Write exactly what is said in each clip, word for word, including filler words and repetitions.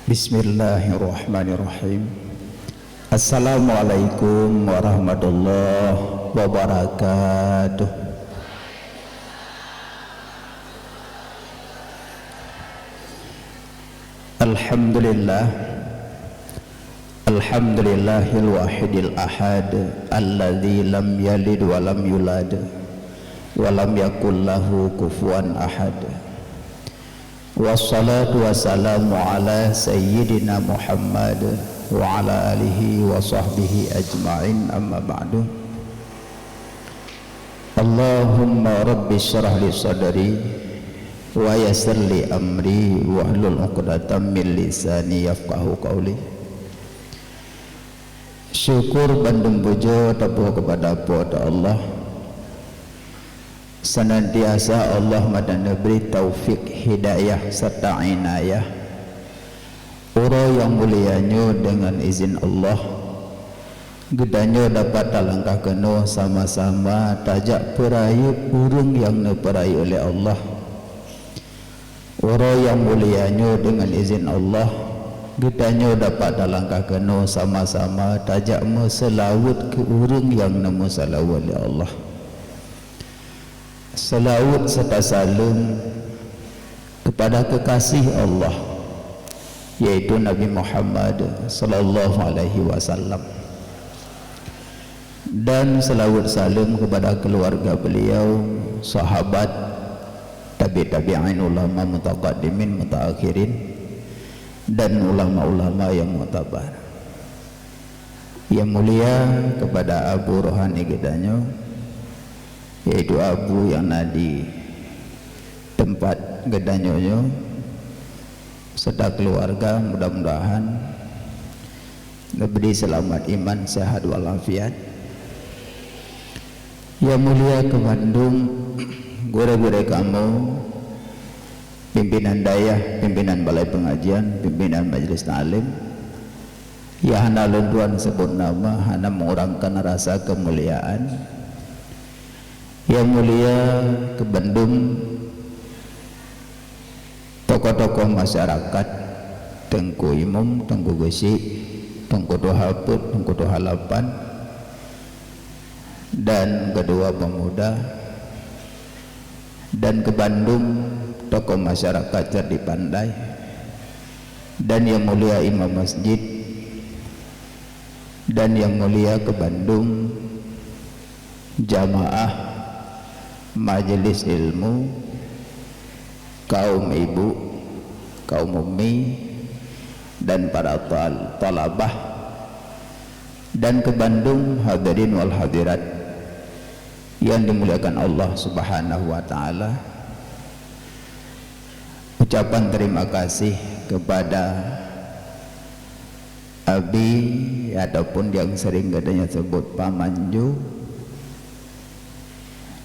Bismillahirrahmanirrahim. Assalamualaikum warahmatullahi wabarakatuh. Alhamdulillah. Alhamdulillahil wahidil ahad, alladzi lam yalid wa lam yulad, wa lam yakul lahu kufuwan ahad. Wassalatu wassalamu ala sayyidina Muhammad wa ala alihi wa sahbihi ajma'in, amma ba'du. Allahumma rabbi syrah li sadri wa yassir li amri wahlul 'uqdatam min lisani yafqahu qauli. Syukur bandum pujoe tapuwoe keupada Po teu Allah. Seunantiasa Allah meudan neubri taufik, hidayah, serta inayah uroe nyang mulia nyoe. Deungon izin Allah, geutanyoe dapat talangkah keunoe sama-sama tajak peurayeuk ureuëng nyang neupeurayeuk lé Allah. Uroe nyang mulia nyoe, deungon izin Allah, geutanyoe dapat talangkah keunoe sama-sama tajak meuseulaweuet keu ureuëng nyang neumeuseulaweuet lé Allah. Seulaweuet serta saleuem keupada keukasih Allah, yaitu Nabi Muhammad sallallahu alaihi wasallam. Dan seulaweuet saleuem keupada keuluwarga beliau, sahabat, tabi' tabi'in, ulama mutaqaddimin, mutaakhirin, dan ulama-ulama nyang muktabar. Nyang mulia keupada abu rohani geutanyoe, yaitu abu nyang na di teumpat geutanyoe nyoe, serta keuluwarga, mudah-mudahan neubri seulamat iman, seuhat walafiat. Nyang mulia keu bandum gurée-gurée kamoe, pimpinan dayah, pimpinan balai peungajian, pimpinan majlis taklim, nyang hana lôn tuan seubot nama, hana meungurangkan rasa keumuliaan. Nyang mulia keu bandum tokoh-tokoh masyarakat, Teungku Imum, Teungku Geuchik, Teungku Tuha Peuet, Teungku Tuha Lapan, dan ketua pemuda, dan keu bandum tokoh masyarakat cerdik pandai, dan nyang mulia imam masjid, dan nyang mulia keu bandum jamaah majelis ilmu, kaum ibu, kaum ummi, dan para tal-, talabah, dan keu bandum hadirin wal hadirat nyang dimuliakan Allah Subhanahu wa Taala. Ucapan terima kasih kepada Abi, ataupun nyang sering geutanyoe seubot Paman ju,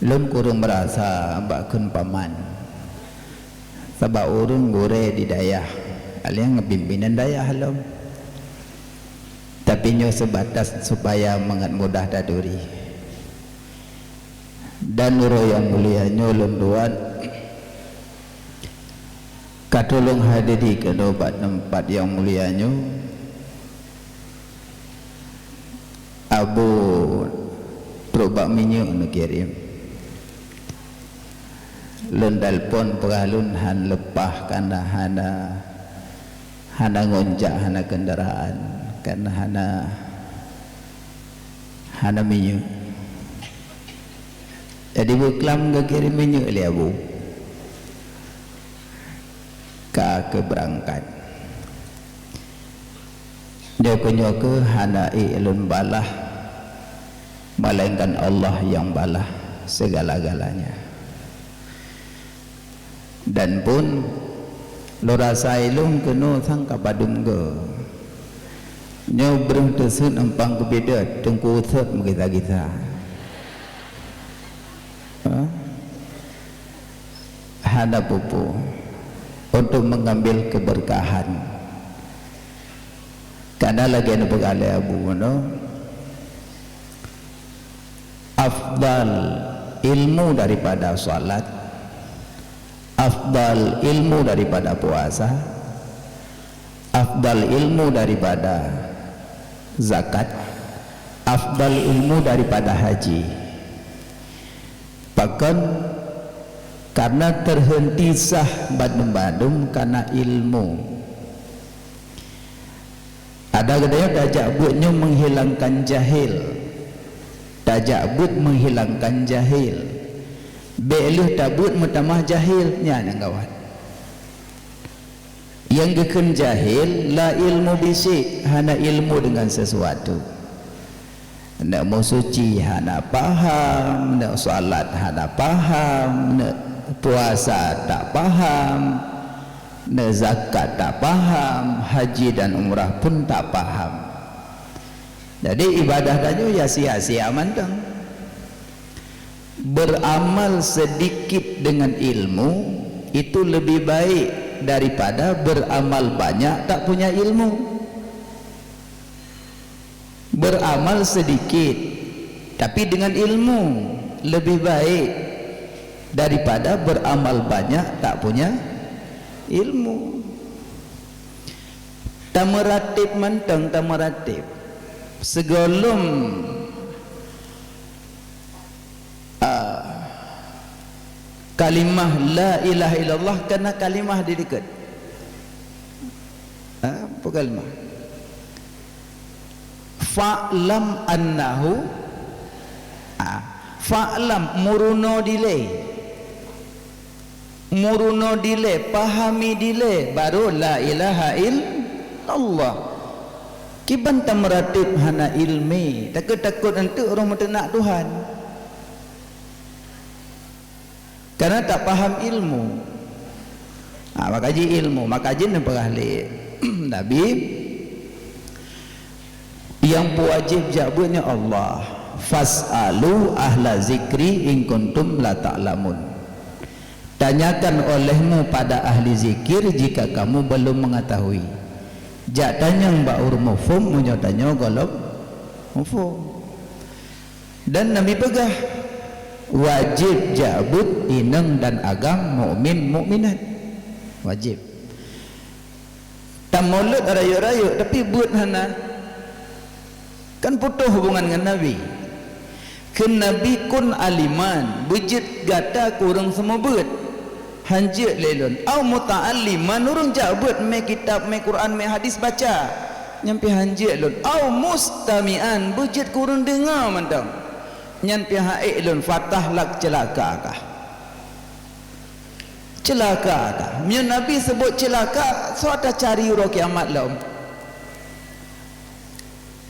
lôn kureueng meurasa bak kheun Paman, sabab ureuëng gurée di dayah, alèh ngon pimpinan dayah lom. Tapi nyoe seubatas supaya mangat mudah taturi. Dan uroe nyang mulia nyoe lôn tuan ka tulông hadiri keunoe bak teumpat nyang mulia nyoe, Abu trok bak minyeuk neukirém. Lôn telepon peugah lôn han leupah, kana hana, hana ngon jak, hana keundaraan, kana hana, hana minyeuk. Jadi beuklam geukirém minyeuk lé Abu. Ka keubeurangkat. Nyoe keuh, nyoe keuh hana ék lôn balah, melainkan Allah nyang balah segala-galanya. Dan pun lôn rasa ilôn keunoe sang ka padum goe. Nyoe breuh teuseuet umpang keubiet Teungku Uthot meugisa-gisa. Ha? Hana peue-peue, untuk mengambil keberkahan. Karena lagée neupeugah lé Abu Mano, afdal ilmu daripada salat, afdal ilmu daripada puasa, Afdal ilmu daripada zakat, afdal ilmu daripada haji. Pakon? Karena teuhenti sah bandum-bandum karena ilmu. Ada geutanyoe tajak beuet nyoe menghilangkan jahil. Tajak beuet menghilangkan jahil. Bék lheueh tabeuet meutamah jahil, nyan nyang gawat. Nyang geukheun jahil, la ilmu bisék, hana ilmu dengan sesuatu. Neuk meusuci hana paham, neuk salat hana paham, neuk puasa tak paham, neuk zakat tak paham, haji dan umrah pun tak paham. Jadi ibadah tanyoe ya sia-sia mantong. Beramal sedikit dengan ilmu itu lebih baik daripada beramal banyak tak punya ilmu. Beramal sedikit tapi dengan ilmu lebih baik daripada beramal banyak tak punya ilmu. Tameuratéb mantong, tameuratéb. Sigohlom ah, kalimah la ilaha illallah, kana kalimah di dikeue. Ah, apa kalimah? Fa'lam annahu, ah, fa'lam, meurunoe dilée. Meurunoe dilée, pahami dilée, baru la ilaha illallah. Kiban tameuratéb hana ilmi, takot-takot eunteuk roh meuteunak Tuhan. Karena tak paham ilmu. Ha, maka jih ilmu, maka jih neupeugah lé Nabi, nyang peuwajéb jak beuet nyoe Allah. "Fas'alu ahla zikri in kuntum la ta'lamun." Tanyakan olehmu pada ahli zikir jika kamu belum mengetahui. Jak tanyong bak ureuëng muphom meunyoe tanyoe gohlom muphom. Dan Nabi peugah, wajéb jak beuet inong dan agam mukmin mukminat. Wajéb. Tamolot rayeuk-rayeuk, tapi beuet hana. Kan putôh hubungan ngon Nabi. Kheun Nabi, "Kun aliman, beujeuet gata keu ureuëng seumeubeuet." Han jeuet lé lôn. "Au muta'alliman, ureuëng jak beuet mé kitab, mé Quran, mé hadis baca." Nyan pih han jeuet lôn. "Au mustami'an, beujeuet keu ureuëng deungoe mantong." Nyan pih han ék lôn, "Fatahlak, ceulaka kah." Ceulaka kah. Meunyoe Nabi seubut ceulaka, soe tacari uroe kiamat lom?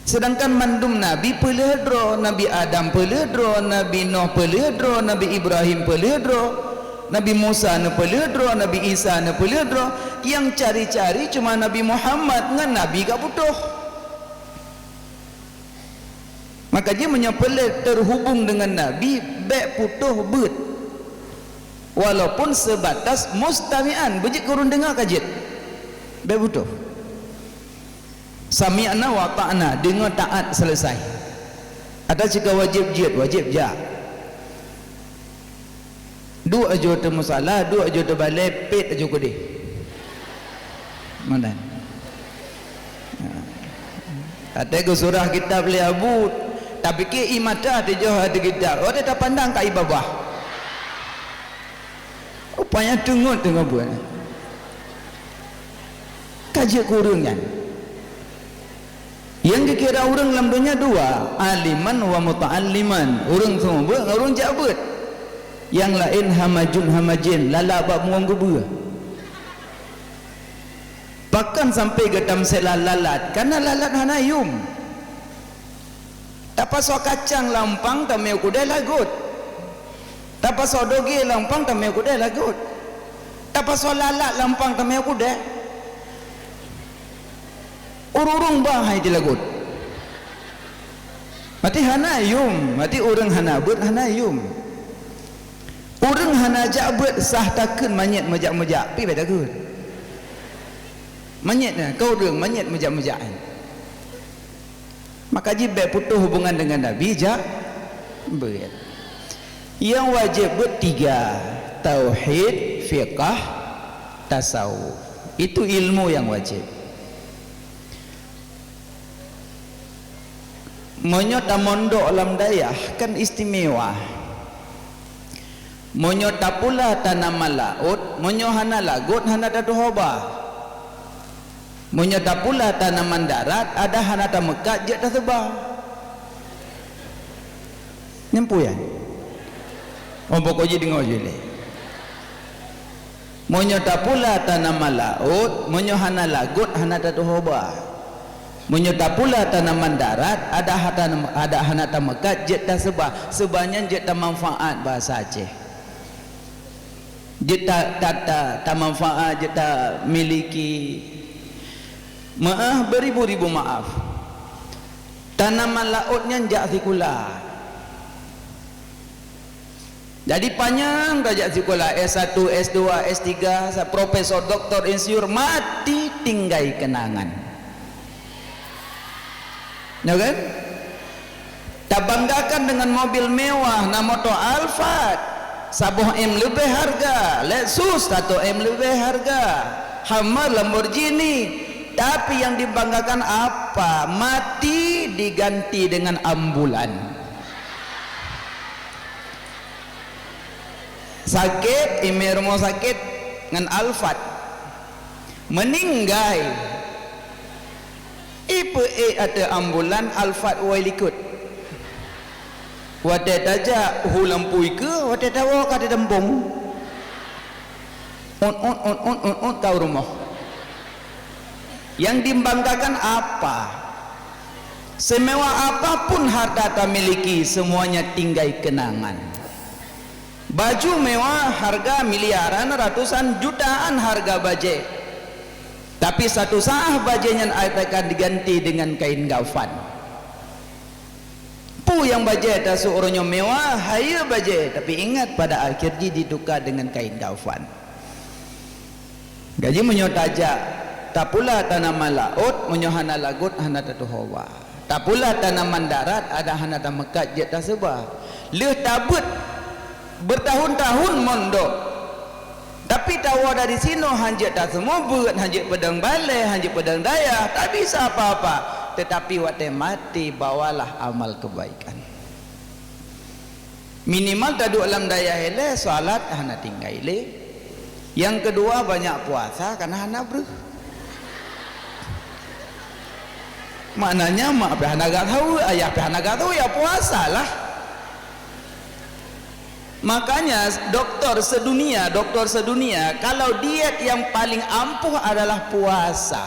Seudangkan mandum nabi peulheueh droe, Nabi Adam peulheueh droe, Nabi Nuh peulheueh droe, Nabi Ibrahim peulheueh droe, Nabi Musa neupeulheueh droe, Nabi Isa neupeulheueh droe, nyang cari-cari cuma Nabi Muhammad ngon Nabi ka putôh. Maka jih meunyoe peureulée teuhubong deungon Nabi, bék putôh beuet. Walaupun seubatas mustami'an, beujeuet keu ureuëng deungoe ka jeuet. Bék putôh. Sami'na wa ata'na, deungoe taát seuleusai. Ata cit ka wajéb jeuet, wajéb jak. Duek aju teumusala, duek aju teubalée, pet aju keudeh. Meunan. Watée geusurah kitab lé Abu, tapike ié mata teujoh ateueh kitab, watée tapandang ka ié babah. Rupanya teungeut teungoh buet. Ka jeuet keu ureuëng nyan. Nyang geukira ureuëng lam donya dua, aliman wa muta'alliman. Ureuëng seumeubeuet ngon ureuëng jak beuet. Nyang laén hamajun hamajén, lalat bak mueng geubeue. Pakon sampoe geutamsila lalat? Karena lalat hana yum. Tapasoe kacang lam umpang tamé u keudè lagot. Tapasoe dogé lam umpang tamé u keudè lagot. Tapasoe lalat lam umpang tamé u keudè. Ureuëng-ureuëng ba hai di lagot. Mati hana yum, mati ureuëng hana beuet hana yum. Ureuëng hana jak beuet sah takheun manyét meujak-meujak, pi bék takheun. Manyét nyan, keu ureuëng manyét meujak-meujak nyan. Maka jih bék putôh hubungan deungon Nabi jak beuet. Nyang wajéb beuet tiga, tauhid, fiqah, tasawuf. Itu ilmu nyang wajéb. Meunyoe tamondok lam dayah kan istimewa. Meunyoe tapula tanaman laôt, meunyoe hana lagot hana tatuho ba. Meunyoe tapula tanaman darat, adak hana tameukat jeuet taseuba. Nyan peue nyan? Oh, pokok jih deungoe jih lé. Meunyoe tapula tanaman laôt, meunyoe hana lagot hana tatuho ba. Meunyoe tapula tanaman darat, adak hana, adak hana tameukat jeuet taseuba. Seuba nyan jeuet tamanfaat, bahasa Aceh. Jeuet ta, ta, ta, tamanfaat, jeuet tamiliki. Meu'ah, beribu-ribu maaf. Tanaman laôt nyan jak sikula. Jadi panyang tajak sikula S satu, S dua, S tiga, sa-, profesor, doktor, insinyur, mati tinggai keunangan. Ya kan? Tabanggakan dengan mobil mewah, na moto Alphard, saboh M leubeh harga, Lexus satu M leubeh harga, Hummer, Lamborghini. Tapi yang dibanggakan apa? Mati diganti dengan ambulan. Sakét, imé rumoh sakét ngon Alphard. Meuninggai. Ipeue ék ateueh ambulan, Alphard woe likot. Watée tajak hu lampui keue, watée tawoe ka teudampong. Ut, ut, ut, ut, ut, ut, ka u rumoh. Yang dibanggakan apa? Semewah apapun harta tamiliki, semuanya tinggai kenangan. Baju mewah harga miliaran, ratusan jutaan harga bajée. Tapi satu saat bajée nyan akan diganti dengan kain kafan. Peue nyang bajée tasôk uroe nyoe mewah, hayeue bajée, tapi ingat pada akhir jih ditukar dengan kain kafan. Jadi meunyoe tajak, tapula tanaman laôt, meunyoe hana lagot, hana tatuho ba. Tapula tanaman darat, adak hana tameukat jeuet taseuba. Lheueh tabeuet beutahun-tahun mondok, tapi tawoe dari sinoe hanjeuet taseumeubeuet, hanjeuet peudong balée, hanjeuet peudong dayah, tak bisa apa-apa. Tetapi watée maté, bawalah amal kebaikan. Minimal taduek lam dayah ilée, salat hana tinggai lé. Nyang keudua, banyak puasa karena hana breuh. Maknanya mak pih hana gak saweue, ayah pih hana gak saweue, ya puasalah. Makanya doktor sedunia, doktor sedunia, kalau diet yang paling ampuh adalah puasa.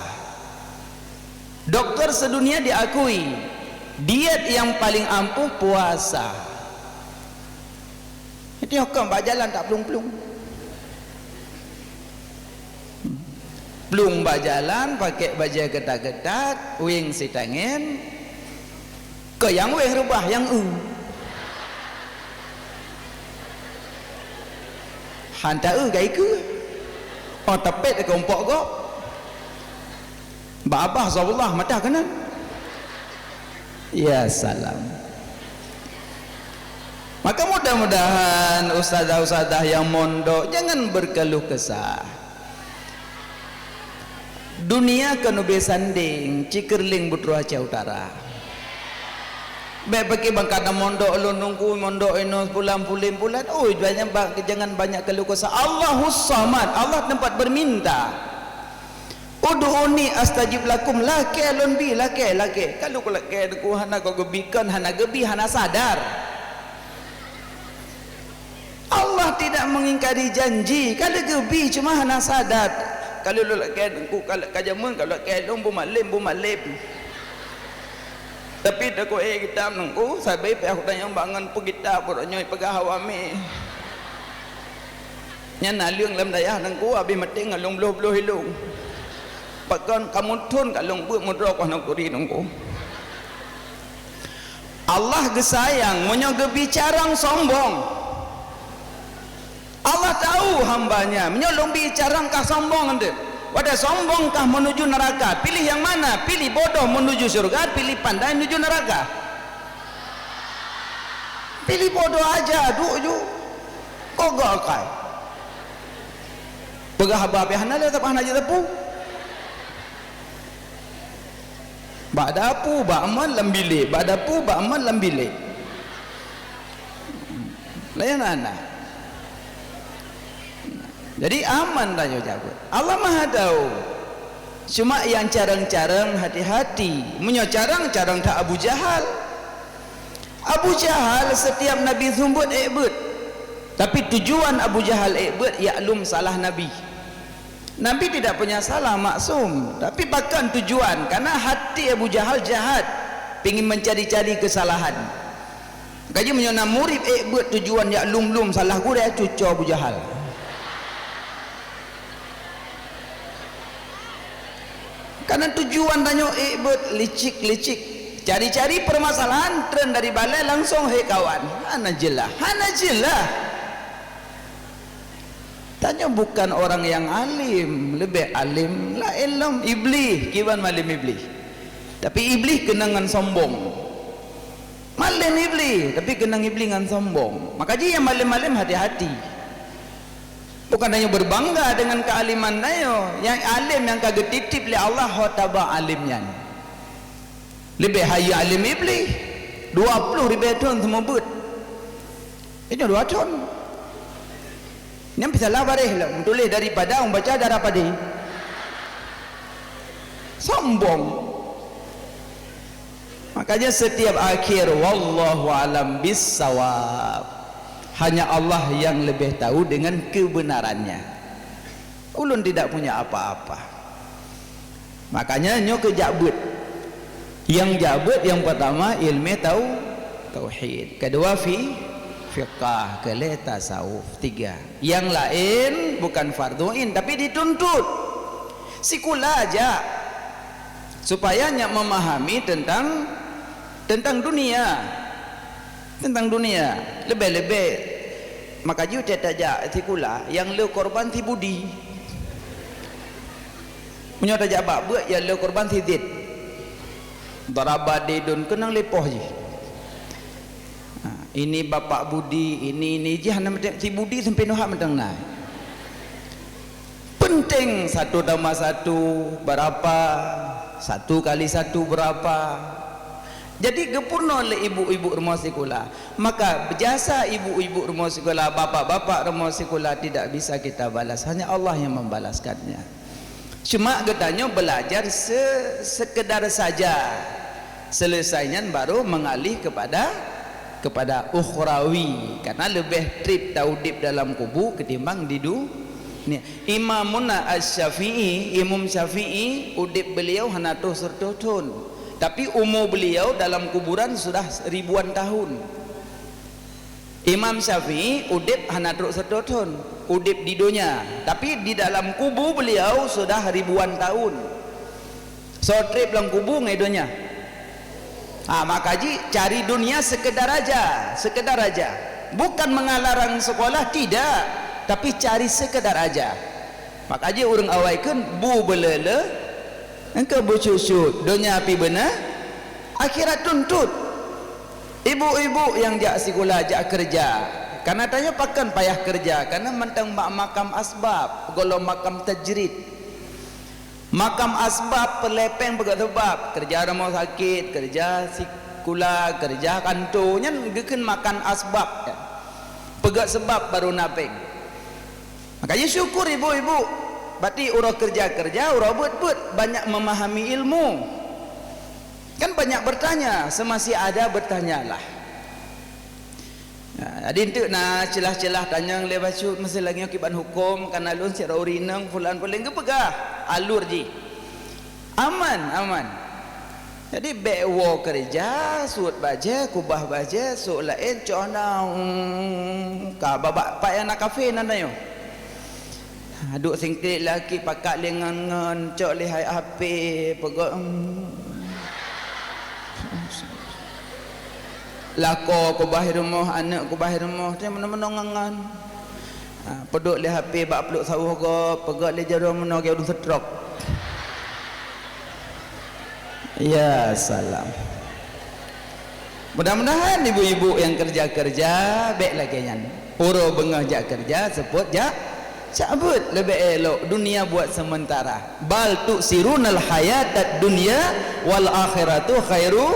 Doktor sedunia diakui, diet yang paling ampuh puasa. Jadi hukôm bak jalan tak plueng-plueng. Plueng bak jalan, pakai bajée keutat-keutat, wéng sitangen. Keu nyang wéng reubah nyang eu. Hanta eu gai keue. Oh, tepet keu umpok gob. Bak abah Zabullah mata keunan. Ya salam. Maka mudah-mudahan ustazah-ustazah nyang mondok jangan berkeluh kesah. Dunia keuneubée sandeng, Cikeureueng Butroe Aceh Utara. Bék pike bangkana mondok lôn nungku mondok inoe bulan pulen bulan. Ui, banyak ba-, jangan banyak keluh kesah. Allahus Samad, Allah tempat berminta. Ud'uni astajib lakum, lakée lôn bi, lakée, lakée. Kalau lakée nungku hana kau geubi kon, hana geubi, hana sadar. Allah tidak mengingkari janji. Ka lheueh geubi cuma hana sadar. Ka lheueh lôn lakée teungku, ka lheueh ka jameun, ka lheueh lakée lôn bumalém, bumalém. Tapi teungku, eh, kitab teungku, sabe pih aku tanyong bangon peukitab uroe nyoe peugah awak mi. Nyan na leueng lam dayah teungku, habéh maté ngon lôn bloh-bloh ilong. Pakon kamoe thon ka lôn beuet meudroe koh nangkuri teungku. Allah geusayang meunyoe geubi carông sombong. Allah tahu hamba-Nya, meunyoe lôn bi carông kah sombong enteuk. Watée sombong kah menuju neraka, pilih nyang mana? Pilih bodoh menuju syurga, pilih pandai menuju neraka. Pilih bodoh aja, duek ju. Kok gak akai? Peugah haba pih hana lé, tapi hana jiteupeu. Bak dapu, bak man lam bilék, bak dapu, bak man lam bilék. Layan hana. Jadi aman tanyoe jak beuet. Allah Maha tahu. Cuma nyang carông-carông hati-hati. Meunyoe carông, carông that Abu Jahal. Abu Jahal setiap Nabi seumeubeuet ék beuet. Tapi tujuan Abu Jahal ék beuet yak lom salah Nabi. Nabi tidak punya salah, maksum. Tapi pakon tujuan? Karena hati Abu Jahal jahat, pingin mencari-cari kesalahan. Kaji meunyoe na murit ék beuet tujuan yak lom-lom salah gurée, cuco Abu Jahal. Karena tujuan tanyoe ék beuet licik-licik. Cari-cari permasalahan, treun dari balai langsung, "Hei kawan, hana jeulaih, hana jeulaih." Tanyoe bukan orang yang alim, leubeh alim laén lom Iblih, kiban malem Iblih. Tapi Iblih keunong ngon sombong. Malem Iblih, tapi keunong Iblih ngon sombong. Maka jih nyang malem-malem hati-hati. Bukan tanyoe berbangga dengan kealiman tanyoe. Nyang alim nyang ka geutitip lé Allah ho taba alim nyan. Leubeh hayeu alim Iblih. Dua ploh ribée thon seumeubeuet. Inyoe dua thon. Nyan pih salah baréh lom, tuléh daripada, membaca darah padé. Sombong. Makanya setiap akhir, wallahu alam bissawab. Hanya Allah yang lebih tahu dengan kebenarannya. Ulun tidak punya apa-apa. Makanya nyoe keu jak beuet. Nyang jak beuet nyang pertama ilmu tau-, tauhid. Kedua fi-, fiqah, kelé tasawuf. Tiga. Nyang laén bukan fardhu ain tapi dituntut. Sikula jak supaya nyak memahami tentang, tentang dunia. Tentang dunia, leubeh-leubeh maka jih tajak sikula nyang le korban si Budi. Meunyoe tajak bak beuet nyang le korban si Zid. Daraba Zaidun keunong lepoh jih. Ha, ini Bapak Budi, ini, ini jih hana mantong si Budi sampai nuhat mantong na. Penting satu tambah satu berapa, satu kali satu berapa. Jadi geupeurunoe lé ibu-ibu rumoh sikula. Maka jasa ibu-ibu rumoh sikula, bapak-bapak rumoh sikula tidak bisa kita balas. Hanya Allah yang membalaskannya. Cuma geutanyoe belajar se-, sekedar saja. Selesai nyan baru mengalih kepada, kepada ukhrawi. Karena leubeh treb taudeb dalam kubu ketimbang di du-, ni. Imamuna Asy-Syafi'i, Imam Syafi'i, udeb beliau hana troh seratus thon. Tapi umu beliau dalam kuburan sudah ribuan tahun. Imam Syafi'i udeb hana troh seratus thon, udeb di donya, tapi di dalam kubu beliau sudah ribuan tahun. Soe treb lam kubu ngon donya. Ha, maka jih cari dunia sekedar aja, sekedar aja. Bukan mengalarang sekolah, tidak, tapi cari sekedar aja. Maka jih ureuëng awai kheun bu beulele, engkau bu syut-syut, donya pi beuna, akhirat tuntut. Ibu-ibu nyang jak sikula, jak keureuja. Karena tanyoe pakon payah keureuja, karena mantong bak makam asbab, golom makam tajrid. Makam asbab peulepeng peugah sebab, keureuja rumoh sakét, keureuja sikula, keureuja kanto, nyan geukheun makan asbab. Peugah sebab baru na péng. Makanya syukur ibu-ibu, bati uroe keureuja-keureuja, uroe beuet-beuet, banyak memahami ilmu. Kan banyak bertanya, semasih ada bertanyalah. Nah, jadi enteuk na ceulah-ceulah tanyong lé bacut meusi lagée nyoe kiban huköm, kana lôn sidroe ureuëng inong fulan-fulan geupeugah alur jih. Aman, aman. Jadi bék woe keureuja, suet bajée, kubah bajée, sok laén cok na, hmm, ka babah pat nyang na kafé nan nyoe. Duek singklik laki pakat lé ngon-ngon, cok lé hai api, peugah, hmm. Lakoe kubah i rumoh, aneuëk kubah i rumoh, teuh meunoe-meunoe ngon-ngon. Ha, peuduek lé api bak pluek sawoh gob, peugah lé jaroe meunoe gét ulôn seutrok. Ya salam. Mudah-mudahan ibu-ibu nyang keureuja-keureuja bék lagée nyan. Uroe beungoh jak keureuja, seupôt jak, Cabut lebih elok, dunia buat sementara. Bal tu'sirunal hayatad dunya wal akhiratu khairu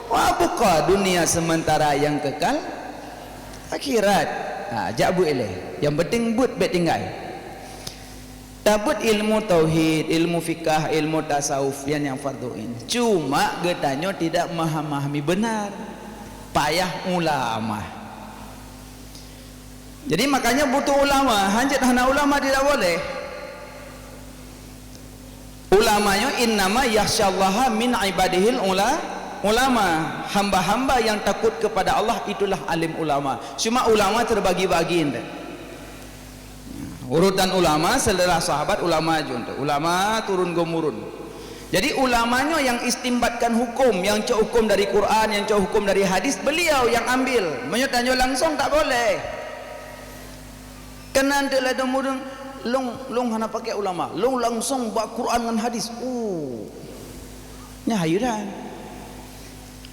wa abqa. Dunia sementara, yang kekal akhirat. Ha, jak buet ilée. Yang penting buet bek tinggai. Tabeuet ilmu tauhid, ilmu fikah, ilmu tasawuf, yan nyang fardhu ain. Cuma geutanyoe tidak memahami benar. Payah ulama. Jadi makanya butuh ulama, hanjeuet hana ulama tidak boleh. Ulama nyoe innama yakhsyallaha min ibadihil ula-, ulama. Hamba-hamba yang takut kepada Allah itulah alim ulama. Cuma ulama terbagi-bagi ente. Urutan ulama setelah sahabat, ulama jun tu. Ulama turun gomurun. Jadi ulama nyoe yang istimbatkan hukum, yang cok hukum dari Quran, yang cok hukum dari hadis, beliau yang ambil. Meunyoe tanyoe langsung tak boleh. Keunan teuk ladom ureuëng, long, long hana pakai ulama, long langsung bak Quran ngon hadis. Oh. Nya hayran.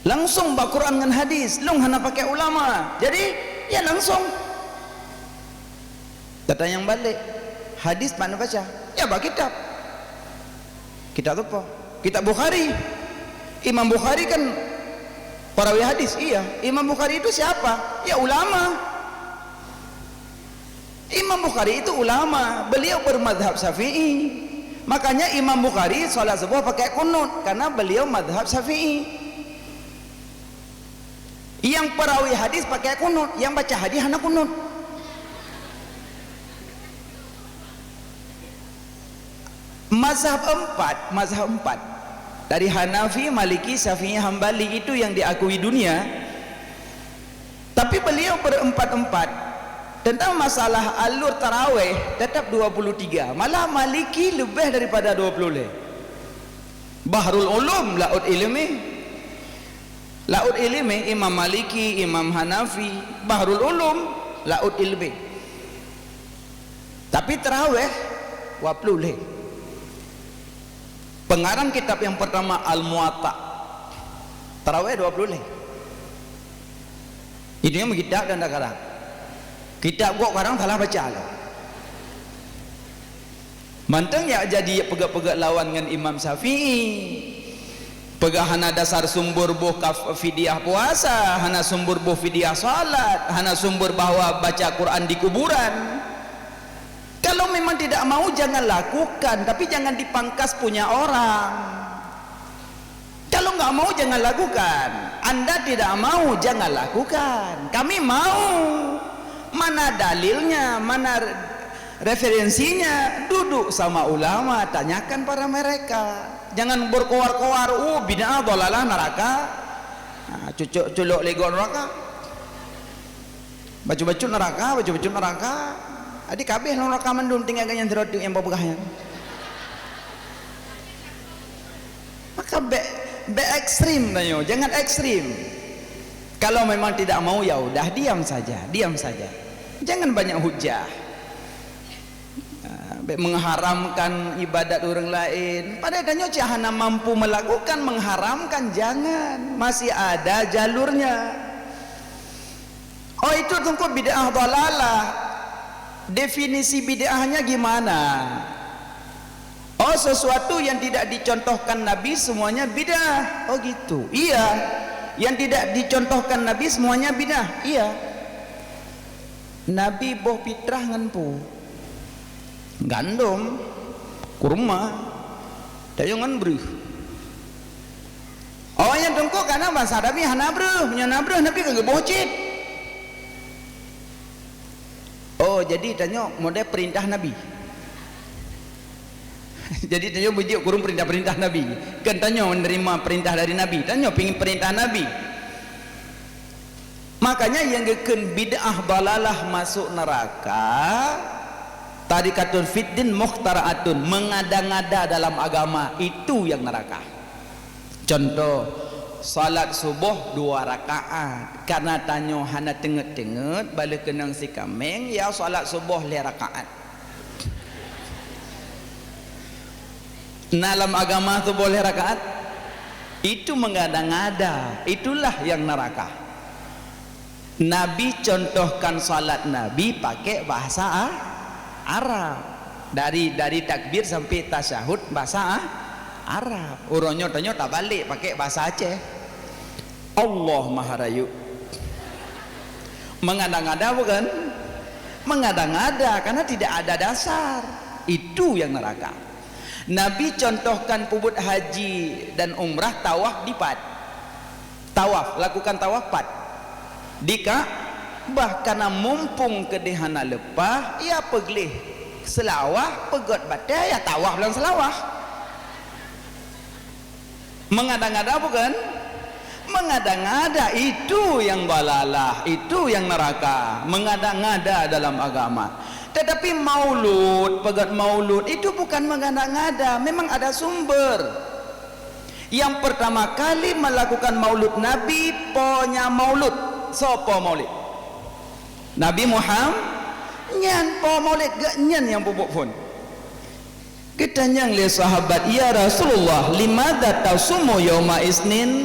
Langsung bak Quran ngon hadis, long hana pakai ulama. Jadi, ya langsung. Datang nyang balek, hadis mana baca? Ya bak kitab. Kitab tu apa? Kitab Bukhari. Imam Bukhari kan perawi hadis, iya. Imam Bukhari itu siapa? Ya ulama. Imam Bukhari itu ulama, beliau bermadhab Syafi'i. Makanya Imam Bukhari salat subuh pakai kunut karena beliau madhab Syafi'i. Yang perawi hadis pakai kunut, yang baca hadis hana kunut. Mazhab empat, mazhab empat. Dari Hanafi, Maliki, Syafi'i, Hambali itu yang diakui dunia. Tapi beliau berempat-empat. Tentang masalah alur tarawih, tetap dua puluh tiga. Malah Maliki lebih daripada dua puluh leh. Bahrul Ulum, laut ilmi. Laut ilmi, Imam Maliki, Imam Hanafi, Bahrul Ulum, laut ilmi. Tapi tarawih, dua puluh leh. Pengarang kitab yang pertama Al-Muwatta. Tarawih dua puluh leh. Itu yang kitab dan kadang. Kitab gok kadang salah baca lah. Mantong ya jadi peugah-peugah lawan ngon Imam Syafi'i. Peugah hana dasar sumber boh kaf-, fidyah puasa, hana sumber boh fidyah salat, hana sumber bahwa baca Quran di kuburan. Kalau memang tidak mau, jangan lakukan, tapi jangan dipangkas punya orang. Kalau nggak mau, jangan lakukan. Anda tidak mau, jangan lakukan. Kami mau. Mana dalilnya? Mana re-, referensinya? Duduk sama ulama, tanyakan pada mereka. Jangan berkoar-koar, "Oh, bid'ah, dalalah, neraka." Nah, cucuk culuk lego neraka. Bacut-bacut neraka, bacut-bacut neraka. Jadi kabeh neraka mandum, tinggai gobnyan sidroe teuk nyang peugah nyan. Maka bèk, bèk ekstrem tanyoe, jangan ekstrem. Kalau memang tidak mau, ya udah, diam saja, diam saja. Jangan banyak hujah. Ah, bèk mengharamkan ibadat ureueng laén. Padahai tanyoe cit hana mampu melakukan, mengharamkan, jangan. Masih ada jalurnya. Oh, itu teungku bid'ah dhalalah. Definisi bid'ahnya gimana? Oh, sesuatu yang tidak dicontohkan Nabi semuanya bid'ah. Oh, gitu. Iya. Yang tidak dicontohkan Nabi semuanya bid'ah. Iya. Nabi boh fitrah ngon peue? Gandom, kurma, tanyoe ngon breuh. Oh, nyan teungku, karena bansa Nabi hana breuh. Meunyoe na breuh, Nabi ka geuboh cit. Oh, jadi tanyoe model perintah Nabi. Jadi tanyoe beujeuet kureueng perintah-perintah Nabi. Kan tanyoe menerima perintah dari Nabi. Tanyoe pingin perintah Nabi. Makanya nyang geukheun bid'ah dhalalah masuk neraka, tarikatun fiddin mukhtara'atun, mengada-ngada dalam agama, itu yang neraka. Contoh, salat suboh dua rakaat, karena tanyoe hana teungeut-teungeut, baleue keunong sikameng, ya salat suboh lhèe rakaat. Na lam agama suboh lhèe rakaat? Itu mengada-ngada, itulah yang neraka. Nabi contohkan salat Nabi pakai bahasa A-, Arab. Dari, dari takbir sampai tasyahud bahasa, ah, Arab. Uroe nyoe tanyoe tabalek pakai bahasa Aceh. Allah Maha Rayeuk. Mengada-ngada bukan? Mengada-ngada karena tidak ada dasar. Itu yang neraka. Nabi contohkan peubuet haji dan umrah tawaf di pat. Tawaf, lakukan tawaf pat. Di Ka'bah, karena mumpung keudeh hana leupah, ya peugleh seulawah, peugöt batèe, ya tawaf lam seulawah. Mengada-ngada bukan? Mengada-ngada itu yang dalalah, itu yang neraka. Mengada-ngada dalam agama. Tetapi maulud, peugöt maulud itu bukan mengada-ngada, memang ada sumber. Yang pertama kali melakukan maulud Nabi, po nya maulud. Soe po maulid? Nabi Muhammad. Nyan po maulid, geuh nyan nyang peubuet phon. Geutanyong lé sahabat, "Ya Rasulullah, limadza tasumu yauma isnin?"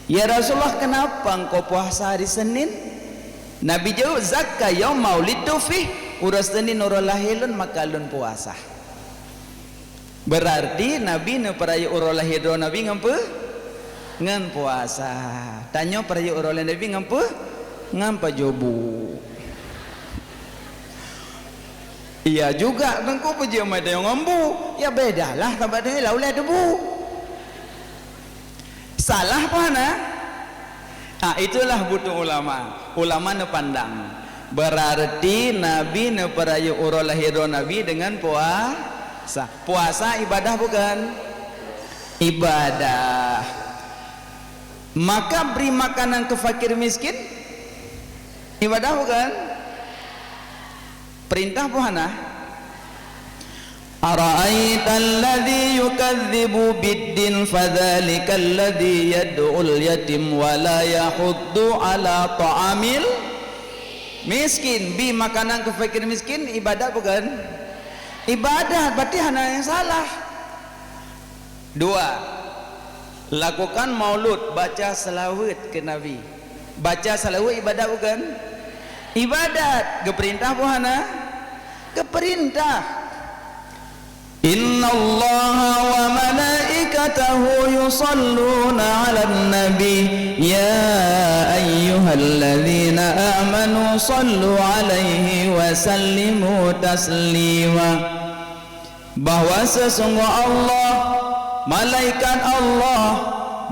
"Ya Rasulullah, kenapa engkau puasa hari Senin?" Nabi jaweueb, "Zaka yauma wulidtu fih, uroe Senin uroe lahé lôn, maka lôn puasa." Berarti Nabi neupeurayeuk uroe lahé droe Nabi ngon peue? Ngon puasa. Tanyoe peurayeuk uroe lahé Nabi ngon peue? Ngon pajoh bu. Iya juga, teungku peujeuet meutanyoe ngon bu. Ya bedalah, saban tanyoe lam ulèe teubu. Salah peue hana? Ah, itulah butuh ulama. Ulama neupandang. Berarti Nabi neupeurayeuk uroe lahé droe Nabi dengan puasa. Puasa ibadah bukan? Ibadah. Maka beri makanan ke fakir miskin? Ibadah bukan? Perintah peue hana? "Ara'aital ladzi yukadzibu biddin fadzalikal ladzi yad'ul yatim wa la yahuddu ala ta'amil miskin." Bi makanan keu fakir miskin, ibadat bukan? Ibadat, berarti hana nyang salah. Dua, lakukan maulud, baca seulaweuet keu Nabi. Baca seulaweuet ibadat bukan? Ibadat. Geupeurintah peue hana? Geupeurintah. "Innallaha wa malaikatahu yusalluna 'alan nabi, ya ayyuhalladzina amanu sallu 'alaihi wa sallimu taslima." Bahwa sesungguh Allah, malaikat Allah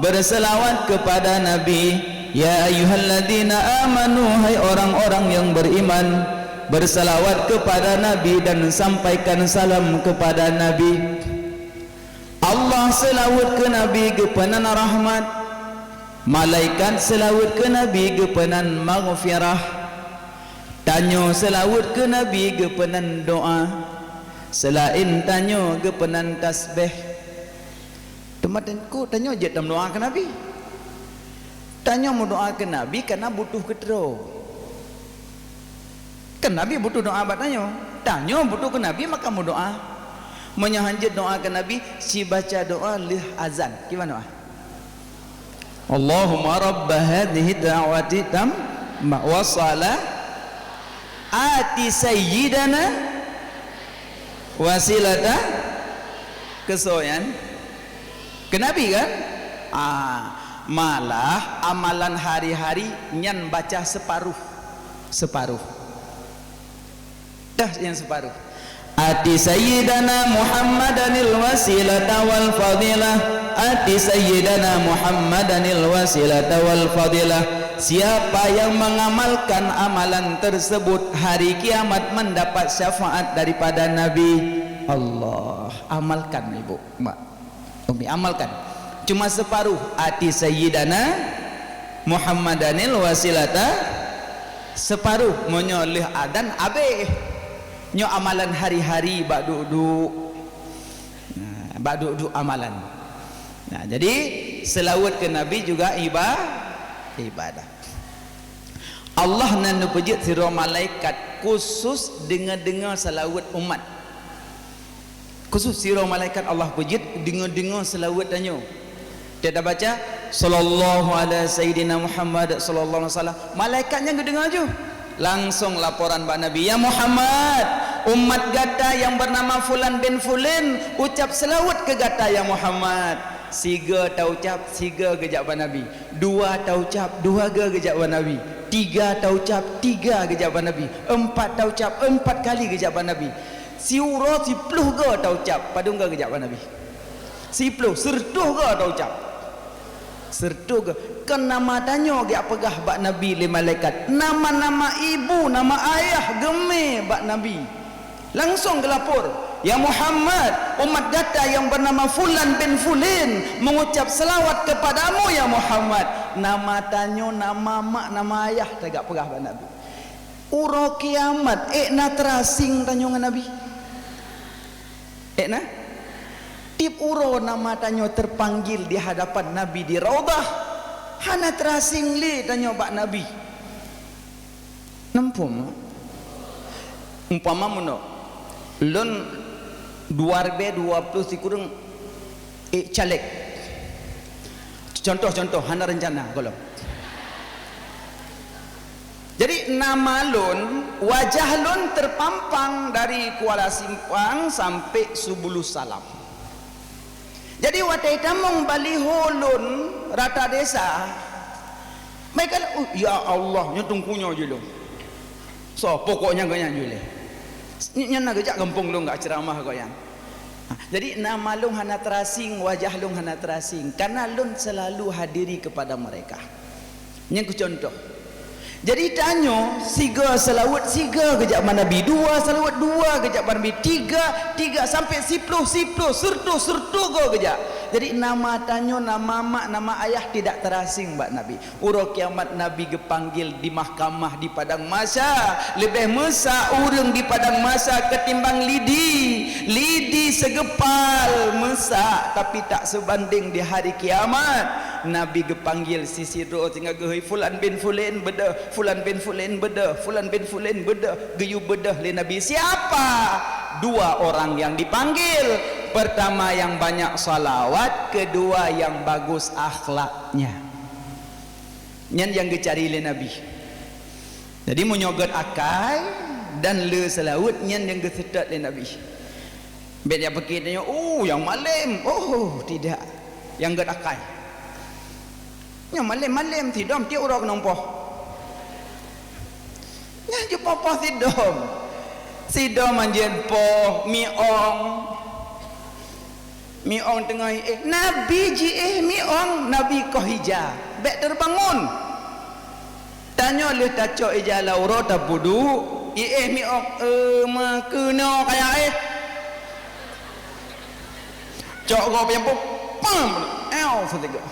berselawat kepada Nabi. "Ya ayyuhalladzina amanu," hai orang-orang yang beriman, berselawat kepada Nabi dan sampaikan salam kepada Nabi. Allah seulaweuet keu Nabi geupeunan rahmat, malaikat seulaweuet keu Nabi geupeunan maghfirah. Tanyoe seulaweuet keu Nabi geupeunan doa. Seulaén tanyoe geupeunan tasbeh. Teuma tan-, kok tanyoe jeuet tameudoa keu Nabi? Tanyoe meudoa keu Nabi kana butoh keu droe. Kan Nabi butoh doa bak tanyoe. Tanyoe butoh keu Nabi maka meudoa. Meunyoe hanjeuet doa keu Nabi, sibaca doa lheueh azan. Kiban doa? Allahumma rabba hadhihi da'wati tammah wassalah ati sayyidana wasilata keu soe nyan? Keu Nabi kan? Ah, malah amalan hari-hari nyan baca separuh. Separuh. Dah nyang siparuh. Ati sayyidana Muhammadanil wasilata wal fadilah. Ati sayyidana Muhammadanil wasilata wal fadilah. Siapa yang mengamalkan amalan tersebut, hari kiamat mendapat syafaat daripada Nabi. Allah, amalkan, Ibu, Mak. Umi amalkan. Cuma separuh, ati sayyidana Muhammadanil wasilata, separuh, meunyoe lheueh adan abéh. Nyoe amalan hari-hari bak duek-duek. Nah, bak duek-duek amalan. Nah, jadi seulaweuet keu Nabi juga iba-, ibadah. Allah na neupeujeuet sidroe malaikat khusus deungoe-deungoe seulaweuet umat. Khusus sidroe malaikat Allah peujeuet deungoe-deungoe seulaweuet tanyoe. Tiep tabaca, "Sallallahu ala sayyidina Muhammad, sallallahu alaihi wasallam." Malaikat nyan geudeungoe ju. Langsong laporan bak Nabi, "Ya Muhammad, "Umat gata nyang bernama fulan bin fulan ucap seulaweuet keu gata, ya Muhammad." Sigoe taucap, sigoe geujak bak Nabi. Dua taucap, dua goe geujak bak Nabi. Tiga taucap, tiga geujak bak Nabi. Empat taucap, empat kali geujak bak Nabi. Siuroe siploh goe taucap, padum goe geujak bak Nabi? Siploh, sireutoh goe taucap. Sireutoh goe. Kon nama tanyoe geupeugah bak Nabi lé malaikat. Nama-nama ibu, nama ayah geumé bak Nabi. Langsong geulapor, "Ya Muhammad, umat gata nyang bernama fulan bin fulan mengucap selawat kepadamu, ya Muhammad." Nama tanyoe, nama mak, nama ayah tagak peugah bak Nabi. Uroe kiamat, ék na teurasing tanyoe ngon Nabi? Ék na? Tiep uroe nama tanyoe teupanggil di hadapan Nabi di Raudhah, hana teurasing lé tanyoe bak Nabi. Namphom? Umpama meunoe, lôn dua ribèe dua ploh sikureueng ék caleg. Contoh-contoh, hana reuncana gohlom. Jadi, nama lôn, wajah lôn teupampang dari Kuala Simpang sampai Subulus Salam. Jadi, watèe tamong baliho lôn rata desa, mereka, "Oh, ya Allah, nyoe teungku nyoe jih lôn. Soe pokoknya gobnyan jih lé." Nyan na geujak gampông lôn geuceramah gobnyan. Ha, jadi nama lôn hana teurasing, wajah lôn hana teurasing, karena lôn selalu hadiri kepada mereka. Nyan keu contoh. Jadi tanyoe, sigoe seulaweuet, sigoe geujak bak Nabi, dua seulaweuet, dua geujak bak Nabi, tiga, tiga, sampai siploh, siploh, sireutoh, sireutoh goe geujak. Jadi nama tanyoe, nama mak, nama ayah tidak terasing bak Nabi. Uroe kiamat Nabi geupanggil di mahkamah di padang mahsyar. Leubeh meusak ureueng di padang mahsyar ketimbang lidi. Lidi seugeumpal meusak, tapi tak sebanding di hari kiamat. Nabi geupanggil sisidroe singoh geuhôi, "Fulan bin Fulan beudôh, Fulan bin Fulan beudôh, Fulan bin Fulan beudôh." Geuyue beudôh lé Nabi. Siapa? Dua orang yang dipanggil. Pertama yang banyak salawat, kedua yang bagus akhlaknya. Nyan nyang geucari lé Nabi. Jadi meunyoe gét akai dan le seulaweuet, nyan nyang geuseutôt lé Nabi. Bèk jak peuki tanyoe, "Oh, nyang malém." Oh, tidak. Nyang gét akai. Nyang malém-malém sidom tiep uroe keunong poh. Nyan jeuet poh-poh sidom. Sidom hanjeuet poh, miong. Miong teungoh iéh, Nabi jiéh miong, Nabi koh ija, bèk teurbangon. Tanyoe lheueh tacok ija lam uroe tapeuduek, iéh miong, "Eh, ma keunoe kaya éh." Cok gob nyang peuet, pam! Ew, seuteugah.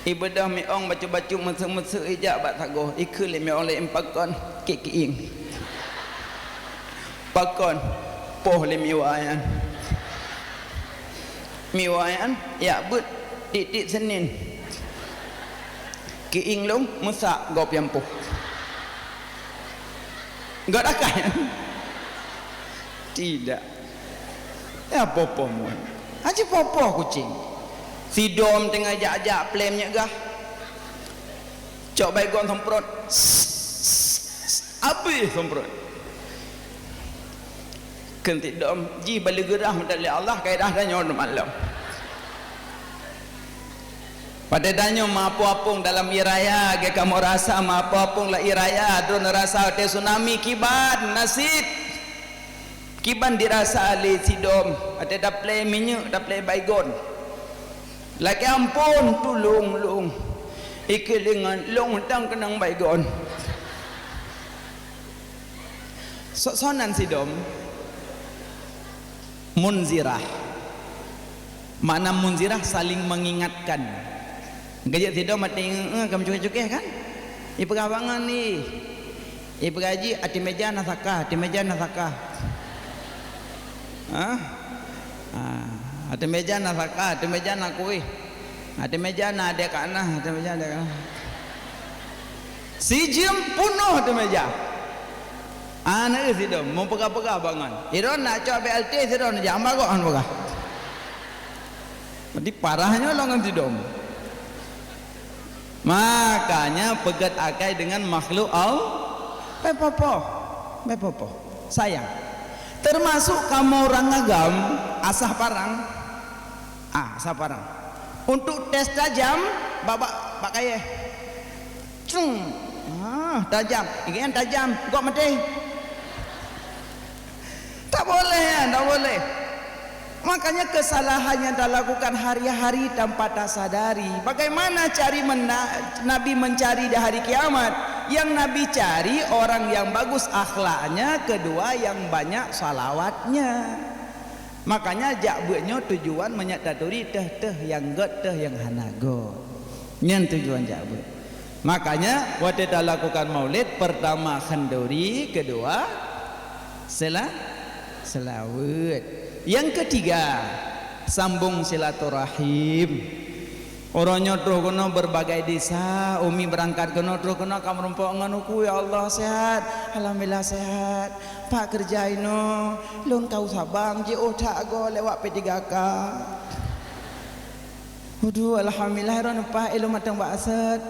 Ibeudôh miong bacut-bacut, meuseuk-meuseuk ijak bak sagoe, ikheun lé miong lé, "Pakon?" "Keu kiéng." "Pakon?" "Poh lé miwa nyan." "Miwa nyan jak beuet tieb-tieb Senin." "Kiéng lôn meusak gob nyang poh." Gét akai nyan? Tidak. Ya poh-poh muet. Aji poh-poh kucing. Sidom teungoh jak-jak plém nyang gah. Cok baygon semprot. Abéh semprot. Kheun sidom, jih bak lé geurah meunan lé Allah, kaidah tanyoe malom. Watèe tanyoe meuapong-apong dalam ié raya, geukamoe rasa meuapong-apong lam ié raya, droeneuh rasa watèe tsunami kiban nasib. Kiban dirasa lé sidom, watèe taplé minyeuk, taplé baygon. Lakèe ampôn, tulông lôn. Ikeulingan lôn tang keunong baygon. Soe-soe nan sidom? Munzirah. Makna munzirah, saling mengingatkan. Geujak sidom até ngeue-ngeue ka meucukeh-cukeh kan? Ipeugah bangon ni. Ipeugah jih até meja na saka, até meja na saka. Hah? Ah, até meja na saka, até meja na kueh. Até meja na adek kana, até meja adek kana. Sijeuem punoh até meja. Aneuk sidom meupeugah-peugah bangon. Sidom nak cok B L T, sidom jak ambagok han peugah. Berarti parah nyoe lôn ngon sidom. Makanya peugét akai dengan makhluk Allah. Eh, poh-poh. Bèk poh-poh. Sayang. Teumasok kamoe ureueng agam, asah parang. Ah, asah parang. Untuk tes tajam, bak, bak, bak kayèe. Cung. Ah, tajam. Ingat tajam. Gok maté. Tak boleh, ya, tak boleh. Makanya kesalahan yang talakukan hari-hari tanpa tasadari. Bagaimana cari mena-, Nabi mencari di hari kiamat? Yang Nabi cari orang yang bagus akhlaknya, kedua yang banyak salawatnya. Makanya jak beuet nyoe tujuan meunyo taturi teuh-teuh nyang gèt, teuh nyang hana gèt. Nyan tujuan jak beuet. Makanya watèe talakukan maulid, pertama khanduri, kedua sela-, selawat. Yang ketiga, sambung silaturahim. Uroe nyoe troh keunoe berbagai desa, umi beurangkat keunoe troh keunoe ka meurumpok ngon uku, "Ya Allah, sehat? Alhamdulillah sehat. Pat keureuja inoe?" "Lôn ka u Sabang, jiôh that goe lewat P tiga K." "Waduh, alhamdulillah, droeneuh pat ilôn mantong bak sot."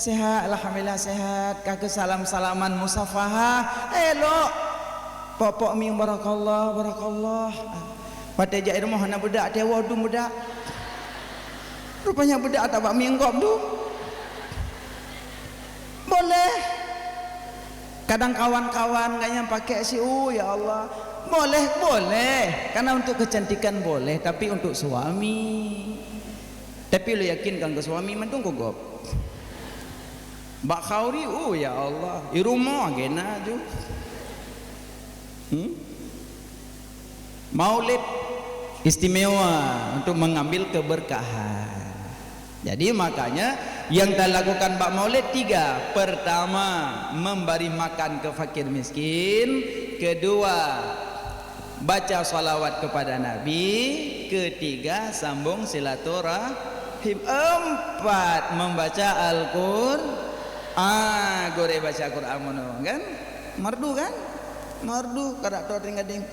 "Sehat, alhamdulillah sehat." Ka keusalam-salaman musafahah, elok. Pok-pok mieng, "Barakallah, barakallah." Watèe jak i rumoh hana beudak, watèe woe dum beudak. Rupanya beudak tabak mieng gob dum. Boleh. Kadang kawan-kawan gobnyan pakèk si, "Oh, ya Allah." Boleh, boleh. Karena untuk kecantikan boleh, tapi untuk suami. Tapi lôn yakin kan keu suami mandum keu gob. Bak khanduri, "Oh, ya Allah." I rumoh gena ju. Hmm? Maulid istimewa untuk mengambil keberkahan. Jadi makanya yang talakukan bak maulid tiga. Pertama, memberi makan ke fakir miskin. Kedua, baca salawat kepada Nabi. Ketiga, sambung silaturahim. Empat, membaca Al-Qur-, ah, gurèe baca Quran meunoe, kan? Merdu, kan? Merdu, kadak to teuingat ding.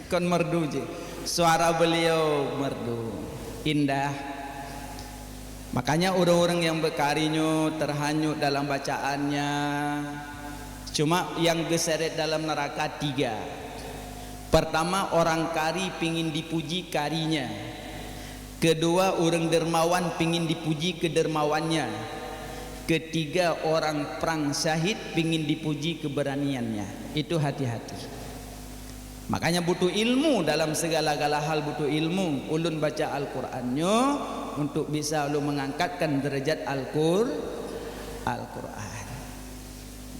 Kon merdu jih. Suara beliau merdu. Indah. Makanya ureueng-ureueng nyang beukari nyoe terhanyut dalam bacaannya. Cuma nyang geuseret dalam neraka tiga. Pertama, orang kari pingin dipuji karinya. Kedua, ureueng dermawan pingin dipuji kedermawannya. Ketiga, orang prang syahid pingin dipuji keberaniannya. Itu hati-hati. Makanya butuh ilmu, dalam segala-gala hal butuh ilmu. Ulôn baca Al-Quran nyoe untuk bisa ulôn mengangkatkan derajat Al-Qur-, Al-Quran.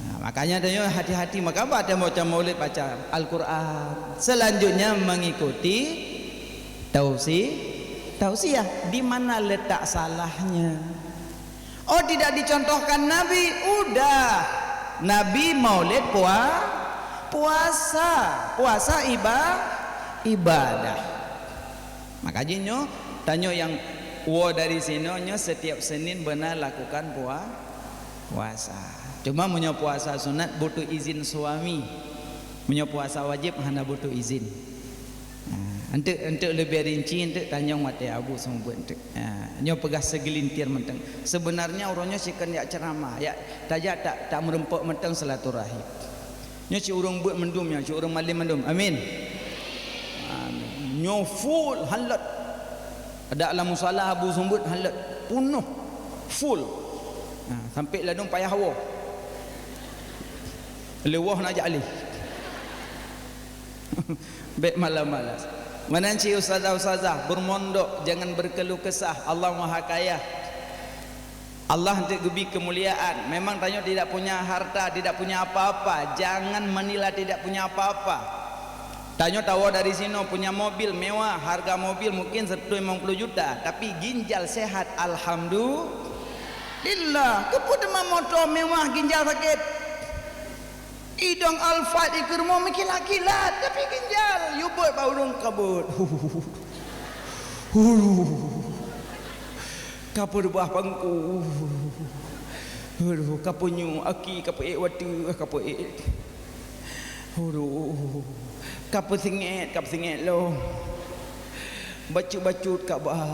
Nah, makanya tanyoe hati-hati, maka baca, baca maulid, baca Al-Quran. Selanjutnya mengikuti tausi-, tausiah. Di mana letak salahnya? Oh, tidak dicontohkan Nabi? Udah. Nabi maulid pua-, puasa. Puasa iba-, ibadah. Maka jih nyoe, tanyoe nyang woe dari sinoe nyoe setiap Senin beuna lakukan pua-, puasa. Cuma meunyoe puasa sunat butuh izin suami. Meunyoe puasa wajib hana butuh izin. Ha, enteuk, enteuk leubeh rinci, enteuk tanyong watèe Abu seumeubeuet enteuk. Ha, nyoe peugah seugelintir mantong. Sebenarnya uroe nyoe sikon jak ceuramah, jak tajak tak, tak meureumpok mantong silaturahim. Nyoe cit ureueng beuet mandum nyoe, cit ureueng malém mandum. Amin. Amin. Nyoe full han lôt. Adak lam musala Abu seumeubeuet han lôt. Punoh. Full. Ha, sampai ladôm payah woe. Lé woe na jak lé. Bèk malas-malas. Meunan cit ustazah-ustazah, beureumeundok, jangan berkeluh kesah. Allah Maha Kaya. Allah enteuk geubri keumuliaan. Memang tanyoe tidak punya harta, tidak punya apa-apa. Jangan menilai tidak punya apa-apa. Tanyoe tawoe dari sinoe punya mobil mewah, harga mobil mungkin seratus lima puluh juta, tapi ginjal sehat, alhamdulillah. Keupeue teuma moto mewah, ginjal sakét? Idong Alphard, ikeu rumoh meukilat-kilat, tapi ginjal yue beuet bak ureueng ka beuet. Huh. Ka peureubah pangku. Aduh, ka peunyoe aki, ka peuék watèe, ka peuék. Aduh, ka peusingét, ka peusingét lom. Bacut-bacut ka ba.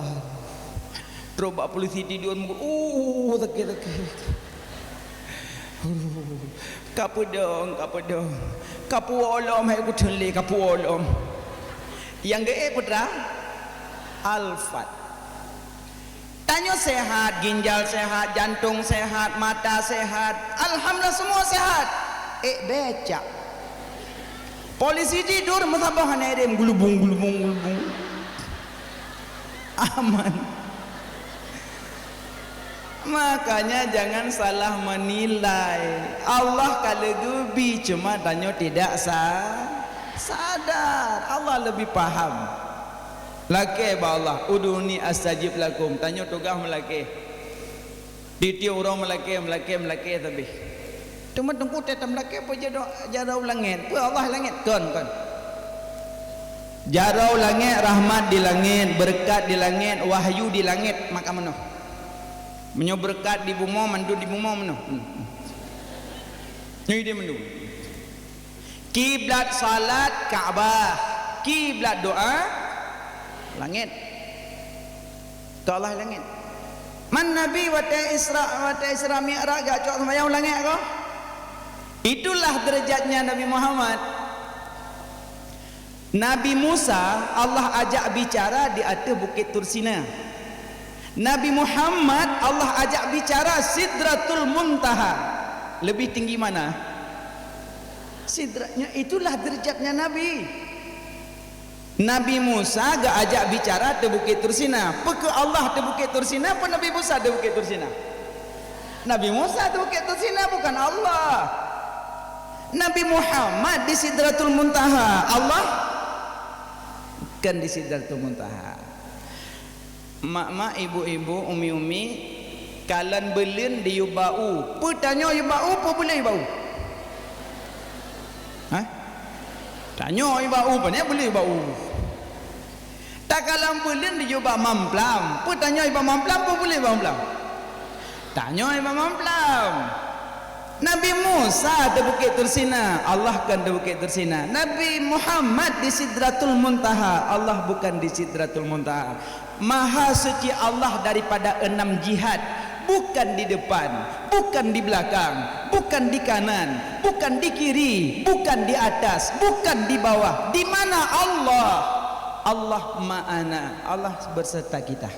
Trok bak polisi tidun, uh, sakét-sakét. Kapeudong, kapeudong. Kapuwoe lom hai kuteun lé, kapuwoe lom. Nyang geuék peue teuma? Alphard. Tanyoe sehat, ginjal sehat, jantong sehat, mata sehat. Alhamdulillah, semua sehat. Ék becak. Polisi tidur meusaboh hana irem, gulubung, gulubung, gulubung. Aman. Makanya jangan salah menilai. Allah ka lheueh geubi, cuma tanyoe tidak sa-, sadar. Allah lebih paham. Lakée bak Allah, "Ud'uni astajib lakum." Tanyoe tugaih meulakée. Tiep-tiep uroe meulakée, meulakée, meulakée sabé. Teuma teungku teutab meulakée peue jaroe, jaroe u langét? Peue Allah langét? Kon, kon. Jaroe u langét, rahmat di langét, beureukat di langét, wahyu di langét, maka meunoe. Meunyoe beureukat di bumoe, mandum di bumoe meunoe. Hmm, hmm. Nyoe idéh mandum. Kiblat salat Ka'bah, kiblat doa langét. Keu Allah langét. Man Nabi watée Isra, watée Isra Mi'raj geujak cok seumayang u langét ko? Itulah derajatnya Nabi Muhammad. Nabi Musa Allah ajak bicara di ateueh Bukét Tursina. Nabi Muhammad Allah ajak bicara Sidratul Muntaha. Lebih tinggi mana? Sidra-, nya itulah derajatnya Nabi. Nabi Musa geuajak bicara di Bukét Tursina. Peu keu Allah di Bukét Tursina, peu Nabi Musa di Bukét Tursina? Nabi Musa di Bukét Tursina, bukan Allah. Nabi Muhammad di Sidratul Muntaha. Allah kan di Sidratul Muntaha. Mak-mak, ibu-ibu, umi-umi, kalon buleuen diyue bak u. Peu tanyoe yue bak u, peu buleuen yue bak u? Hah? Tanyoe yue bak u, peu nyan buleuen yue bak u? Takalon buleuen diyue bak mamplam. Peu tanyoe yue bak mamplam, peu buleuen yue bak mamplam? Tanyoe yue bak mamplam. Nabi Musa di Bukét Tursina, Allah kan di Bukét Tursina. Nabi Muhammad di Sidratul Muntaha, Allah bukan di Sidratul Muntaha. Maha suci Allah daripada enam jihad, bukan di depan, bukan di belakang, bukan di kanan, bukan di kiri, bukan di atas, bukan di bawah. Di mana Allah? Allah ma'ana, Allah berserta kita.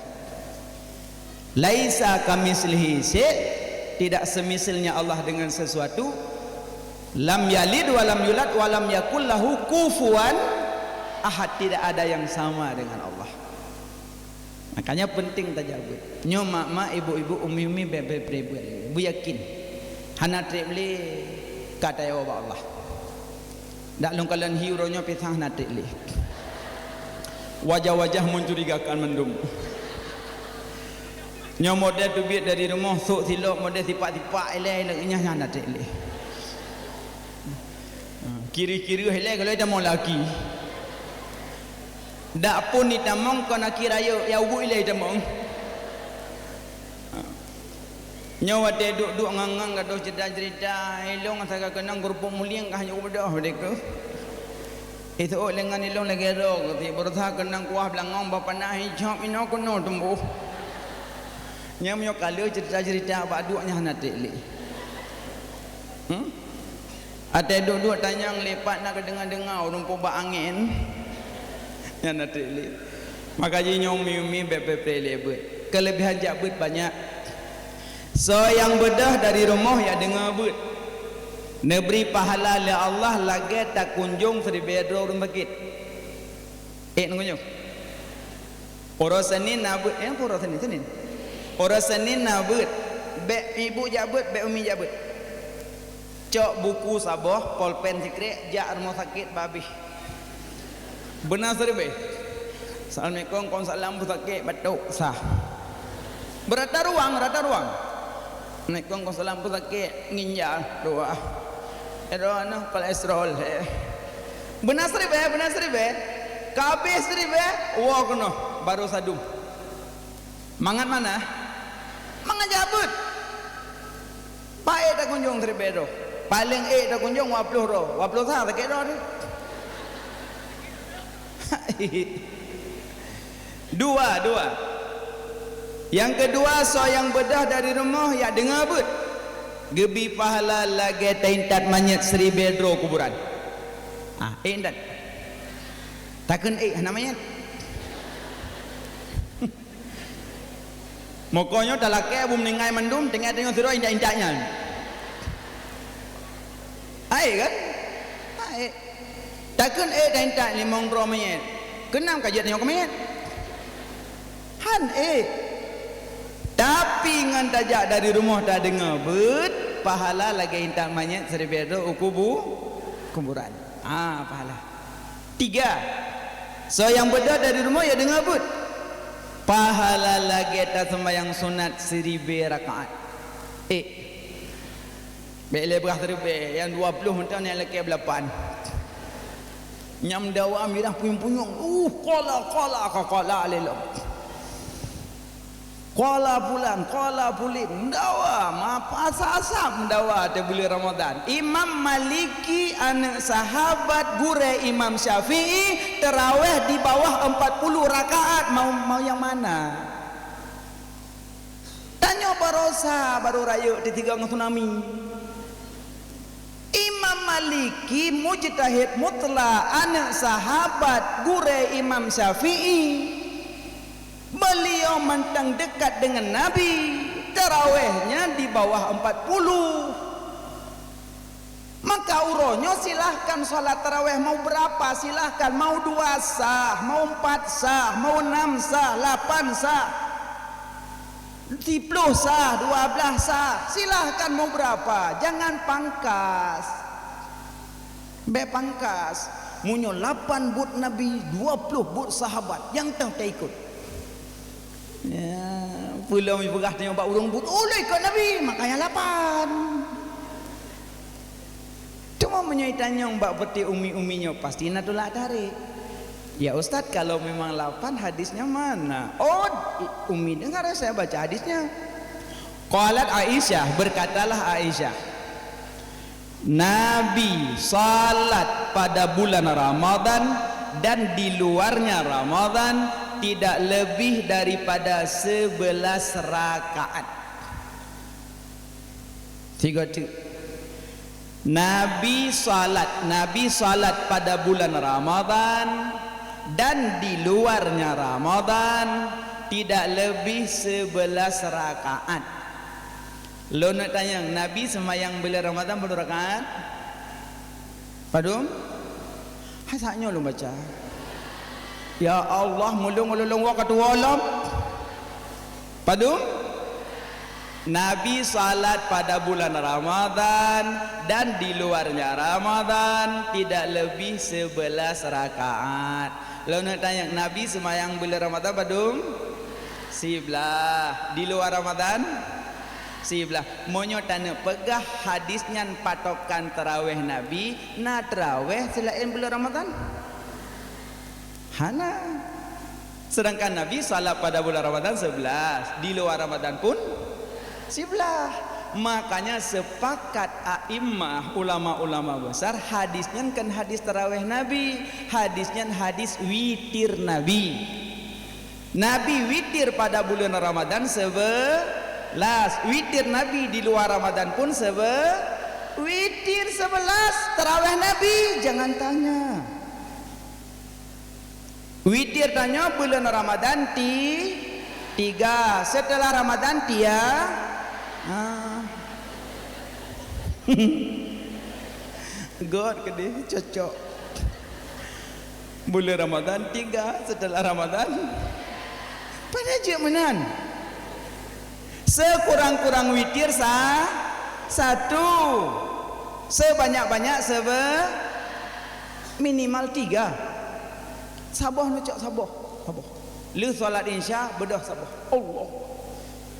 Laisa kamitslihi syai', tidak semisalnya Allah dengan sesuatu. Lam yalid wa lam yulad wa lam yakul lahu kufuwan ahad, tidak ada yang sama dengan Allah. Makanya penting tajak beuet. Nyoe mak-mak, ibu-ibu, umi-umi, bèk, bèk, bèk, bèk, beuyakin. Hana trép lé ka tayoe bak Allah. Dak lôn kalon hi uroe nyoe pisang hana trép lé. Wajah-wajah mencurigakan mandum. Nyoe model teubiet dari rumoh, sôk silop model sipak-sipak ilèe, ilèe nyan hana trép lé. Kiri-kiri ilèe kalau tamong laki. Dak pun itamong kon aki rayeuk, ya ubu ilèe itamong. Nyoe watèe duek-duek ngon-ngon gadoh cerita-cerita, ilong asa ka keunong keurupuk mulieng ka hanyut beudôh dikeue. Iseuôt lengan ilong lagèe droe, si beureusaha keunong kuah beulangong bak panah icok inoe keunoe tumbôh. Nyan meunyoe ka lheueh cerita-cerita bak duek nyan hana trép lé. Hmm? Watèe duek-duek tanyong lé pat na keudeungoe-deungoe ureueng peubak angén. Nyan na trép lé. Maka jih nyoe umi-umi bèk pré-pré lé beuet. Keuleubèhan jak beuet banyak. Soe nyang beudôh dari rumoh jak deungoe beuet. Neubri pahala lé Allah lagèe takunjông siribèe droe ureueng sakét. Ék neungoe nyoe. Uroe Senin na beuet, eh, uroe Senin, Senin. Uroe Senin na beuet, bèk ibu jak beuet, bèk umi jak beuet. Cok buku saboh, polpen sikrék, jak rumoh sakét babeh. Beuna siribèe. Assalamualaikum, waalaikumsalam, peue sakét, batuk, sah. Beurata ruang, rata ruang. Assalamualaikum, waalaikumsalam, peue sakét, ginjal, dua. Éh, dua nyoe kolesterol, eh. Beuna siribèe, beuna siribèe. Ka abéh siribèe, woe keunoe, barô sadum. Mangat mana? Mangat jak beuet. Paih takunjông siribèe droe. Paléng ék takunjông dua ploh droe. Dua ploh sa sakét droe teuh. Dua, dua. Nyang keudua, soe nyang beudôh dari rumoh jak deungoe beuet. Geubi pahala lagée taintat manyét siribée droe kuburan. Ah, ék intat. Takheun ék hana manyét. Meukonyoe talakée bu meuninggai mandum, teungoh-teungoh sidroe intat-intat nyan. Hai kan? Hai. Takheun ék taintat limong droe manyét. Keunam ka jeuet tanyoe keu manyét? Han ék. Tapi ngon tajak dari rumoh tadeungoe beuet, pahala lagée intat manyét siribée droe u kubu-, kuburan. Ah, pahala. Tiga. Soe nyang beudôh dari rumoh ya deungoe beuet. Pahala lagée taseumayang sunat siribée rakaat. Ék. Bék lé beurah siribée, nyang dua ploh mantong nyang lakée beulapan. Nyang meudawa mirah punyueng-punyueng. Uh, qala, qala, ka qala lé lom. Qala fulan, qala fulin, meudawa, meuasah-asah meudawa teuh buleuen Ramadhan. Imam Maliki, aneuëk sahabat gurée Imam Syafi'i, teurawéh di bawah empat puluh rakaat, mau, mau nyang mana? Tanyoe barosa barô rayeuk teutigong tsunami. Imam Maliki, mujtahid mutlak, aneuëk sahabat gurée Imam Syafi'i. Beuliau mantong deukat deungon Nabi, teurawéhnya di bawah empat puluh. Maka uroe nyoe silahkan salat tarawéh mau beurapa, silahkan, mau dua sah, mau empat sah, mau enam sah, lapan sah, siploh sah, dua blaih sah, silahkan mau beurapa, jangan pangkas. Bék pangkas, meunyoe lapan buet Nabi, dua ploh buet sahabat nyang teuh taikot. Ya, peulom jipeugah tanyoe bak ureuëng buet, "Oh, lôn ikot Nabi, makanya lapan." Cuma meunyoe tanyong bak peuti umi-umi nyoe, pasti na tulak tarék. "Ya Ustaz, kalau memang lapan, hadisnya mana?" "Oh, i-, umi dengar saya baca hadisnya." Qalat Aisyah, berkatalah Aisyah, Nabi salat pada bulan Ramadan dan di luarnya Ramadan tidak lebih daripada sebelas rakaat. Tiga tu. Nabi salat, Nabi salat pada bulan Ramadan dan di luarnya Ramadan tidak lebih sebelas rakaat. Lôn neuk tanyong, Nabi seumayang buleuen Ramadhan padum rakaat? Padum? Hai sak nyoe lôn baca. Ya Allah, mulung ulôn wak katuwoe lom. Padum? Nabi salat pada bulan Ramadhan dan di luarnya Ramadhan tidak lebih sebelas rakaat. Lôn neuk tanyong, Nabi seumayang buleuen Ramadhan padum? Siblaih. Di luar Ramadhan? Siblaih. Meunyoe taneuk peugah hadis nyan patokan tarawéh Nabi, na tarawéh seulaén buleuen Ramadhan? Hana. Sedangkan Nabi salat pada bulan Ramadhan siblaih, di luar Ramadhan pun siblaih. Makanya sepakat a'immah, ulama-ulama besar, hadis nyan kan hadis tarawéh Nabi, hadis nyan hadis witir Nabi. Nabi witir pada bulan Ramadhan siblaih, witir Nabi di luar Ramadhan pun siblaih, witir siblaih, tarawéh Nabi, jangan tanya. Witir tanyoe buleuen Ramadhan ti-, tiga, setelah Ramadhan tia-, ah. Göt keudeh, cocok. Buleuen Ramadhan tiga, setelah Ramadhan pada jeuet meunan. Sekurang-kurang witir sa-, satu. Sebanyak-banyak sebe-, minimal tiga. Saboh neucok saboh, saboh. Lheueh salat Isya, beudôh saboh. Allah.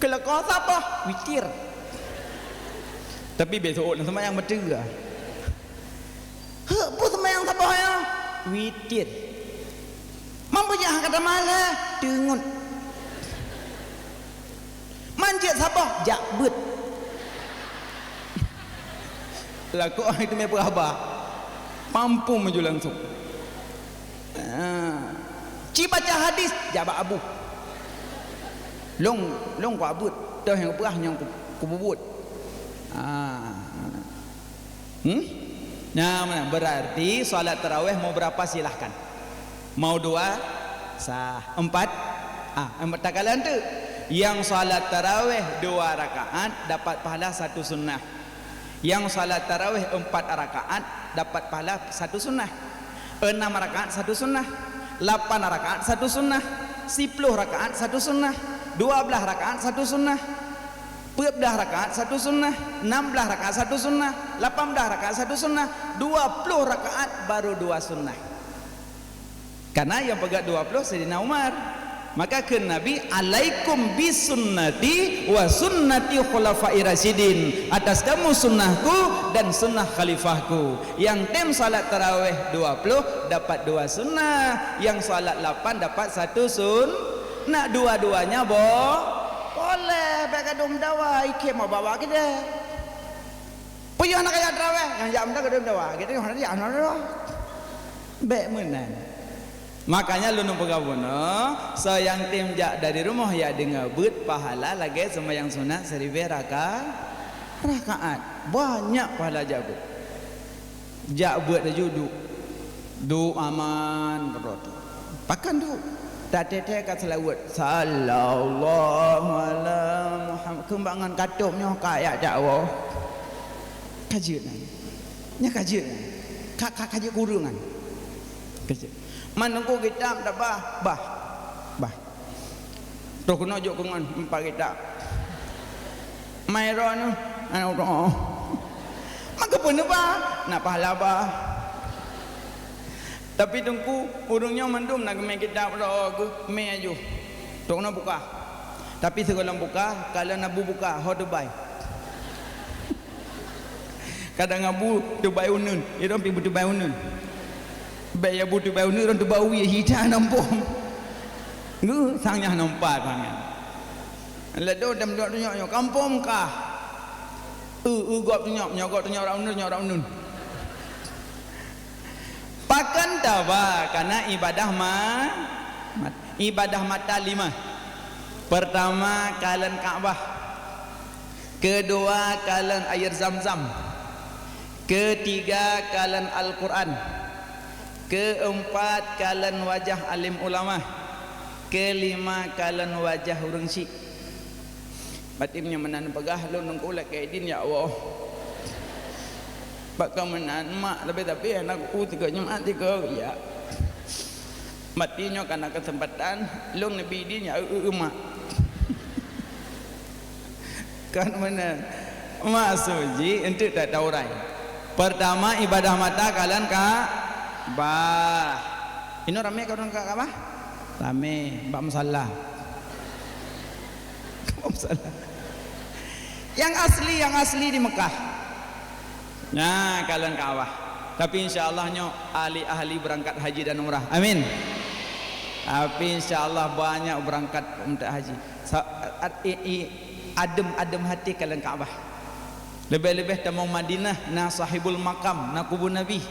Keuleukoe saboh, witir. Tapi besok nak seumayang beutôi. Hek, peue seumayang saboh nyoe? Witir. Mampu jak kata malah, teungeut. Manjeuet saboh, jak beuet. Lakoe ai teumé peuraba. Mampu maju langsung. Ah. Ci baca hadis, jak bak abu. Long, long ku abeuet, toh nyang peurah nyang ku, kububuet. Ah. Hmm? Nah, mana? Berarti salat tarawih mau berapa silahkan. Mau dua, sah. Empat, ah, empat, tak kalah tu. Yang salat tarawih dua rakaat dapat pahala satu sunnah. Yang salat tarawih empat rakaat dapat pahala satu sunnah. Enam rakaat satu sunnah. Lapan rakaat satu sunnah. Siploh rakaat satu sunnah. Dua belas rakaat satu sunnah. Peuet blah rakaat satu sunnah, nam blah rakaat satu sunnah, lapan blah rakaat satu sunnah, dua ploh rakaat baru dua sunnah. Karena yang peugah dua ploh Saidina Umar. Maka kheun Nabi, "Alaikum bi sunnati wa sunnati khulafai rasyidin." Atas kamu sunnahku dan sunnah khalifahku. Yang tem salat tarawih dua ploh dapat dua sunnah, yang salat lapan dapat satu sun-, nak dua-duanya bo-, boleh, bèk gadoh meudawa, ikhem bawa keudeh. Peue yôh hana kajak tarawih, nyang jak meudawa gadoh meudawa, gadoh hana jak meudawa. Bèk meunan. Makanya lôn peugah bunoe, soe nyang tem jak dari rumoh ya deungoe beuet pahala lagèe seumayang sunat siribèe raka-, rakaat. Banyak pahala jak beuet. Jak beuet laju duek. Duek aman keudroe. Pakon duek? Tateuteue ka seulaweuet. Sallallahu ala Muhammad. Keumbang ngon katôb nyoe ka jak dakwoe. Ka jeuet nyan. Nyan ka jeuet nyan. Ka, ka, ka jeuet kureueng nyan. Ka jeuet. Man teungku kitab tabah, bah. Bah. Troh keunoe jok keu ngon empat kitab. Mai droeneuh, aneuk droe. Maka peuneubah, na pahala bah. Tapi teungku, ureueng nyoe mandum na geumé kitab droe geuh, mé aju. Troh keunoe buka. Tapi sigohlom buka, kalon Abu buka, ho teubai. Kadang Abu teubai uneun, irong pi beuteubai uneun. Bèk ya bu teubai uneun, irong teubai wie hita nampong. Ngu, sang nyah nampa sang nyah. Ledo dem dok tunyok nyoe, kampong kah? Eu, eu gop tunyok, nyoe gop tunyok rak uneun, nyoe rak uneun. Pakon taba, karena ibadah ma-, mat-, ibadah mata lima. Pertama, kalon Ka'bah. Keudua, kalon air Zam-Zam. Keutiga, kalon Al-Quran. Keumpat, kalon wajah alim ulama. Keulima, kalon wajah ureueng syik. Batin nyoe meunan peugah lôn nungku lakèe idin, ya Allah. Bak ka meunan mak, tapi, tapi aneuk ku tiga Jumat tiga ya. Mati nyoe kana keuseumpatan lôn neubi idin ya, eu, eu, eu, mak. Kan meunan. Maksud jih, enteuk that taurai. Pertama, ibadah mata kalon Ka'bah. Inoe ramé kalon Ka'bah? Ramé, bak musala. Bak musala. Yang asli, yang asli di Mekah. Nah, kalon Ka'bah. Tapi insya Allah nyoe ahli-ahli beurangkat haji dan umrah. Amin. Tapi insya Allah banyak beurangkat untuk haji. Sa-, ad-, i-, i-, adem-adem hati kalon Ka'bah. Leubeh-leubeh tamong Madinah, na sahibul makam, na kubu Nabi.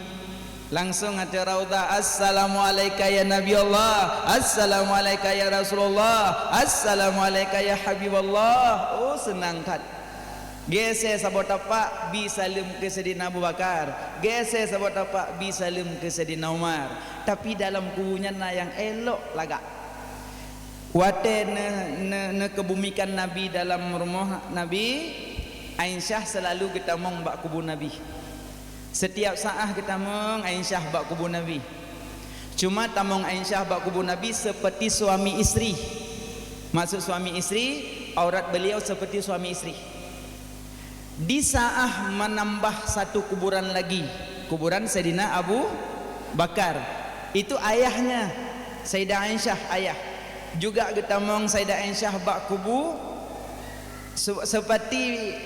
Langsung ateueh raudhah, "Assalamualaika ya Nabi Allah, assalamualaika ya Rasulullah, assalamualaika ya Habiballah." Oh, seunang that. Geuséh saboh tapak, bi saleuem keu Saidina Abu Bakar. Geuséh saboh tapak, bi saleuem keu Saidina Umar. Tapi dalam kubu nyan na nyang élok lagak. Watée ne-, ne-, neukeubumikan Nabi dalam rumoh Nabi, Aisyah seulalu geutamong bak kubu Nabi. Setiap saát geutamong Aisyah bak kubu Nabi. Cuma tamong Aisyah bak kubu Nabi seperti suami istri. Maksud suami istri, aurat beliau seperti suami istri. Di saát menambah satu kuburan lagi, kuburan Saidina Abu Bakar. Itu ayahnya, Saidah Aisyah, ayah. Juga geutamong Saidah Aisyah bak kubu se-, seperti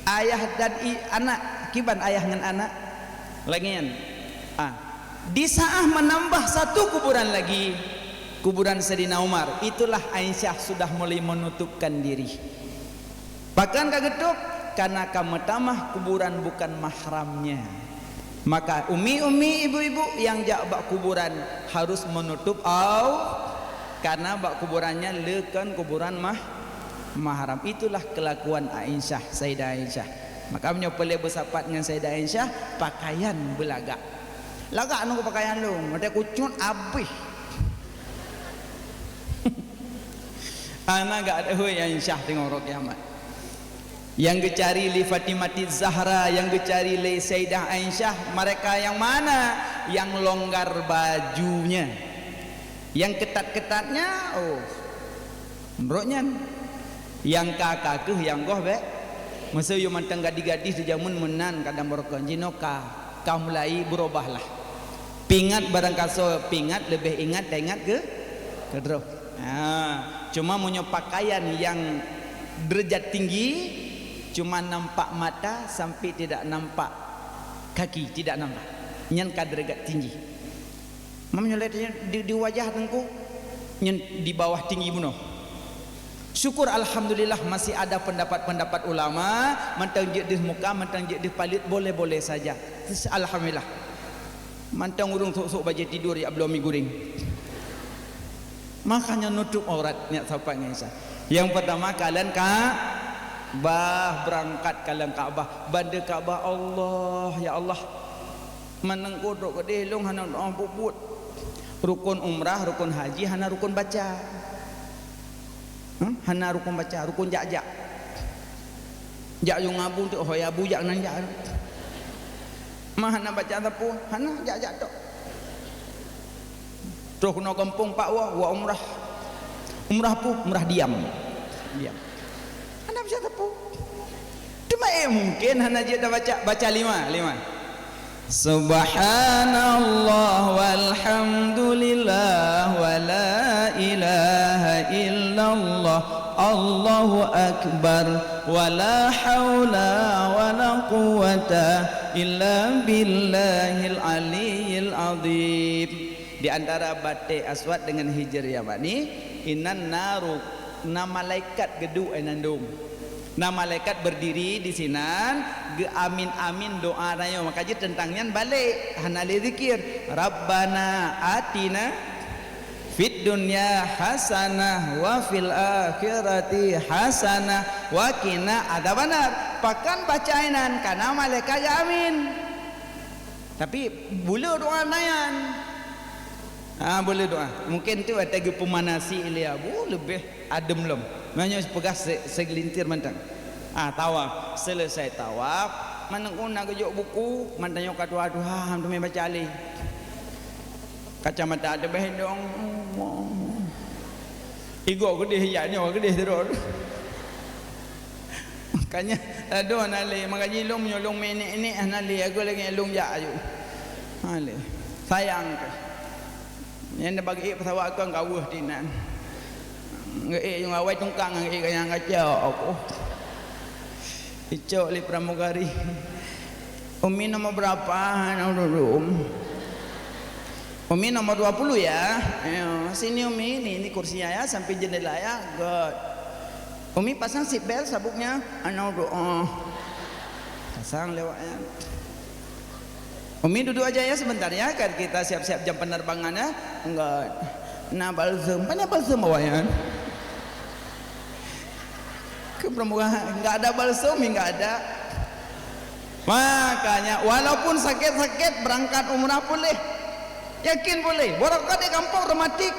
ayah dan i-, anak. Kiban ayah ngon anak? Lagian. Ah. Di saát menambah satu kuburan lagi, kuburan Saidina Umar, itulah Aisyah sudah mulai menutupkan diri. Pakon ka geutôb? Karena ka meutamah kuburan bukan mahramnya. Maka umi-umi, ibu-ibu nyang jak bak kuburan harus menutup au-, karena bak kuburannya le kon kuburan mah-, mahram. Itulah kelakuan Aisyah, Saidah Aisyah. Maka meunyoe peureulée beusapat ngon Sayyidah Aisyah, pakaian beulagak. Lagak nunggu pakaian lôn, watée kucut abéh. Hana gak ada hui Aisyah teungoh uroe kiamat. Nyang geucari lé Fatimati Zahra, nyang geucari lé Sayyidah Aisyah, mereka yang mana? Yang longgar bajunya. Yang ketat-ketatnya, oh, meurok nyan. Nyang ka, ka kheueh nyang goh bék. Meuseu yue mantong gadih-gadih teujameun meunan kadang barokon jinoe ka, ka mulai beurubahlah. Pingat barangkasoe, pingat leubeh ingat taingat keu, keu droe. Ha, cuma meunyoe pakaian nyang derajat tinggi, cuma nampak mata sampai tidak nampak kaki, tidak nampak. Nyan ka derajat tinggi. Meunyoe lé di, di wajah teungku, nyan di bawah tinggi bunoe. Syukur alhamdulillah masih ada pendapat-pendapat ulama, mantong jeuet deuh muka, mantong jeuet deuh paleuet, boleh-boleh saja. Alhamdulillah. Mantong ureuëng sok-sok bajée tidur jak bloe mi guréng. Makanya nutup aurat nyak sapat ngon Isa. Yang pertama kalian Ka'bah, berangkat kalian Ka'bah, banda Ka'bah Allah, ya Allah. Manang kudok keudeh lôn hana doa buet-buet. Rukun umrah, rukun haji hana rukun baca. Hmm? Hana rukun baca, rukun jak-jak. Jak yue ngabu tu, oh ya bu jak nan jak. Mah hana baca sapeue, hana jak-jak tok. Troh keunoe gampông pak woe, woe umrah. Umrah peue? Umrah diam. Diam. Hana baca sapeue. Teuma eh mungkin hana jeuet tabaca, baca lima, lima. Subhanallah walhamdulillah wa la ilaha illallah, Allahu akbar, wa la haula wa la quwwata illa billahil aliyyil azim. Di antara Batik Aswad dengan Hijr Yamani, inan na ru-, na malaikat geuduek inan dum. Na malaikat berdiri di sinan, geuamin-amin doa rayoe. Maka jih teuntang nyan balek, hana lé zikir. Rabbana atina fid dunya hasanah wa fil akhirati hasanah wa qina adzabannar. Pakon baca inan, kana malaikat geuamin. Tapi bule doa nyan. Ha, bule doa. Mungkin tu watée geupeumanasi ilée abu leubeh adem lom. Meunyoe peugah se-, segelintir mantong. Ah, tawaf. Selesai tawaf, mantong na geujok buku, mantong nyoe ka tuha-tuha, han teumé baca lé. Kacamata teubeh dong. Igoe keudeh jak nyoe keudeh terus. Makanya, aduh, hana lé. Maka jih lôn meunyoe lôn meuinék-inék, hana lé. Aku lagée lôn jak aju. Hana lé. Sayang keu. Nyan bagi pesawat kon ka weueh tinan. Ngeuk nyang awai tungkang ngeuk nyang kacau aku. Icok lé pramugari. Umi nomor berapa? Nomor dua puluh. Umi nomor dua puluh ya. Ya, sini Umi, ini, ini kursinya ya, sampai jendela ya. Good. Umi pasang seat belt sabuknya. Anak doa. Pasang lewat ya. Umi duduk aja ya sebentar ya, kan kita siap-siap jam penerbangan ya. Enggak. Nah, balsem. Mana balsem awaknya? Ke perempuan enggak ada balsem, enggak ada. Makanya walaupun sakit-sakit berangkat umrah boleh. Yakin boleh. Barangkat di kampung rematik.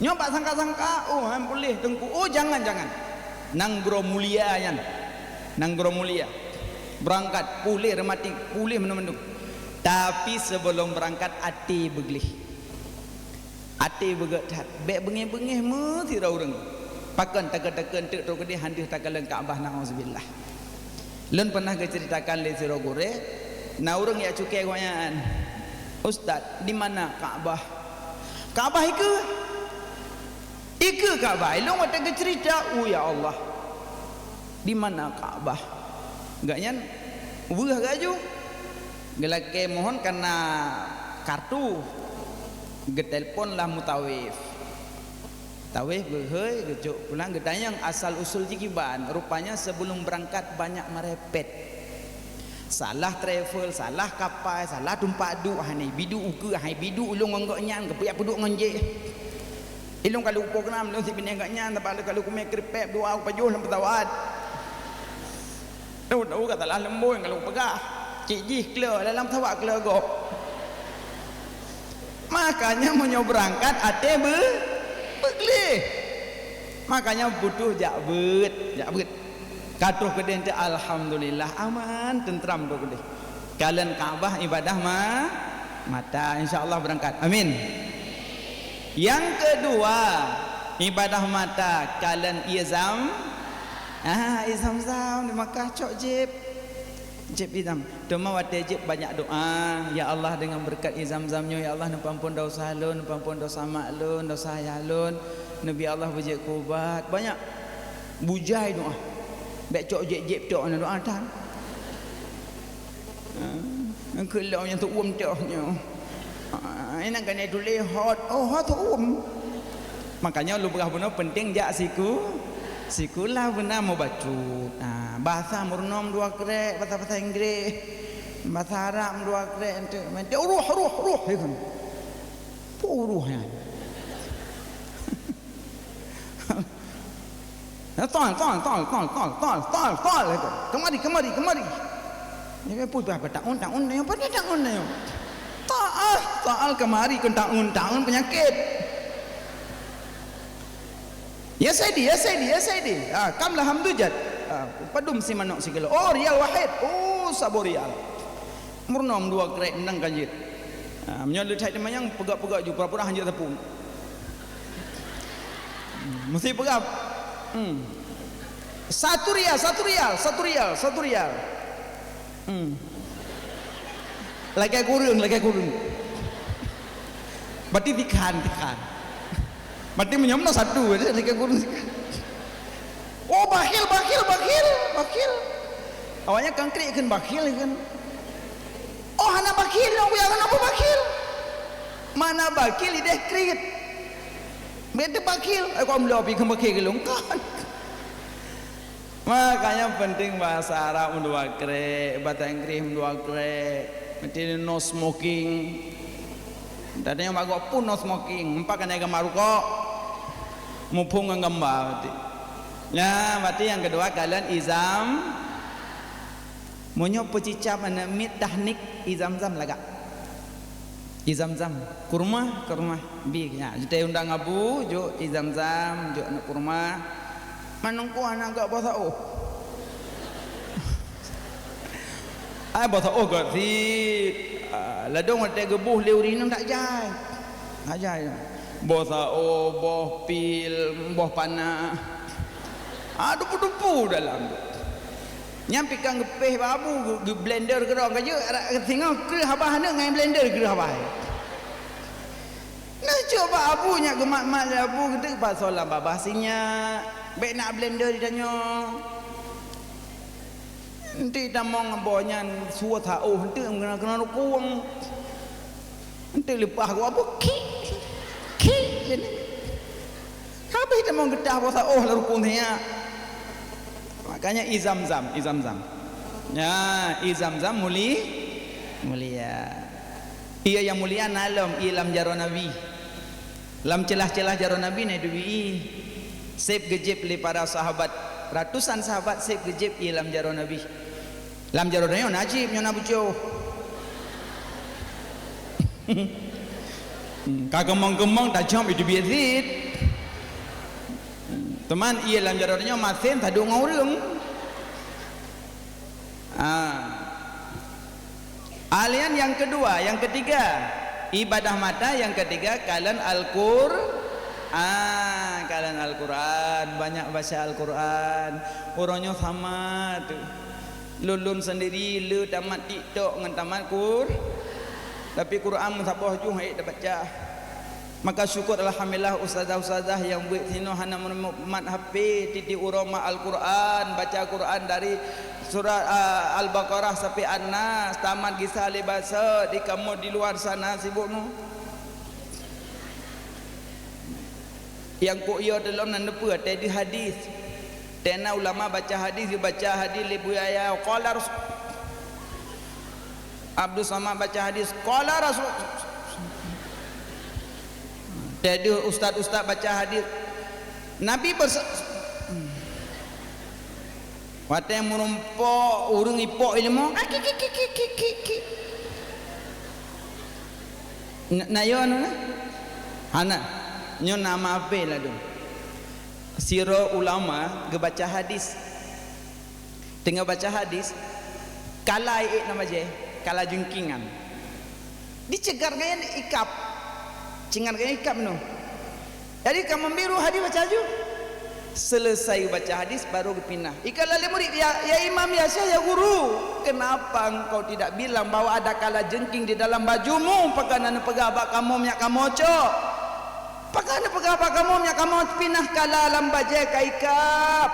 Nyoe bak sangka-sangka, oh, han puléh teungku. Oh, jangan, jangan. Nanggroe mulia nyan. Nanggroe mulia. Berangkat, puléh rematik, puléh mandum-mandum. Tapi sebelum berangkat, até beugleh. Até beugét that. Bék beungéh-beungéh meusidroe ureuëng. Pakon takheun-takheun teuk troh keudeh han deuh takalon Ka'bah, na'uzubillah. Lôn pernah geuceuritakan lé sidroe gurée, na ureuëng jak cukée gobnyan, "Ustaz, di mana Ka'bah?" "Ka'bah ikeue?" "Ikeue Ka'bah." Ilôn watée geuceurita, "Oh ya Allah, di mana Ka'bah?" Gobnyan weueh geuaju, geulakée mohon kana kartu, geutelepon lah mutawif. Taweh beuhôi geucok pulang, geutanyong asal usul jih kiban. Rupanya sebelum berangkat banyak merepet. Salah travel, salah kapai, salah teumpat duek, hana biduek ukeue, hai biduek ulôn ngon gobnyan, geupeuyak peuduek ngon jih. Ilôn ka lheueh program, lôn sibinéh gobnyan, teuma lôn ka lheueh kumé kripek, dua pajoh lam pesawat. Tahu-tahu ka salah leumbôi ngon lôn peugah. Cit jih kle dalam sawak kle gob. Makanya meunyoe beurangkat até be-, beugleh. Makanya butuh jak beuet, jak beuet. Ka troh keudeh teuh, alhamdulillah, aman, teuntram troh keudeh. Kalon Ka'bah ibadah ma-, mata, insya Allah beurangkat. Amin. Nyang keudua, ibadah mata kalon ié Zam-, ah, ié Zam-Zam di Makkah cok jieb. Jieb ié Zam-, teuma watée jieb banyak doá, "Ya Allah, deungon beureukat ié Zam-Zam nyoe, ya Allah, neupeuampon desya lôn, neupeuampon desya mak lôn, desya ayah lôn, neubi Allah beujeuet keu ubat." Banyak bujai doá. Bék cok jieb-jieb tok na doá tan. Ah, keu lôn nyang teuuem tok nyoe. Ah, inan ka na tuléh hot, oh, hot teuuem. Makanya lôn peugah bunoe penting jak siku-, sikula beuna mubacut. Ah, bahasa meurunoe dua krek, bahasa, bahasa Inggréh, bahasa Arab dua krek, enteuk, enteuk, ruh, ruh, ruh, ya kan? Peue ruh nyan? Tol, tol, tol, tol, tol, tol, tol, tol, itu. Kemari, kemari, kemari. Ini pun apa taun, taun, taun, apa taun, taun? Taal, taal kemari, kon taun, taun penyakit. Ya Saidi, ya Saidi, ya Saidi. Ah, kam laham dujat. Ah, padum si manok sikilo. Oh, rial wahid. Oh, saboh rial. Meurunoe dua krek nang ka jeuet. Ah, meunyoe le that teumanyang, peugah-peugah ju pura-pura hanjeuet sapeue. Hmm, mesti peugah. Hmm. Satu rial, satu rial, satu rial, satu rial. Hmm. Lagée kureueng, lagée kureueng. Berarti tikhan, tikhan. Berarti meunyoe na satu, lagée kureueng tikhan. Oh, bakhil, bakhil, bakhil, bakhil. Awaknyan kan krik kheun bakhil kheun. Oh, hana bakhil, nyang buya kheun apa bakhil? Mana bakhil ideh krit. Bék teu bakhil, eh, kok meulo pi kheun bakhil keu lôn kan. Makanya penting bahasa Arab meudua krek, bahasa Inggris meudua krek. Mesti no smoking. Tadi nyang bagoe pun no smoking, empat kena gambar rukok. Muphom ngon gambar berarti. Nah, berarti nyang keudua kalon ié Zam-, meunyoe peucicab aneuk miet tahnik ié Zam-Zam lagak. Ié Zam-Zam, kurma, kurma, bi nyan. Jiteuundang abu, jok ié Zam-Zam, jok aneuk kurma. Manungku aneuk gak boh saoh. Ai boh saoh gak sit. Ah, ladong watée geuboh lé ureueng inong tak jai. Tak jai. Boh saoh, boh pil, boh panah. Ah, dupu-dupu dalam. Nyan pih kan geupéh bak abu, geu-, geublender keudroe ka jeuet, singoh kreueh haba aneuk ngon blender kreueh haba. Neucok bak abu nyan geumat-mat lé abu geuteuk pasoe lam babah sinyak. Bék na blender di tanyoe. Enteuk tamong boh nyan suwah saoh enteuk keunan-keunan rukung. Enteuk leupah geuh abu, kik, kik, kheun. Habéh tamong geutah boh saoh lam rukung sinyak. Makanya ié Zam-Zam, ié Zam-Zam. Ya, ié Zam-Zam muli-, mulia. Ié nyang mulia na lom, ié lam jaroe Nabi. Lam ceulah-ceulah jaroe Nabi na teubi ié. Seb geujieb lé para sahabat. Ratusan sahabat seb geujieb ié lam jaroe Nabi. Lam jaroe nyoe na jieb, nyoe na bucoh. Hmm, ka keumong-keumong tajom itu biet sit. Hmm, teuma ié lam jaroe nyoe masen taduek ngon ureueng. Ah. Alian nyang keudua, nyang keutiga, ibadah mata, nyang keutiga kalon Al-Qur-, ah, kalon Al-Qur'an, banyak baca Al-Qur'an. Uroe nyoe sama teuh. Lôn, lôn sendiri le tamat TikTok ngon tamat Qur-, tapi Qur'an meusaboh juh ék tabaca. Maka syukur alhamdulillah ustazah-ustazah nyang buet sinoe hana meumat H P, tiep-tiep uroe mat Al-Qur'an, baca Qur'an dari surat, a, Al-Baqarah sampai An-Nas, tamat gisa lé basa di kamoe di luar sana sibuk nyoe. Nyang kok yo teulom nan neupeu tadi hadis. Tena ulama baca hadis, baca hadis lé Buya Yahya, qala Rasul. Abdul Samad baca hadis, qala Rasul. Tadi ustaz-ustaz baca hadis, Nabi berse-, Watée meurumpok ureuëng ipok ilmu, ah, ki, ki, ki. Na, na yo anu na? Hana. Nyoe nama ape ladum. Siro ulama geubaca hadis. Teungoh baca hadis, kala ék nama jeh, kala jeungkingan. Dicegat ngon ikab. Cengat ngon ikab noh. Jadi ka meubiru hadis baca laju. Selesai baca hadis baru geupinah. Ikala lé murit, "Ya, ya imam, ya syekh, ya guru, kenapa engkau tidak bilang bahwa ada kala jengking di dalam bajumu? Pakon hana peugah bak kamoe minyak kamoe cok? Pakon hana peugah bak kamoe minyak kamoe pinah kala lam bajée ka ikab?"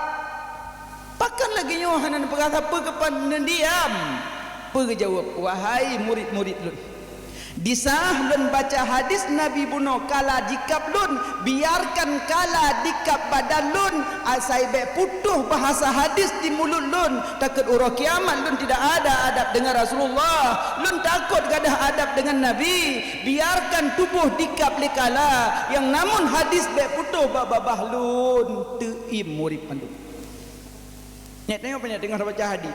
Pakon lagée nyoe hana neupeugah sapeue keu pan neudiam? Peue geujaweueb, "Wahai murit-murit lôn, disaah lôn baca hadis Nabi bunoe kala dikab lôn, biarkan kala dikab badan lôn, asai bék putôh bahasa hadis di mulut lôn, takot uroe kiamat lôn tidak ada adab dengan Rasulullah, lôn takot gadah adab dengan Nabi, biarkan tuboh dikab lé kala, nyang namun hadis bék putôh bak babah lôn." Teuiem murit mandum. Nyak tengok, nyak tengok baca hadis.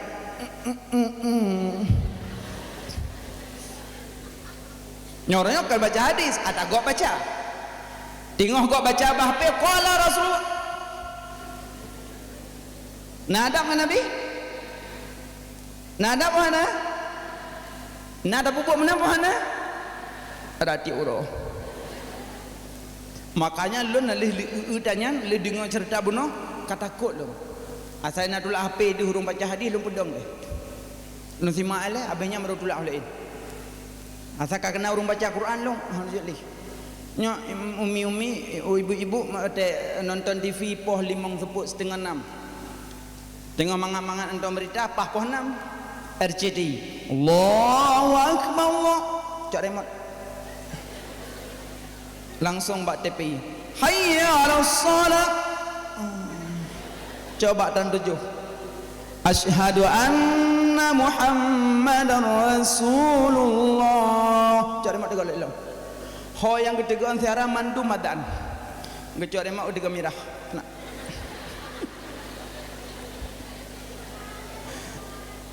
Nyoe ureuëng nyoe kon baca hadis, ata gob baca. Teungoh gob baca bah pé, qala Rasulullah. Na adab ngon Nabi? Na adab ngon hana? Na tapeubuet meunan ngon hana? Ada tiep uroe. Makanya lôn na lheueh lé-, eu-, eu tanyan, lheueh deungoe ceurita bunoe, ka takot lôn. Asai na tulak H P deuh ureuëng baca hadis, lôn peudong deh. Lôn simak lé, abéh nyan baru tulak laén. Asai ka keunal ureuëng baca Quran lôn, ah, lôn jeuet lé. Nyoe, umi-umi, ibu-ibu, ma-, te-, nonton T V poh limong seupôt siteungoh nam. Teungoh mangat-mangat nonton beurita, paih poh nam, R C T I. Allahu Akbar, Allah. Cok remote. Langsung bak T P I. Hayya 'alas shalah. Cok bak tan tujoh. Asyhadu anna Muhammadar Rasulullah. Cok remote teugok lom. Ho nyang geuteugok siara mandum madan. Geucok remote u tiga mirah. Nah.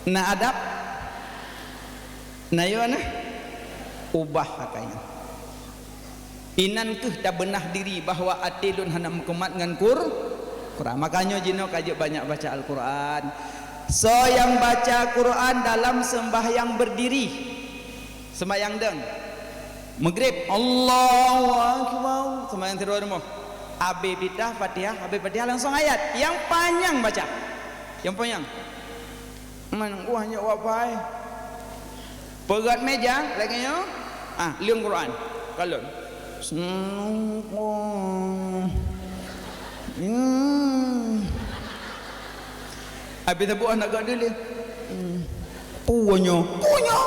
Na adab, na yo na ubah akai nyan. Inan kheueh tabeunah diri bahwa até lôn hana meukumat ngon Qur-, Quran. Makanya jinoe ka jeuet banyak baca Al-Quran. Soe nyang baca Quran dalam sembahyang berdiri, sembahyang dong. Maghrib, Allahu Akbar. Sembahyang tiroe rumoh. Abéh pitah Fatihah, abéh Fatihah langsung ayat. Nyang panyang baca. Nyang panyang. Man, wah, nyoe wafai. Peugét meja, lagée nyoe. Ah, leueng Quran. Kalon. Hmm. Abéh teubuet aneuk gak dulu. Hmm. Punyo. Punyo.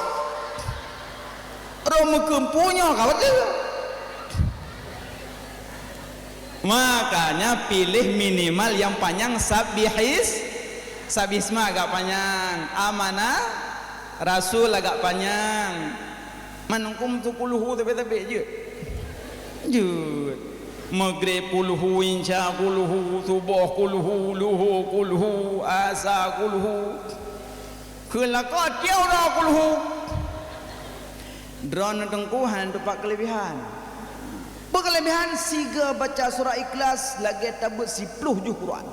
Roh meukeumpu nyoe ka beutôi. Makanya pilih minimal nyang panyang sabihis-, sabisma agak panyang, amanah rasul agak panyang. Manungkum tu kulhu tapi-tapi jeuet. Jeuet. Maghrib kulhu, insya kulhu, suboh kulhu, luhur kulhu, asa kulhu. Kheun lakoe tiep uroe kulhu. Droeneuh teungku hana tupat keulebihan. Peukeulebihan sigoe baca surat Ikhlas lagée tabeuet siploh juh Quran.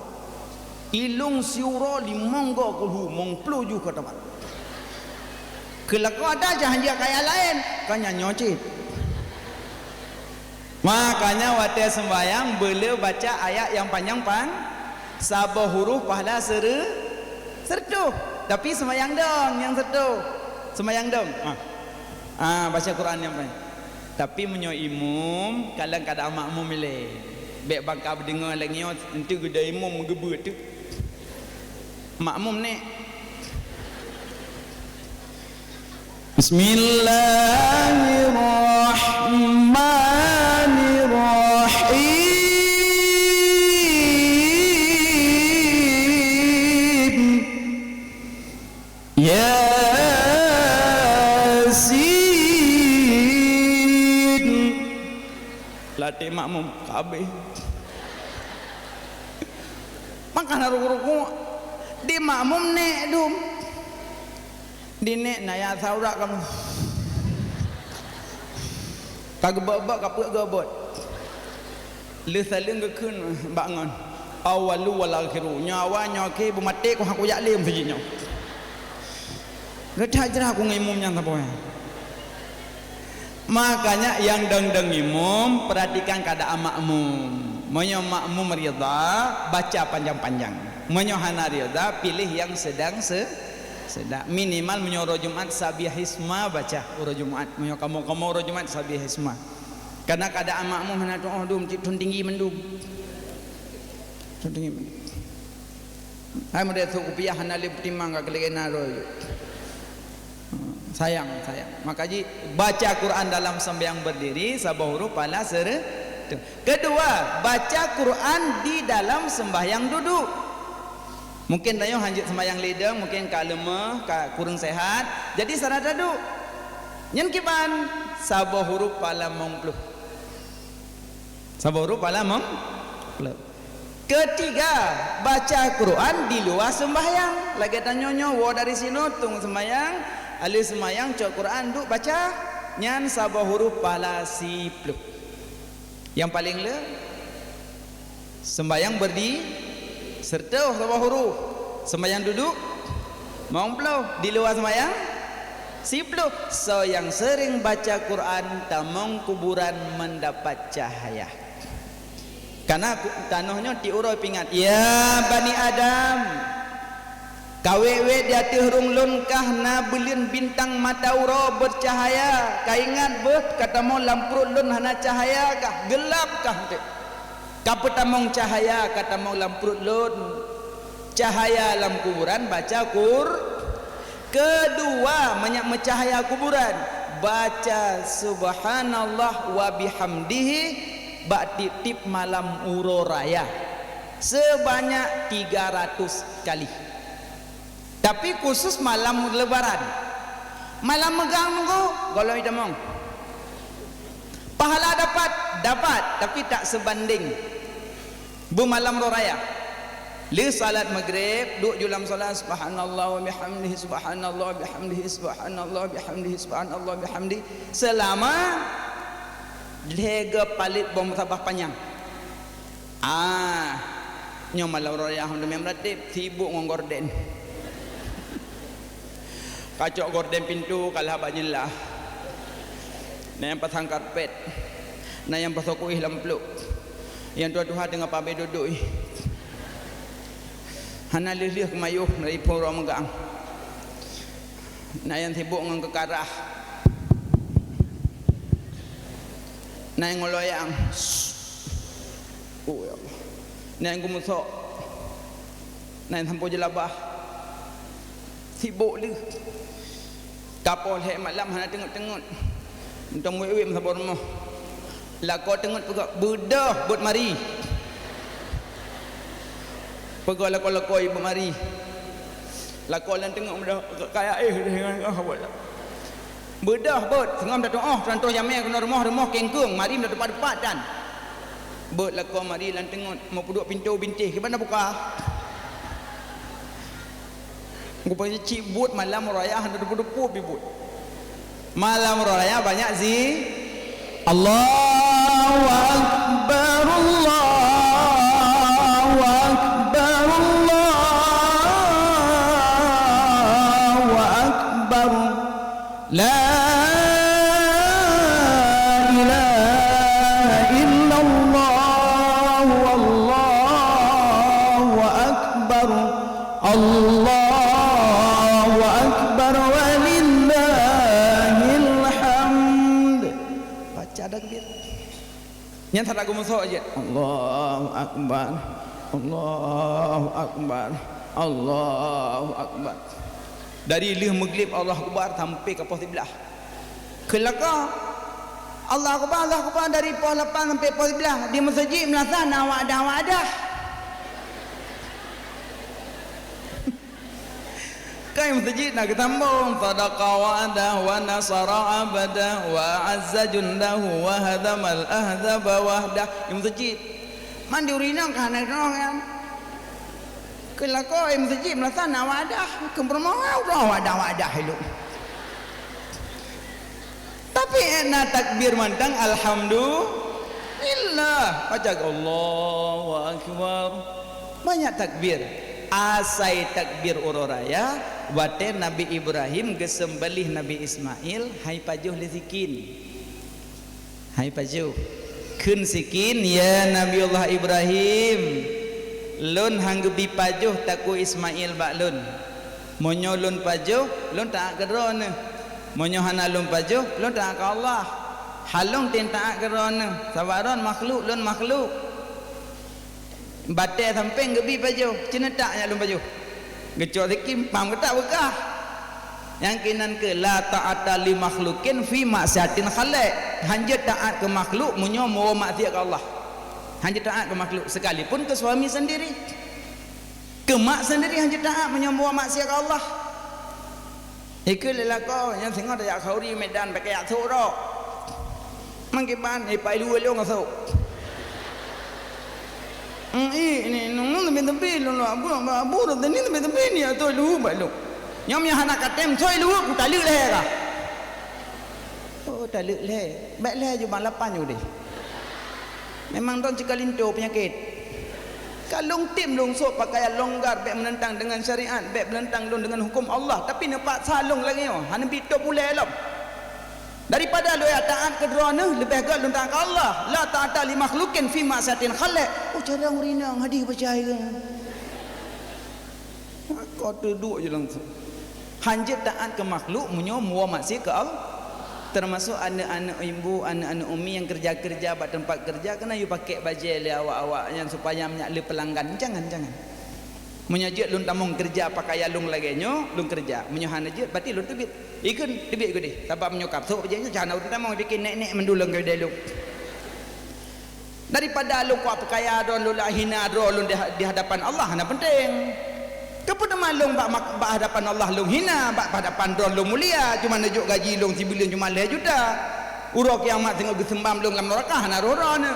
Ilong siuroe limong goe kulhu, mong ploh juh ka tamat. Kheun lakoe ata janji kaya laén, ka nyan nyoe cit. Makanya watée sembahyang beu le baca ayat nyang panyang pan, saboh huruf pahala seure-, seureutoh. Tapi sembahyang dong nyang seureutoh. Sembahyang dong. Ha. Ha, baca Quran nyang panyang. Tapi meunyoe imum, kalon kada makmum ilée. Bék bangka beudeungoe lagée nyoe, enteuk geuda imum meugeubeuet teuk. Makmum nek. Bismillahirrahmanirrahim. Yasin. Latih makmum, ka habéh. Maka na rukuk-rukuk. Di makmum nèk dum. Di nèk na ya saurak kamoe. Ka geubot-bot, ka peuet geubot. Lheueh saleuem geukheun bak ngon. Awwalu wal akhiru. Nyoe awai, nyoe akhé, beumaté ku hana kujak lé meuseujid nyoe. Geutajra ku ngon imum nyan saboh nyan. Makanya nyang dong-dong imum, perhatikan keadaan makmum. Meunyoe makmum ridha, baca panjang-panjang. Meunyoe hana ridha, piléh nyang sedang se-, sedang. Minimal meunyoe uroe Jumat, Sabihisma baca uroe Jumat. Meunyoe kamoe-kamoe uroe Jumat, Sabihisma. Karena keadaan makmum hana tu'oh dum, cit thon tinggi mandum. Thon tinggi mandum. Hai model sôk kupiah hana lé peutimang ka keuleue na roh. Sayang, sayang. Maka jih, baca Quran dalam sembahyang berdiri, saboh huruf pahala sere-, tu. Kedua, baca Quran di dalam sembahyang duduk. Mungkin tanyoe hanjeuet sembahyang lidang, mungkin ka leumah, ka kureueng sehat. Jadi, syarat duek. Nyan kiban, saboh huruf pahala limong ploh. Saboh huruf pahala limong ploh. Ketiga, baca Quran di luwa seumbahyang. Lagèe tanyoe nyoe, woe dari sinoe, tueng seumbahyang, alheuh seumbahyang, cok Quran, duek baca, nyan saboh huruf pahala siploh. Nyang paleng le, seumbahyang berdi-, sireutoh saboh huruf. Seumbahyang duduk, limong ploh. Di luwa seumbahyang, siploh. Soe nyang seuring baca Quran, tamong kuburan mendapat cahaya. Kana ku-, tanoh nyoe tiep uroe peuingat, "Ya Bani Adam, kawét-wét di ateueh rhueng lôn kah na buleuen bintang mata uroe beucahaya. Kaingat beuh, ka tamong lam pruet lôn hana cahaya kah, geulab kah teuh. Ka peutamong cahaya ka tamong lam pruet lôn. Cahaya lam kuburan baca Qur-, Keudua, manyak meucahya kuburan, baca subhanallah wa bihamdihi bak tiep-tiep malam uroe raya seubanyak tiga ratus kali. Tapi khusus malam Lebaran. Malam meugang nunggu, gohlom itamong. Pahala dapat, dapat, tapi tak sebanding beumalam uroe raya. Lheueh salat Maghrib, duek ju lam salat, subhanallah wa bihamdihi, subhanallah wa bihamdihi, subhanallah wa bihamdihi, subhanallah wa bihamdihi, seulama lhèe geupalet boh musabah panyang. Ah, nyoe malam uroe raya, alhamdulillah, meuratéb, sibuk ngon gorden. Kacok gorden pintoe, kalah bak jendela. Na nyang pasang karpet. Na nyang pasoe kuéh lam pluek. Nyang tuha-tuha teungoh pabé duek-duek. Hana lheueh-lheueh keumayôh dari phon uroe meugang. Na nyang sibuk ngon keukarah. Na nyang ngon loyang. Oh, ya Allah. Na nyang geumusok. Na nyang sampoe jeulabah. Sibok lheueh. Ka poh lhèe malam hana teungeut-teungeut. Mantong wét-wét meusaboh rumoh. Lakoe teungeut peugah, "Beudôh, beuet mari." Peugah lakoe-lakoe, "Beuet mari." Lakoe lam teungeut beudôh, kaya éh, dengan, oh, buat. Beudôh beuet, seungab tatu'oh, teurantoh jamé keunoe rumoh, rumoh kengkeung, mari meutupat-tupat tan. Beuet lakoe mari lam teungeut, meupeuduek pintoe bintéh, kiban na buka. Geupeue cit buet malam raya hana teupeu-teupeu pih buet. Malam raya banyak zi-, Allahu Akbar, Allahu Akbar, Allahu Akbar. La ilaha illallah, wallahu akbar. Allahu akbar walillahil hamd. Baca takbir. Nyan that geumusok jih. Allahu akbar. Allahu akbar. Allahu akbar. Dari lheueh meugleb Allahu akbar sampai ka poh siblaih. Keulaka. Allahu akbar, Allahu akbar dari poh lapan sampai poh siblaih. Di meuseujid meunasah na wa'dah-wa'dah. Kai meuseujid na geutambong, sadaqa wa'dah wa nasara abdah wa a'azza jundahu wa hazamal ahzaba wahdah. Di meuseujid. Man di ureueng inong ka hana keudroe nyan. Keu lakoe meuseujid meunasah na wadah, keu peurumoh uroe wadah-wadah ilok. Tapi na takbir mantong, alhamdulillah. Baca Allahu Akbar. Banyak takbir. Asai takbir uroe raya, watée Nabi Ibrahim geuseumbeuléh Nabi Ismail, hai pajoh lé sikin. Hai pajoh. Kheun sikin, "Ya Nabiullah Ibrahim, lôn han geubi pajoh takue Ismail bak lôn. Meunyoe lôn pajoh, lôn taát keu droeneuh. Meunyoe hana lôn pajoh, lôn taát keu Allah. Hana lôn tem taát keu droeneuh, sabab droeneuh makhluk, lôn makhluk." Batée sampéng geubi pajoh, ceuneutak nyan lôn pajoh. Geucok sikin, pam geutak beukah. Nyang keunan keuh, "La ta'ata li makhluqin fi ma'siyatin khaliq." Hanjeuet taát keu makhluk meunyoe meuwoe maksiat keu Allah. Hanjeuet taát keu makhluk, sekalipun keu suami sendiri. Keu mak sendiri hanjeuet taát meunyoe meuwoe maksiat keu Allah. Ikeu lé lakoe nyang singoh tajak khauri Medan pakai jak sôk rok. Mangkiban, eh, pai luweue lôn ngon sôk. Hmm, ih, ini nunggu teumpi-teumpi lôn, lôn abu, abu, abu, rot ni teumpi-teumpi ni atau lu bak lôn. Nyom nyang hana katem soi lu ku taleuek lé ka. Oh, taleuek lé. Baik lé ju bang lapan ju deh. Memang don ceukalinto penyakit. Ka lôn tem lôn sôk pakaian longgar bék meunentang deungon syariat, bék meunentang lôn deungon huköm Allah, tapi neupaksa lôn lagée nyoe, hana bi top ulée lom. Daripada lôn jak taát keu droeneuh, leubeh gét lôn taát keu Allah. La ta'ata li makhluqin fi ma'siyatin khaliq. Oh, carông rinang hadih percaya. Maka teuduek je langsung. Hanjeuet taát keu makhluk meunyoe meuwoe maksiat keu Allah. Teumasok aneuëk-aneuëk ibu, aneuëk-aneuëk umi nyang keureuja-keureuja bak teumpat keureuja, keuneuk yue pakèk bajèe lé awak-awak nyan supaya meunyak le peulanggan. Jangan, jangan. Meunyoe jeuet lôn tamong keureuja pakaian lôn lagèe nyoe, lôn keureuja. Meunyoe hana jeuet, berarti lôn teubiet. Ikheun teubiet keudeh. Sabab meunyoe ka sôk bajèe nyoe, hana ureuëng tamong, bikin nek-nek mandum lôn keudeh lôn. Daripada lôn kuat peukaya droe lôn, lôn hina droe lôn di, di hadapan Allah, hana penting. Keupeue teuma lôn bak mak-, bak hadapan Allah lôn hina, bak hadapan droe lôn mulia, cuma neujok gaji lôn sibuleuen cuma lhèe juta. Uroe kiamat teungoh geuseumbam lôn lam neuraka, hana roh droeneuh.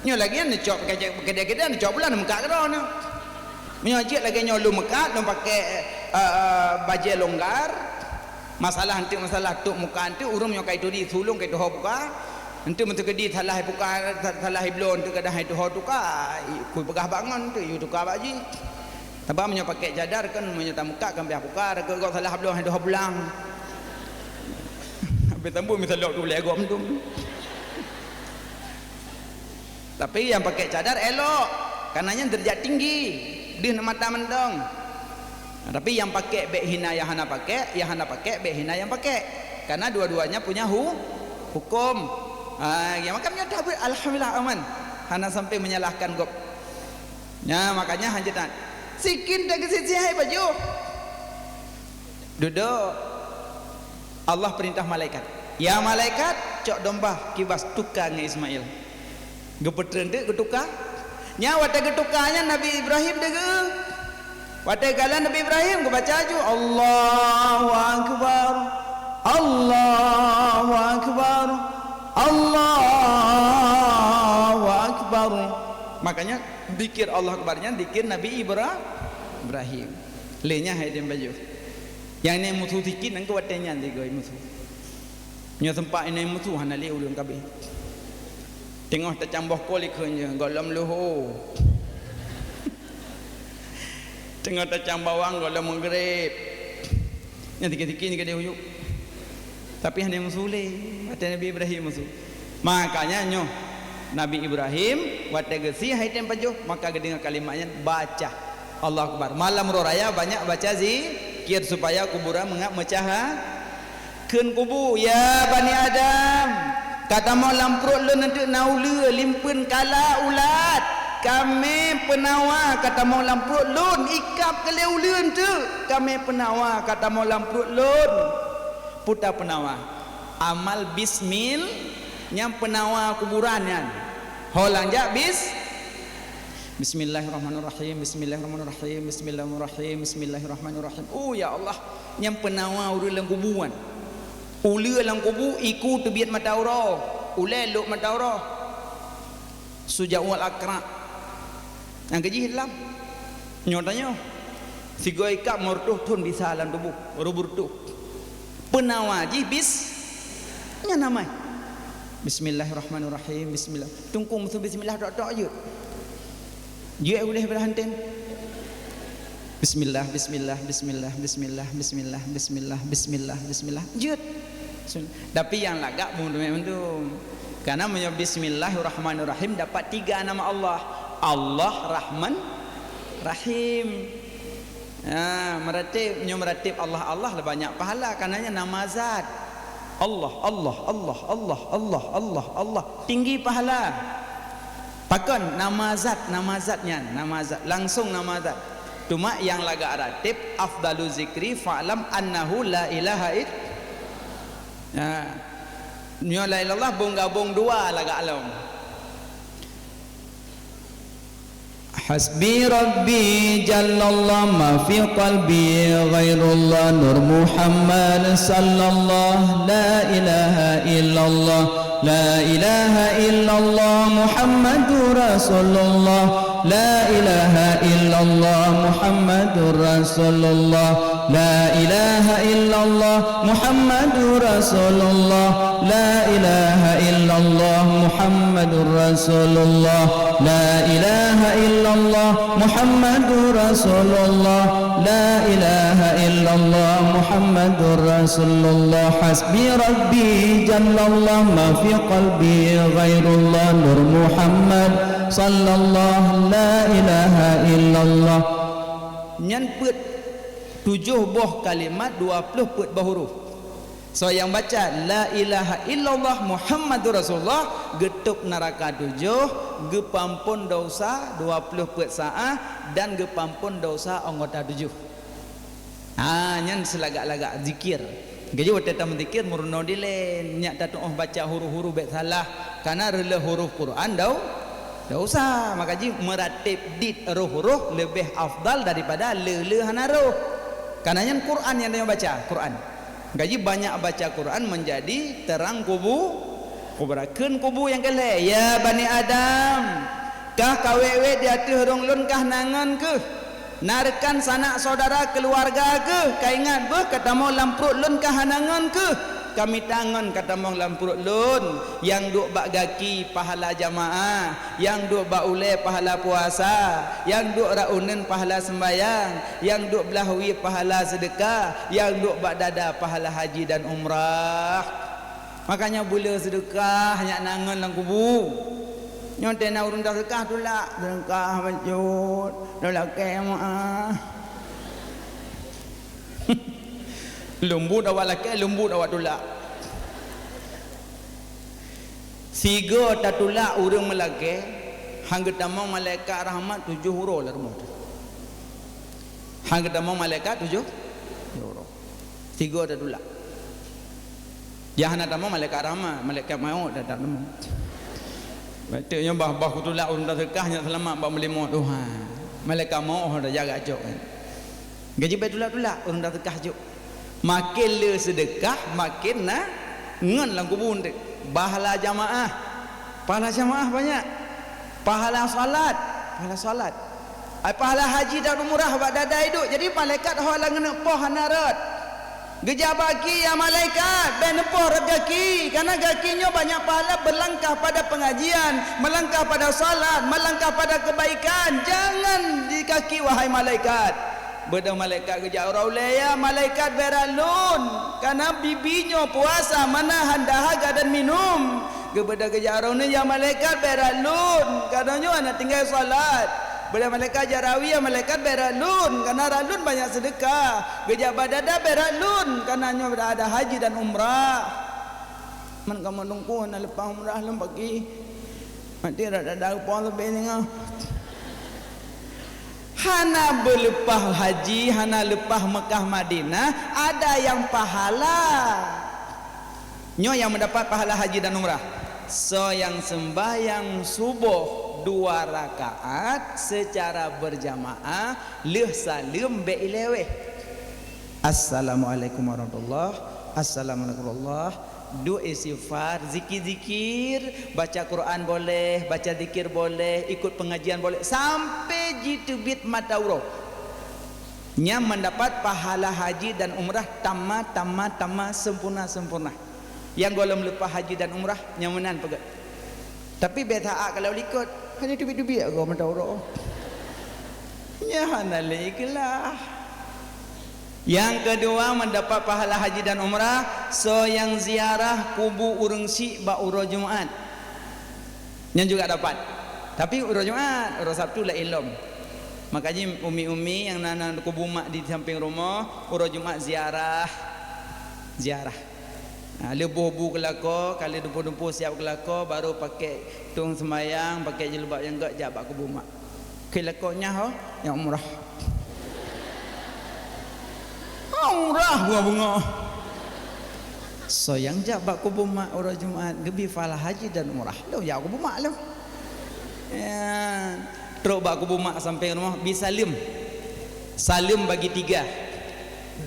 Nyoe lagèe nyan neucok keudè-keudè, neucok bulan, neumeukat keu droeneuh. Meunyoe jeuet lagèe nyoe lôn meukat, lôn pakèk, eh, eh, bajèe longgar, masalah eunteuk, masalah tôp muka eunteuk, ureueng nyoe ka ituri, sulông ka ituho buka. Eunteuk meuteukeudi salah buka, salah ibloe eunteuk kadang hai tuho tuka, i-, kupeugah bak ngon eunteuk, yue tuka bak jih. Sabab meunyoe pakèk cadar kan, meunyoe tameukat kan piah buka, raga gob salah bloe hai tuho bulang. Habéh tambô misal lok tu lé gob meutum. Tapi nyang pakèk cadar elok, kareuna nyan deurajat tinggi, deuh mata mantong. Tapi nyang pakèk bèk hina nyang hana pakèk, nyang hana pakèk bèk hina nyang pakèk. Kareuna dua-duanya punya hu-, huköm. Ha, nyang makam nyoe tabeuet, alhamdulillah, aman. Hana sampai menyalahkan gob. Nya, makanya hanjeuet that. Sikin dak geusisi hai pajoh. Dudoe. Allah peurintah malaikat, "Ya malaikat, cok domba kibas tuka ngon Ismail." Geupeutreun teuk geutuka. Nya watèe geutuka nyan Nabi Ibrahim deungö. Watèe geukalon Nabi Ibrahim geubaca laju, "Allahu Akbar, Allahu Akbar, Allahu Akbar." Makanya zikir Allahu Akbar nyan zikir Nabi Ibra-, Ibrahim. Lé nyan hai dem bajoh. Nyang nyan musoh sikin nyan keu watèe nyan sigoe musoh. Nyoe seumpat inong musoh hana lé ulôn kabeh. Teungoh tacamboh kol ikheun jih, gohlom luho. Teungoh tacam bawang, gohlom meugreb. Nyan sikin-sikin keudeh uyuek. Tapi hana musoh lé, watèe Nabi Ibrahim musoh. Makanya nyoe, Nabi Ibrahim watèe geusie hai tem pajoh, maka geudeungoe kalimat nyan, baca. Allahu Akbar. Malam uroe raya banyak baca zikir supaya kuburan meungab meucaha. Kheun kubu, "Ya Bani Adam, ka tamong lam pruet lôn eunteuk na uleue, limpeuen, kala, ulat. Kamé peunawa ka tamong lam pruet lôn, ikab keu lé uleue eunteuk. Kamé peunawa ka tamong lam pruet lôn." Peue ta peunawa? Amal bismil, nyang peunawa kuburan nyan. Ho lheueh jak bis-, Bismillahirrahmanirrahim, bismillahirrahmanirrahim, bismillahirrahmanirrahim, bismillahirrahmanirrahim. Oh, ya Allah, nyang peunawa ureueng lam kubu nyan. Uleue lam kubu, iku teubiet mata uroe, ulèe lok mata uroe. Suja'ul Aqra'. Nyang keujih lam. Nyoe tanyoe, sigoe ikab meureutoh thon bisa lam tuboh, reubu reutoh. Peunawa jih bis, nyan namai. Bismillahirrahmanirrahim, bismillah. Teungku meusu bismillah tok-tok jeuet. Jeuet uleh beulah hanten. Bismillah, bismillah, bismillah, bismillah, bismillah, bismillah, bismillah, bismillah. Jeuet. Sun-, tapi nyang lagak bung teumé mandum. Karena meunyoe bismillahirrahmanirrahim dapat tiga nama Allah. Allah Rahman Rahim. Ha, meuratéb, nyoe meuratéb Allah, Allah lah banyak pahala, karena nyan nama zat. Allah, Allah, Allah, Allah, Allah, Allah, Allah. Tinggi pahala. Pakon nama zat, nama zat nyan, nama zat, langsung nama zat. Cuma nyang lagak ratéb, afdalu zikri fa'lam annahu la ilaha ill-, ha. Nyoe la ilallah bung gabung dua lagak lom. Hasbi Rabbi jallallah, ma fi qalbi ghairullah, Nur Muhammad sallallah, la ilaha illallah, la ilaha illallah Muhammadur Rasulullah, la ilaha illallah Muhammadur Rasulullah, la ilaha illallah Muhammadur Rasulullah, la ilaha illallah Muhammadur Rasulullah, la ilaha illallah Muhammadur Rasulullah, la ilaha illallah Muhammadur Rasulullah. Hasbi Rabbi jallallah, ma fi qalbi ghairullah, Nur Muhammad sallallah, la ilaha illallah. Nyan peuet tujoh boh kalimat, dua ploh peuet boh huruf. Soe nyang baca la ilaha illallah Muhammadur Rasulullah, geutôb neuraka tujoh, geupeuampon desya dua ploh peuet saah, dan geupeuampon desya anggota tujoh. Ha, nyan seulagak-lagak zikir. Jadi watée tameuzikir meurunoe dilée, nyak tatuoh baca huruf-huruf bék salah, karena reuloh huruf Quran dau-, desya. Maka jih meuratéb dit roh-roh leubeh afdal daripada le-le hana roh. Karena nyan Quran nyang tanyoe baca, Quran. Gaji banyak baca Quran menjadi terang kubu, kubra kheun kubu nyang keu lhée. Ya Bani Adam, kah ka wét-wét di ateueh rhueng lôn kah na ngon keuh? Na rekan sanak syedara keuluwarga keuh? Ka ingat beuh ka tamong lam pruet lôn kah hana ngon keuh? Ka mita ngon ka tamong lam pruet lôn. Nyang duek bak gaki pahala jamaah, nyang duek bak ulée pahala puasa, nyang duek rot uneuen pahala seumbahyang, nyang duek blaih wie pahala seudeukah, nyang duek bak dada pahala haji dan umrah. Makanya beu le seudeukah nyak na ngon lam kubu. Nyoe teuh na ureuëng taseudeukah tulak, seudeukah bacut, lakée meuah. Leumbot awak lakée, leumbot awak tulak. Sigoe tatulak ureuëng meulakée, han geutamong malaikat rahmat tujoh uroe lam rumoh teuh. Han geutamong malaikat tujoh uroe. Sigoe tatulak. Nyang hana tamong malaikat rahmat, malaikat mawöt dak tamong. Beutôi nyoe bah, bah kutulak ureuëng taseudeukah nyang seulamat bak meulimu Tuhan. Malaikat mawöt dah jaga cok. Gaji bék tulak-tulak ureuëng taseudeukah cok. Makin le seudeukah, makin na ngon lam kubu eunteuk. Pahala jamaah. Pahala jamaah banyak. Pahala salat. Pahala salat. Ai pahala haji dan umrah bak dada iduek. Jadi malaikat ho lam geuneuk poh hana rot. Geujak bak gaki, ya malaikat, bék neupoh rot gaki. Karena gaki nyoe banyak pahala berlangkah pada pengajian, melangkah pada salat, melangkah pada kebaikan. Jangan di kaki, wahai malaikat. Beudôh malaikat geujak uroe ulée, "Ya malaikat, bék rot lôn, karena bibi nyoe puasa menahan dahaga dan minum." Geubeudôh geujak uroe uneuen, "Ya malaikat, bék rot lôn, karena nyoe hana tinggai salat." Beudôh malaikat jak rawi, "Ya malaikat, bék rot lôn, karena rot lôn banyak seudeukah." Geujak bak dada, "Bék rot lôn, karena nyoe ada haji dan umrah." Man kamoe Teungku hana leupah umrah lom paki. Mati rot dada geupoh leubeh singoh. Hana beuleupah haji, hana leupah Mekah Madinah, ada nyang pahala. Nyoe nyang meudapat pahala haji dan umrah. Soe nyang seumbahyang suboh dua rakaat seucara beurjamaah, lheueh saleuem bék ilée wéh. Assalamualaikum warahmatullah. Assalamualaikum warahmatullah. Duek istighfar, zikir-zikir, baca Quran boleh, baca zikir boleh, ikut pengajian boleh, sampai jiteubiet mata uroe. Nyan mendapat pahala haji dan umrah tamma, tamma, tamma, sempurna, sempurna. Nyang gohlom leupah haji dan umrah, nyan meunan peugah. Tapi beda kalau likot, hana teubiet-teubiet goe mata uroe. Nyan hana lé ikhlas. Nyang keudua, mendapat pahala haji dan umrah, soe nyang ziarah kubu ureuëng syik bak uroe Jumat. Nyan juga dapat. Tapi uroe Jumat, uroe Sabtu laén lom. Makajih umi-umi nyang na, na kubu mak di samping rumoh, uroe Jumat ziarah. Ziarah. Ha, lheueh boh bu keu lakoe, ka lheueh dumpeue-dumpeue siap keu lakoe, baru pakai tueng seumayang, pakai jilbab nyang gét jak bak kubu mak. Keu lakoe nyan ho, nyang umrah. Ha, umrah bunga-bunga. Soe nyang jak bak kubu mak uroe Jumat, geubri pahala haji dan umrah. Lôn jak kubu mak lôn. Ya, trok bak kubu mak sampéng rumoh, bi saleuem. Saleuem bagi tiga.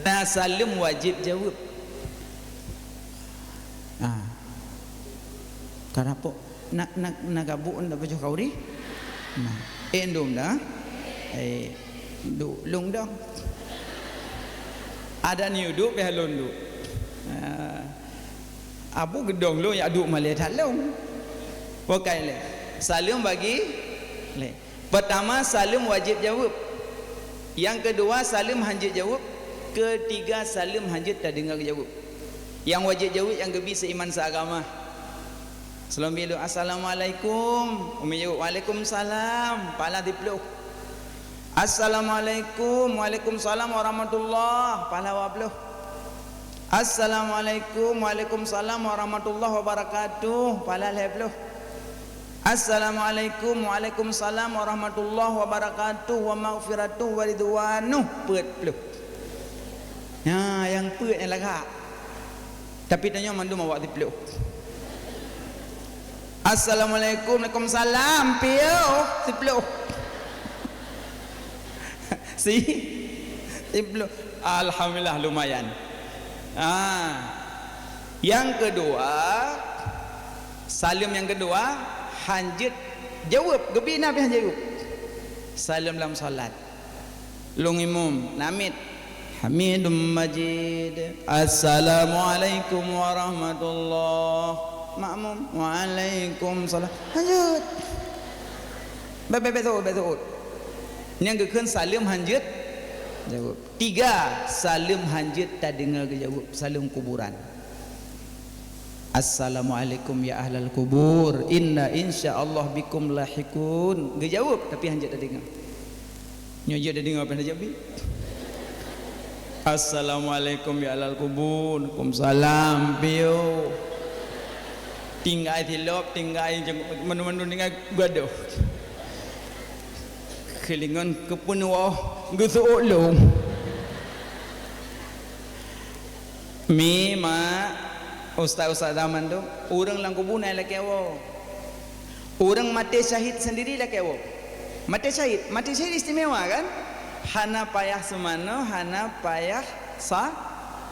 Na saleuem wajéb jaweueb. Ah. Kenapa? Na, na, na gabuk ndak pajoh kauri? Nah. Eh, ndum dah. Eh, du, lung dah. Ada ni uduk, pih lôn du. Ah. Abu geudong lôn, yak duek malée that lôn. Pokai lé. Saleuem bagi lé. Pertama, saleuem wajéb jaweueb. Nyang keudua, saleuem hanjeuet jaweueb. Keutiga, saleuem hanjeuet tadeungoe geujaweueb. Nyang wajéb jaweueb nyang geubi seiman seagama. Seulom bilu, "Assalamualaikum." Umi jaweueb, "Waalaikumsalam." Pahala siploh. "Assalamualaikum." "Waalaikumsalam warahmatullah." Pahala dua ploh. "Assalamualaikum." "Waalaikumsalam warahmatullahi wabarakatuh." Pahala lhée ploh. "Assalamualaikum." "Waalaikumsalam warahmatullahi wabarakatuh wa maghfiratuh wa ridwanuh." Peuet ploh. Nya, nyang peuet nyang lagak. Tapi tanyoe mandum awak siploh. "Assalamualaikum." "Waalaikumsalam." Piôh, siploh. Si? Siploh. Alhamdulillah, lumayan. Ah. Nyang keudua, saleuem nyang keudua, hanjeuet jaweueb, geubi na pih hanjeuet jaweueb. Saleuem lam salat. Lôn imum, namiet. Hamidum Majid. Assalamualaikum warahmatullah. Makmum, waalaikumsalam. Hanjeuet. Bèk, bèk, bèk seuôt, bèk seuôt. Nyang geukheun saleuem hanjeuet jaweueb. Tiga, saleuem hanjeuet tadeungoe geujaweueb, saleuem kuburan. "Assalamualaikum ya ahlal kubur, inna insyaallah bikum lahiqun." Geujaweueb, tapi hanjeuet tadeungoe. Nyoe jeuet tadeungoe, pih hanjeuet bi. "Assalamualaikum ya ahlal kubur." "Waalaikumsalam." Piôh. Tinggai silop, tinggai jeng-, mandum-mandum tinggai gadoh. Keulingon keupeunoh geuseuôt lôn. Mi, mak, ustaz-ustaz zaman tu, ureuëng lam kubu na lakée woe. Ureuëng maté syahid sendiri lakée woe. Maté syahid, maté syahid istimewa kan? Hana payah seumanoe, hana payah sa-,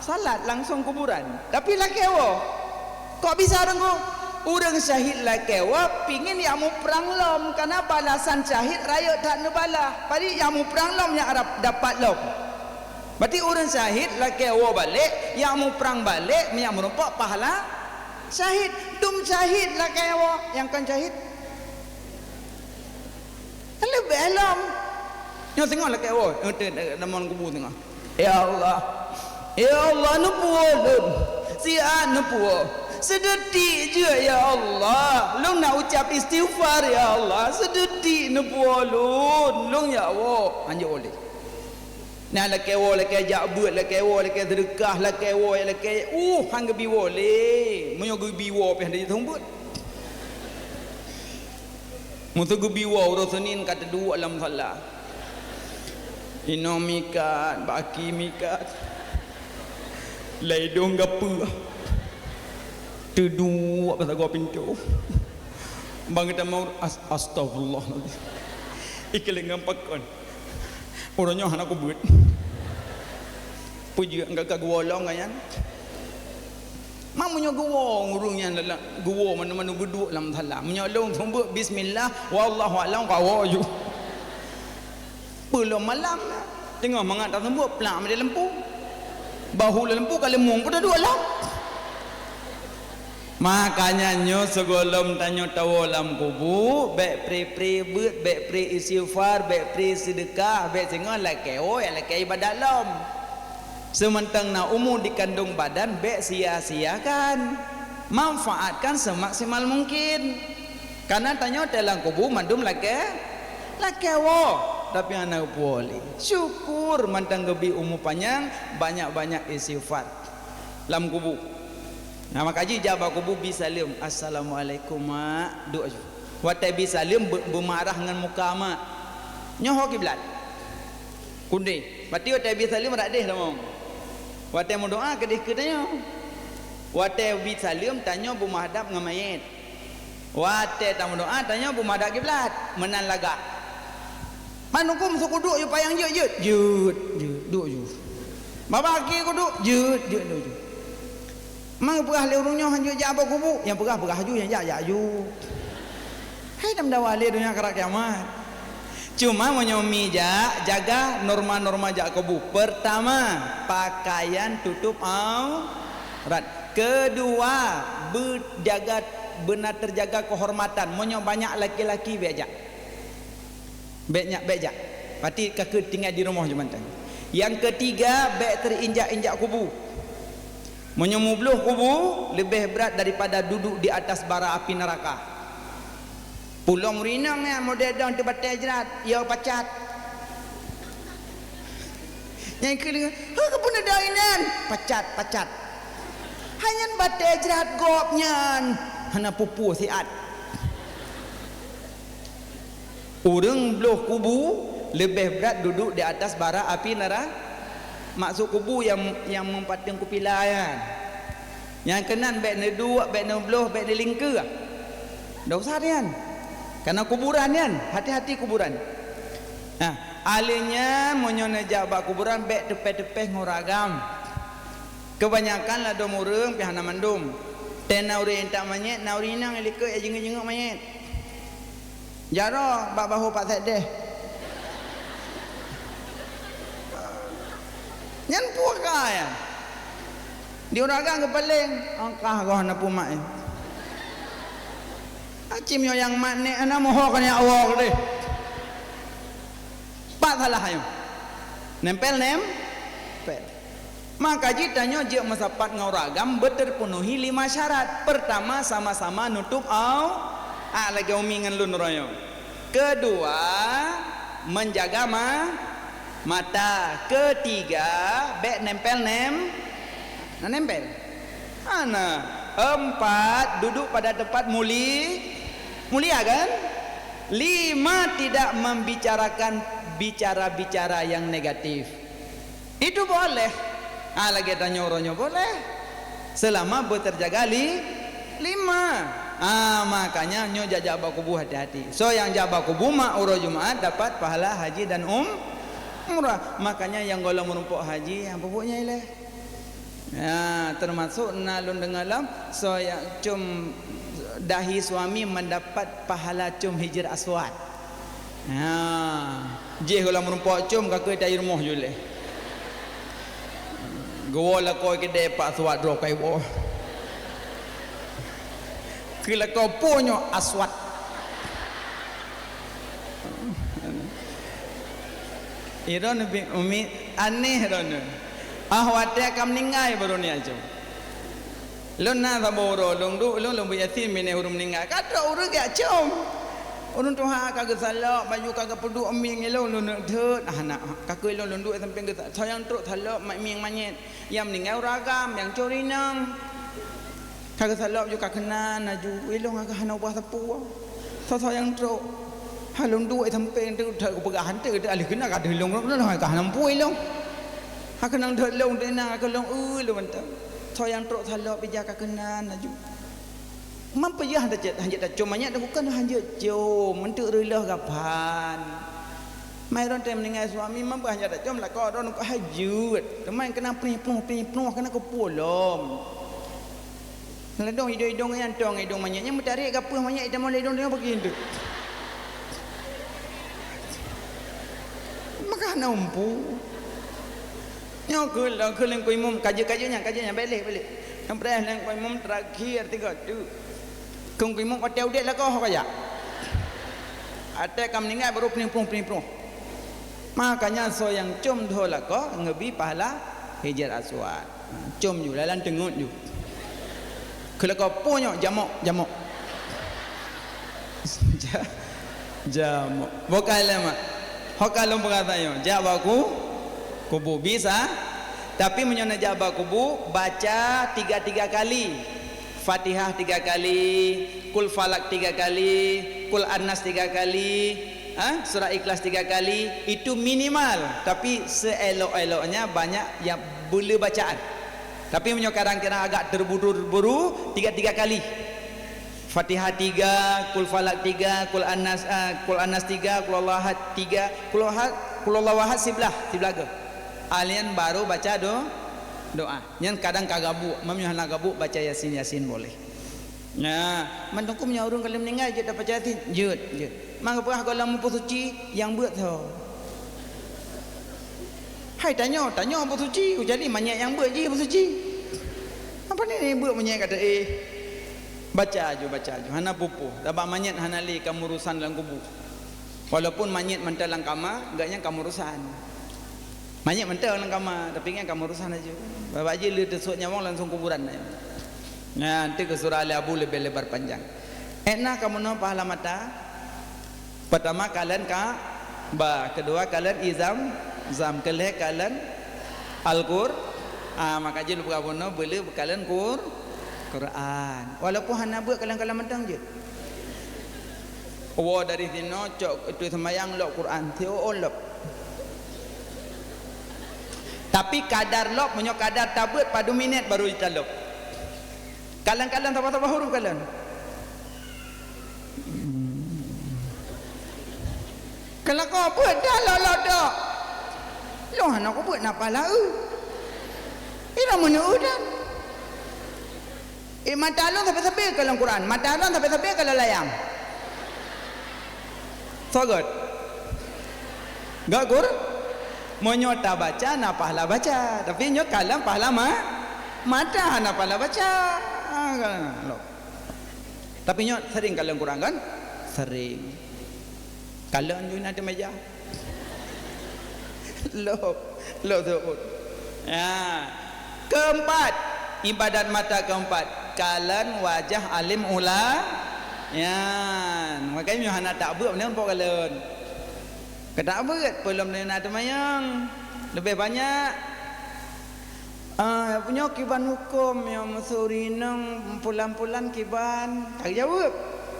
salat, langsung kuburan. Tapi lakée woe. Kok bisa, Teungku? Ureuëng syahid lakée woe pingin jak muprang lom, karena balasan syahid rayeuk that neubalah. Padahai jak muprang lom nyang arab dapat lom. Berarti ureuëng syahid lakée woe balek, jak muprang balek, meunyo meurumpok pahala syahid. Dum syahid lakée woe, nyang kon syahid leubeh lom. Nyoe singoh lakée woe, eh, teuh, teuh, lam kubu singoh. Ya Allah. Ya Allah, neupuwoe lôn. Siat neupuwoe. Seudeutiek jeuet, ya Allah. Lôn na ucap istighfar, ya Allah. Seudeutiek neupuwoe lôn. Lôn jak woe. Hanjeuet woe lé. Na lakée woe, lakée jak beuet, lakée woe, lakée seudeukah, lakée woe, lakée, uh, han geubi woe lé. Meunyoe geubi woe, pih hana jiteubiet. Meuseu geubi woe, uroe Seunin ka teuduek lam musala. Inong mikat, baki mikat. Lam idong gapeue. Teuduek bak sagoe pintoe. Bang geutanyoe as-, astagfirullah. Ikeulengan pakon. Uroe nyoe hana kubeuet. Peue jeuet ka geuwolong nyan. Mang meunyoe geuwoe ureuëng nyan lalak geuwoe manoe-manoe geuduek lam musala. Meunyoe lôn seumeubeuet bismillah, wallahu a'lam, ka woe ju. Peulom malam na. Teungoh mangat taseumeubeuet, plak meudeh lampu. Bahu lam lampu ka leumong pun duek lam. Makanya nyoe sigohlom tanyoe tawoe lam kubu, bék pre-pre beuet, bék pre istighfar, bék pre seudeukah, bék singoh lakée woe, lakée ibadat lom. Seumantong na umu dikandong badan, bék sia-siakan. Manfaatkan semaksimal mungkin. Karena tanyoe teulang kubu mandum lakée, lakée woe, tapi hana geupuwoe lé. Syukur mantong geubi umu panyang, banyak-banyak istighfar lam kubu. Nah, maka jih jak bak kubu bi saleuem, "Assalamualaikum, Mak." Duek ju. Watée bi saleuem be-, beumarah ngon muka mak. Nyoe ho kiblat. Kudeh. Berarti watée bi saleuem rak deh tamong. Watée meudoa keudeh keu tanyoe. Watée bi saleuem tanyoe beumadab ngon manyét. Watée tameudoa tanyoe beumadab kiblat, meunan lagak. Man huköm suku duek ju payang jeuet-jeuet, jeuet, jeuet, duek ju. Babah akhé kuduek, jeuet, jeuet, duek ju. Mang peugah lé ureuëng nyoe hanjeuet jak bak kubu, nyang peugah-peugah ju, nyang jak, jak ju. Hai, dam dawa lé donya karab kiamat. Cuma meunyoe mi jak, jaga norma-norma jak kubu. Pertama, pakaian tutup aurat. Kedua, beujaga, beuna teujaga keuhormatan. Meunyoe banyak laki-laki, bék jak. Bék nyak, bék jak. Pati ka keuh tinggai di rumoh ju mantong. Nyang ketiga, bék teuinjak-injak kubu. Meunyoe mubloh kubu, leubeh brat daripada duduek di atas bara api neuraka. Pulom rinong nyan model dong teubatée jrat, yo pacat. Nyang keu deungoe, "Heueh, keupeue neuda inan?" "Pacat, pacat." Hai nyan batée jrat gobnyan, hana peue-peue siat. Ureuëng bloh kubu leubeh brat duduek di atas bara api nera-, maksud kubu nyang, nyang meupaténg kupila nyan. Nyang keunan bék neuduek, bék neubloh, bék neulingkeue. Dosa nyan. Karena kuburan nyan, hati-hati kuburan. Nah, aleuh nyan meunyoe neujak bak kuburan bék teupéh-teupéh ngon ureuëng agam. Keubanyakan ladôm ureuëng pih hana mandum. Teuh na ureuëng intat manyét, na ureuëng inong likot nyang jingeuet-jingeuet manyét. Jaroe bak bahô Pak Sekdes. Nyan peue ka nyan? Di ureuëng agam geupaleng, angkah goh na peumat nyan. Aci meunyoe nyang mat nek hana moho ka nyak woe keudeh. Pat salah nyoe. Nempel, nempel. Maka jih tanyoe jeuet meusapat ngon ureuëng agam beuteupenuhi lima syarat. Pertama, sama-sama nutup au-, ah, lagée umi ngon lôn uroe nyoe. Kedua, menjaga ma-, mata. Ketiga, bék nempel nem-, na nempel. Hana. Empat, duduk pada tempat muli-, mulia kan? Lima, tidak membicarakan bicara-bicara yang negatif. Itu boleh. Ah, lagée tanyoe uroe nyoe boleh. Selama beuterjaga li-, lima. Ah, makanya nyoe jak-jak bak kubu hati-hati. Soe nyang jak bak kubu mak uroe Jumat dapat pahala haji dan um-, umrah. Makanya nyang gohlom meurumpok haji, nyang peubuet nyan ilée. Ya, termasuk na lôn deungoe lom, soe nyang com dahi suami mendapat pahala com Hajar Aswad. Ha, jih gohlom meurumpok com ka keuh ata i rumoh ju lé. Geuwoe lakoe keudè Pak Aswad droe ka iwoe. Keu lakoe peue nyoe Aswad. Iron bi-, umi aneh droeneuh. Ah, watée ka meuninggai baru niat com. Lôn na saboh uroe, lôn duek, lôn, lôn beuet Yasin binéh ureuëng meuninggai. Ka trok ureuëng geujak com. Ureuëng tuha ka geusalok, baju ka geupeuduek mieng ilôn, lôn neuk deuet. Ah, na, ka keuh ilôn, lôn duek sampéng geusa-, soe nyang trok salok ma-, mieng manyét. Nyang meuninggai ureuëng agam, nyang com rinong. Ka geusalok ju ka keunan laju, ilôn ka hana ubah sapeue. Soe-soe nyang trok. Ha lôn duek sampéng teuk, teuk peugah han teuk, teuk aleuh keunan ka deuh ilôn, lôn ka hana muphom ilôn. Ha keunong deuh ilôn, teuk inan ka lôn, eu, lôn mantong. Soe nyang trok salok bija ka keunan laju. Man peue jeuet han tacit, hanjeuet tacom manyét, bukan hanjeuet com, eunteuk reuloh gaphan. Mai droe teuh meuninggai suami, man peue hanjeuet tacom, lakoe droe nungkok hanjeuet. Teuma keunan prih-pruh, prih-pruh, keunan keupeue lom. Ladong idong-idong nyan tong idong manyét nyang meutarek gapeuh manyét itamong lé idong-idong bagi tu. Maka hana umpu. Nyoe keu, keu lengku imum kaji-kaji nyan, kaji nyan balik, balik. Nyang preh lengku imum terakhir tiga tu. Keu imum watèe udép lagoh kaya. Watèe ka meuninggai baru peuning-pruh, peuning-pruh. Makanya soe nyang com dho lagoh ngeubri pahala Hajar Aswad. Com ju, lalan teungeut ju. Keu lakoe po nyoe, jamok, jamok. Ja-, jamok. Bukan lé mak. Ho ka lôn peugah tanyoe, jak bak ku-, kubu bisa. Tapi meunyoe neujak bak kubu, baca tiga-tiga kali. Fatihah tiga kali, Kul Falak tiga kali, Kul Annas tiga kali, ha? Surah Ikhlas tiga kali, itu minimal. Tapi seelok-eloknya banyak yang bela bacaan. Tapi meunyoe kadang-kadang agak terburu-buru, tiga-tiga kali. Fatihah tiga, Kul Falak tiga, Kul Annas, ah, Kul Annas tiga, Kul Allahu Ahad tiga, Kul Ahad, Kul Allahu Ahad siblah, siblah ke. Alian baru baca do-, doa. Nyan kadang ka gabuk, meunyoe hana gabuk baca Yasin, Yasin boleh. Nah, mantong ku meunyoe ureueng ka lheueh meuninggai jeuet baca Yasin, jeuet, jeuet. Mangga peugah goh lom mupu suci nyang beuet tho. Hai tanyoe, tanyoe mupu suci, kecuali manyét nyang beuet jih mupu suci. Apa ni, ni beuet manyét kata, eh. Baca aju, baca aju. Hana pupu. Sabab manyét hana lé kamurusan lam kubu. Walaupun manyét mantong lam kama, gobnyan kamurusan. Manyét mantong lam kama, tapi nyan kamurusan aju. Babah jih lheueh teusok nyawöng langsung kuburan. Nyan, tu keu surah Ali Abu leubeh lebar panjang. Ék na kamoe noe pahala mata. Pertama kalon Ka'bah, kedua kalon i Zam-, Zam, kelhèe kalon Al-Qur-, ah, maka jih lôn peugah bunoe beuleu kalon Qur-, Quran. Walaupun hana beuet kalon-kalon mantong jeuet. Woe dari sinoe cok itu seumayang lok Quran, siuôn lop. Tapi kadar lop, meunyoe kadar tabeuet padum minét baru jitalop. Kalon-kalon saboh-saboh huruf kalon. Keu lakoe beuet dah lok-lok dok. Lôn hana kubeuet na pahala eu. Ira meuneu dan. Eh, mata lôn sabe-sabe kalon Quran, mata lôn sabe-sabe kalon layang. Soe göt? Göt gur? Meunyoe tabaca na pahala baca, tapi nyoe kalon pahala ma-, mata hana pahala baca. Ah, kan, lok. Tapi nyoe sering kalon Quran kan? Sering. Kalon ju na di meja. Lok, lok sebut. Ya. Keempat, ibadat mata keempat, kalon wajah alim ula-, ya. Makanya nyoe hana tak beuet, mending pok kalon. Keu tak beuet, peulom na teumanyong. Lebih banyak. Ah, nyoe kiban huköm nyang meusuri nang pulan-pulan kiban. Ka geujaweueb.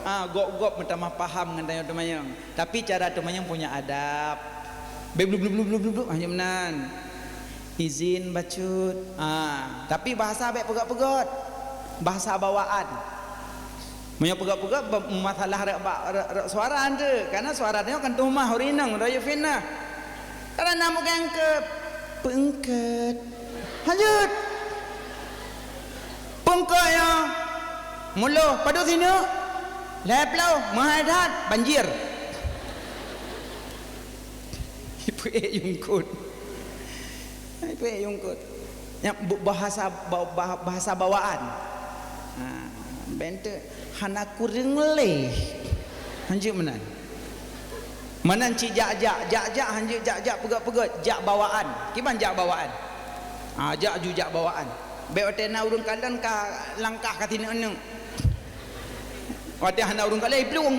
Ah, gob-gob meutamah paham ngon tanyoe teumanyong. Tapi cara teumanyong punya adab. Bèk blub, blub, blub, blub, blub, blub, hanya meunan. Izin bacut. Ah, tapi bahasa bèk peugöt-peugöt. Bahasa bawaan. Meunyoe peugöt-peugöt, be-, masalah rot ba-, rot, rot suara tu. Karena suara nyoe kan tuhmah, ureueng inong, rayeuk fitnah. Karena na meukeungkeut, peungkeut. Lanjut. Peungkeut nyoe, muloh, padub sineuk, lhèe ploh, meuhai that, banjir. Ipeuék yungkot. Ipeuék yungkot. Nyan bu-, bahasa ba-, ba-, bahasa bawaan. Ha, bèk teuh hana kureueng lé. Hanjeuet meunan. Meunan cit jak-jak, jak-jak, hanjeuet jak-jak, peugöt-peugöt, jak bawaan. Kiban jak bawaan? Ha, jak ju jak bawaan. Bèk watèe na ureueng kalon ka langkah ka sineuk-neuk. Watèe hana ureueng kalon, iplueng.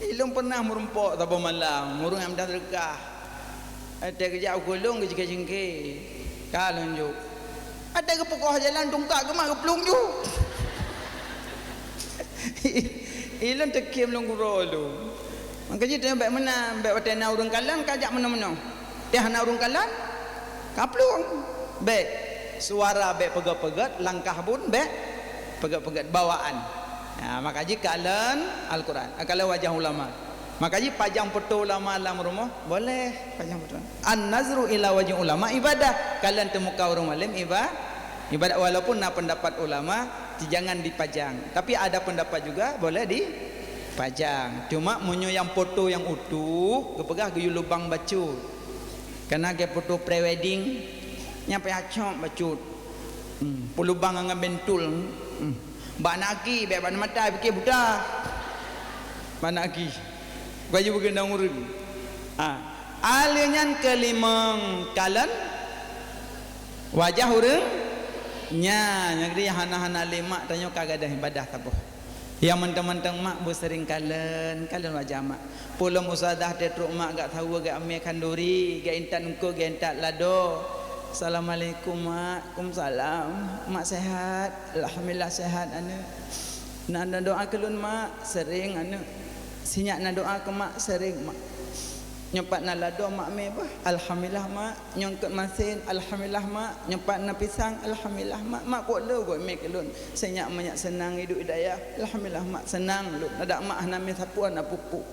Ilôn pernah meurumpok saboh malam, ureueng nyang meudah seudeukah. Watèe geujak u keu lôn, geujingke-jingke. Ka lôn jok. Watèe geupeukoh jalan tungkak geumat geuplueng ju. Ilôn teukiem lôn guro lôn. Maka jih tanyoe bèk meunan, bèk watèe na ureueng kalon ka jak meunoe-meunoe. Teuh hana ureueng kalon, ka plueng. Bèk. Suara bèk peugöt-peugöt, langkah pun bèk peugöt-peugöt, bawaan. Ya, maka jih kalon Al-Quran, kalon wajah ulama. Maka jih pajang foto ulama lam rumoh, boleh pajang foto. An-nazru ila wajhi ulama ibadah. Kalon teumuka ureueng malém iba-, Ibarat walaupun na pendapat ulama, jangan dipajang. Tapi ada pendapat juga boleh dipajang. Cuma meunyoe nyang foto nyang utuh, geupeugah geuyue lubang bacut. Kana geufoto pre-wedding, nyang payah cok bacut. Hmm, peulubang ngon bentul. Hmm. Bak naki, bèk bak mata, pike buta. Bak naki. Baju beugeundong ureueng. Ha. Aleuh nyan keulimong kalon wajah ureueng nyan. Nyang di hana-hana lé mak tanyoe ka gadôh ibadah saboh. Nyang mantong-mantong mak beuseuring kalon, kalon wajah mak. Peulom ustazah teutrok mak gak saweue gak amé khanduri, gak intat eungkôt, gak intat lado. Assalamualaikum mak. Waalaikumsalam. Mak sehat? Alhamdulillah sehat aneuk. Na, na doa keu lôn mak? Sering aneuk. Sinyak na doa keu mak? Sering mak. Nyoe pat na lado mak mé bah? Alhamdulillah mak. Nyoe eungkôt masen? Alhamdulillah mak. Nyoe pat na pisang? Alhamdulillah mak. Mak kok le goe mé keu lôn? Sinyak manyak seunang iduek i dayah. Alhamdulillah mak, seunang lôn. Adak mak hana mé sapeue, hana pupuk.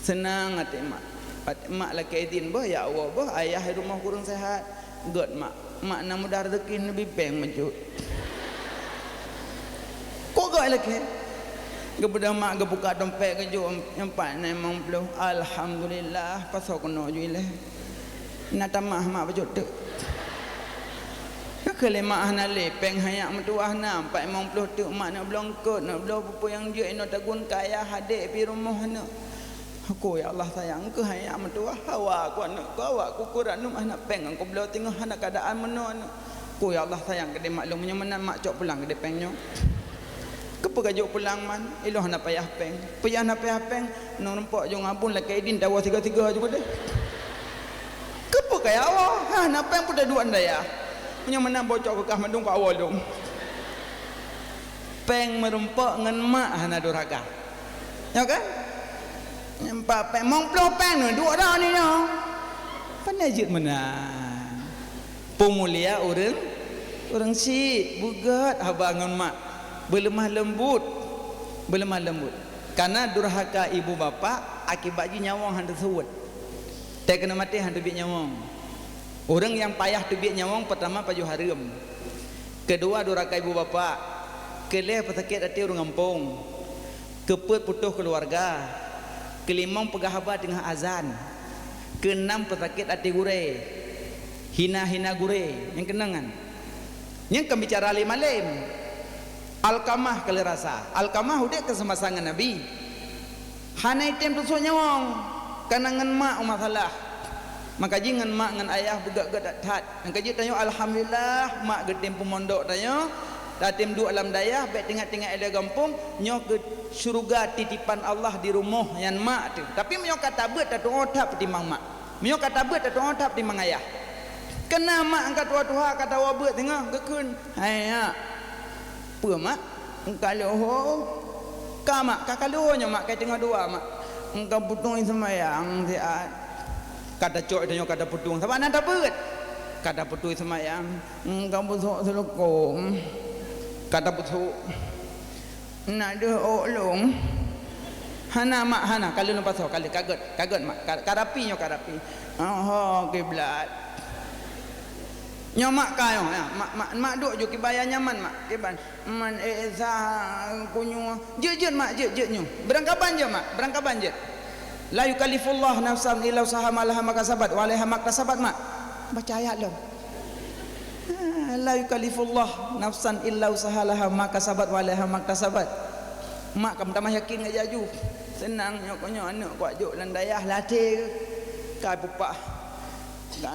Seunang até mak. Até mak lakée idin bah, ya Allah bah, ayah di rumoh kureueng sehat. Gét mak. Mak na mudah rezeki neubi péng meucut. Kok gét lakée? Geubeudôh mak geubuka dompet geujok, nyoe pat na limong ploh. Alhamdulillah, pasoe keunoe ju ilée. Na tamah mak bacut teuk. Keu lé mak hana lé péng, hana meutuwah na, empat limong ploh teuk mak neuk bloe eungkôt, neuk bloe peue-peue nyang jeuet inoe tagun kaya hadék pi rumoh aneuk. Aku, ya Allah sayang, keu hana meutuwah hawa aku aneuk, ku awak ku kureueng hana péng, aku bloe teungoh hana keadaan meunoe aneuk. Ku, ya Allah sayang, keudéh mak lôn, meunyoe meunan mak cok pulang keudéh péng nyoe. Keupeue kajok pulang man? Ilôn hana payah péng. Peue nyang hana payah péng? Nang rumpok jong abon lakée idin tawoe siga-siga ju keudéh. Keupeue kaya woe? Hana péng peuteuk duek dayah. Meunyoe meunan bocok keu kah mandum ka woe lôn. Péng meurumpok ngon mak hana durhaka. Nyo kan? Nyang pat péng, limong ploh péng nyoe duek dah ni nyoe. Pandai jeuet meunan. Peumulia ureueng, ureueng syiek, beugét haba ngon mak, beuleumah leumbot, beuleumah leumbot. Kana durhaka ibu bapak, akibat jih nyawöng hana teusuet. Teuh keuneuk maté hana teubiet nyawöng. Ureueng nyang payah teubiet nyawöng, peurtama pajoh hareuem. Keudua durhaka ibu bapak. Keulhèe peusakét até ureueng gampông. Keupeuet putôh keuluwarga. Keulimong peugah haba teungoh azan. Keunam peusakét até gurèe. Hina-hina gurèe, nyang keunong nyan. Nyan kon bicara lé malém. Alkamah ka lheueh rasa. Alkamah udép keu seumasa ngon Nabi. Hana item tusok nyawöng, kana ngon mak masalah. Maka jih ngon mak ngon ayah beugét-gét that-that. Nyang ka jeuet tanyoe alhamdulillah, mak geutem peumondok tanyoe, tatem duek lam dayah, bèk teuingat-teuingat ilèe gampông, nyoe keu syeuruga titipan Allah di rumoh nyan mak teuh. Tapi meunyoe ka tabeuet, tatuoh that peutimbang mak. Meunyoe ka tabeuet, tatuoh that peutimbang ayah. Keuna mak nyang ka tuha-tuha, ka tawoe beuet singoh, geukheun, "Hai, ha. Peue, mak? Ka lheueh ho?" "Ka, mak, ka, ka lheueh ho nyoe, mak, ka teungoh dua, mak." "Ka putong seumayang siat." Ka tacok tanyoe ka taputong, sabab na tabeuet. Ka taputong seumayang, ka busok seulukôm. Ka tapusok. "Na deuh ôk lôn?" "Hana, mak, hana. Ka lheueh neupasoe, ka lheueh, ka gét, ka gét, mak. Ka, ka rapi nyoe, ka rapi." "Oh, ho, kiblat." "Nyoe mak ka nyoe, ya. Mak, mak, mak duek ju kiban nyang nyaman, mak. Kiban. Man Esa kunyueng." "Jeuet, jeuet, mak, jeuet, jeuet nyoe. Beurangkaban jeuet, mak. Beurangkaban jeuet." "La yukallifullahu nafsan illa usaha ma laha ma kasabat wa alaiha maktasabat, mak." Baca ayat lom. "La yukallifullahu nafsan illa usaha laha ma kasabat wa alaiha maktasabat." Mak ka meutamah yakin ngon jaju. Seunang nyoe, nyoe aneuk kuat jok lam dayah latée. Ka pupah. Ka,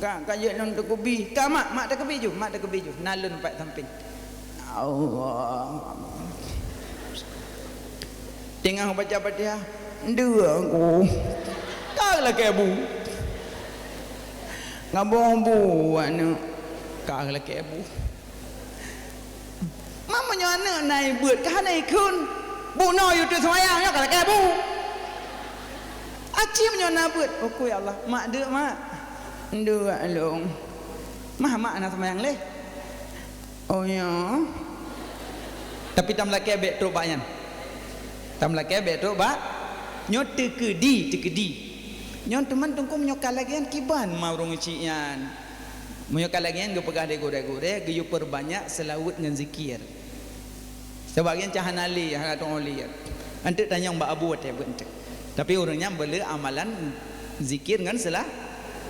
ka, ka jeuet lôn teukubi. "Ka, mak, mak teukubi ju, mak teukubi ju." Na lôn pat sampéng. Allah. Teungoh baca Fatihah, "Ndeue aku." Ka lakée bu. Ngaboh bu aneuk. Ka lakée bu. Mak, meunyoe aneuk na ibeuet, ka hana ikheun. Bunoe yue teuseumayang nyoe ka lakée bu. Aci meunyoe na beuet, "Oku ya Allah, mak deuk mak." "Ndeue lôn." "Mah mak na seumayang lé." "Oh ya." Tapi tam lakée bèk trok bak nyan. Tam lakée bèk trok bak. Nyoe teukeudi, teukeudi. Nyoe teuma teungku meunyoe ka lagée nyan kiban ma ureueng cik nyan. Meunyoe ka lagée nyan geupeugah lé gurée-gurée, geuyue peurbanyak seulaweuet ngon zikir. Sabab nyan cah hana lé, hana tu'oh lé. Anteuk tanyong bak abu watée beuet anteuk. Tapi ureuëng nyan beuleu amalan zikir ngon seula-,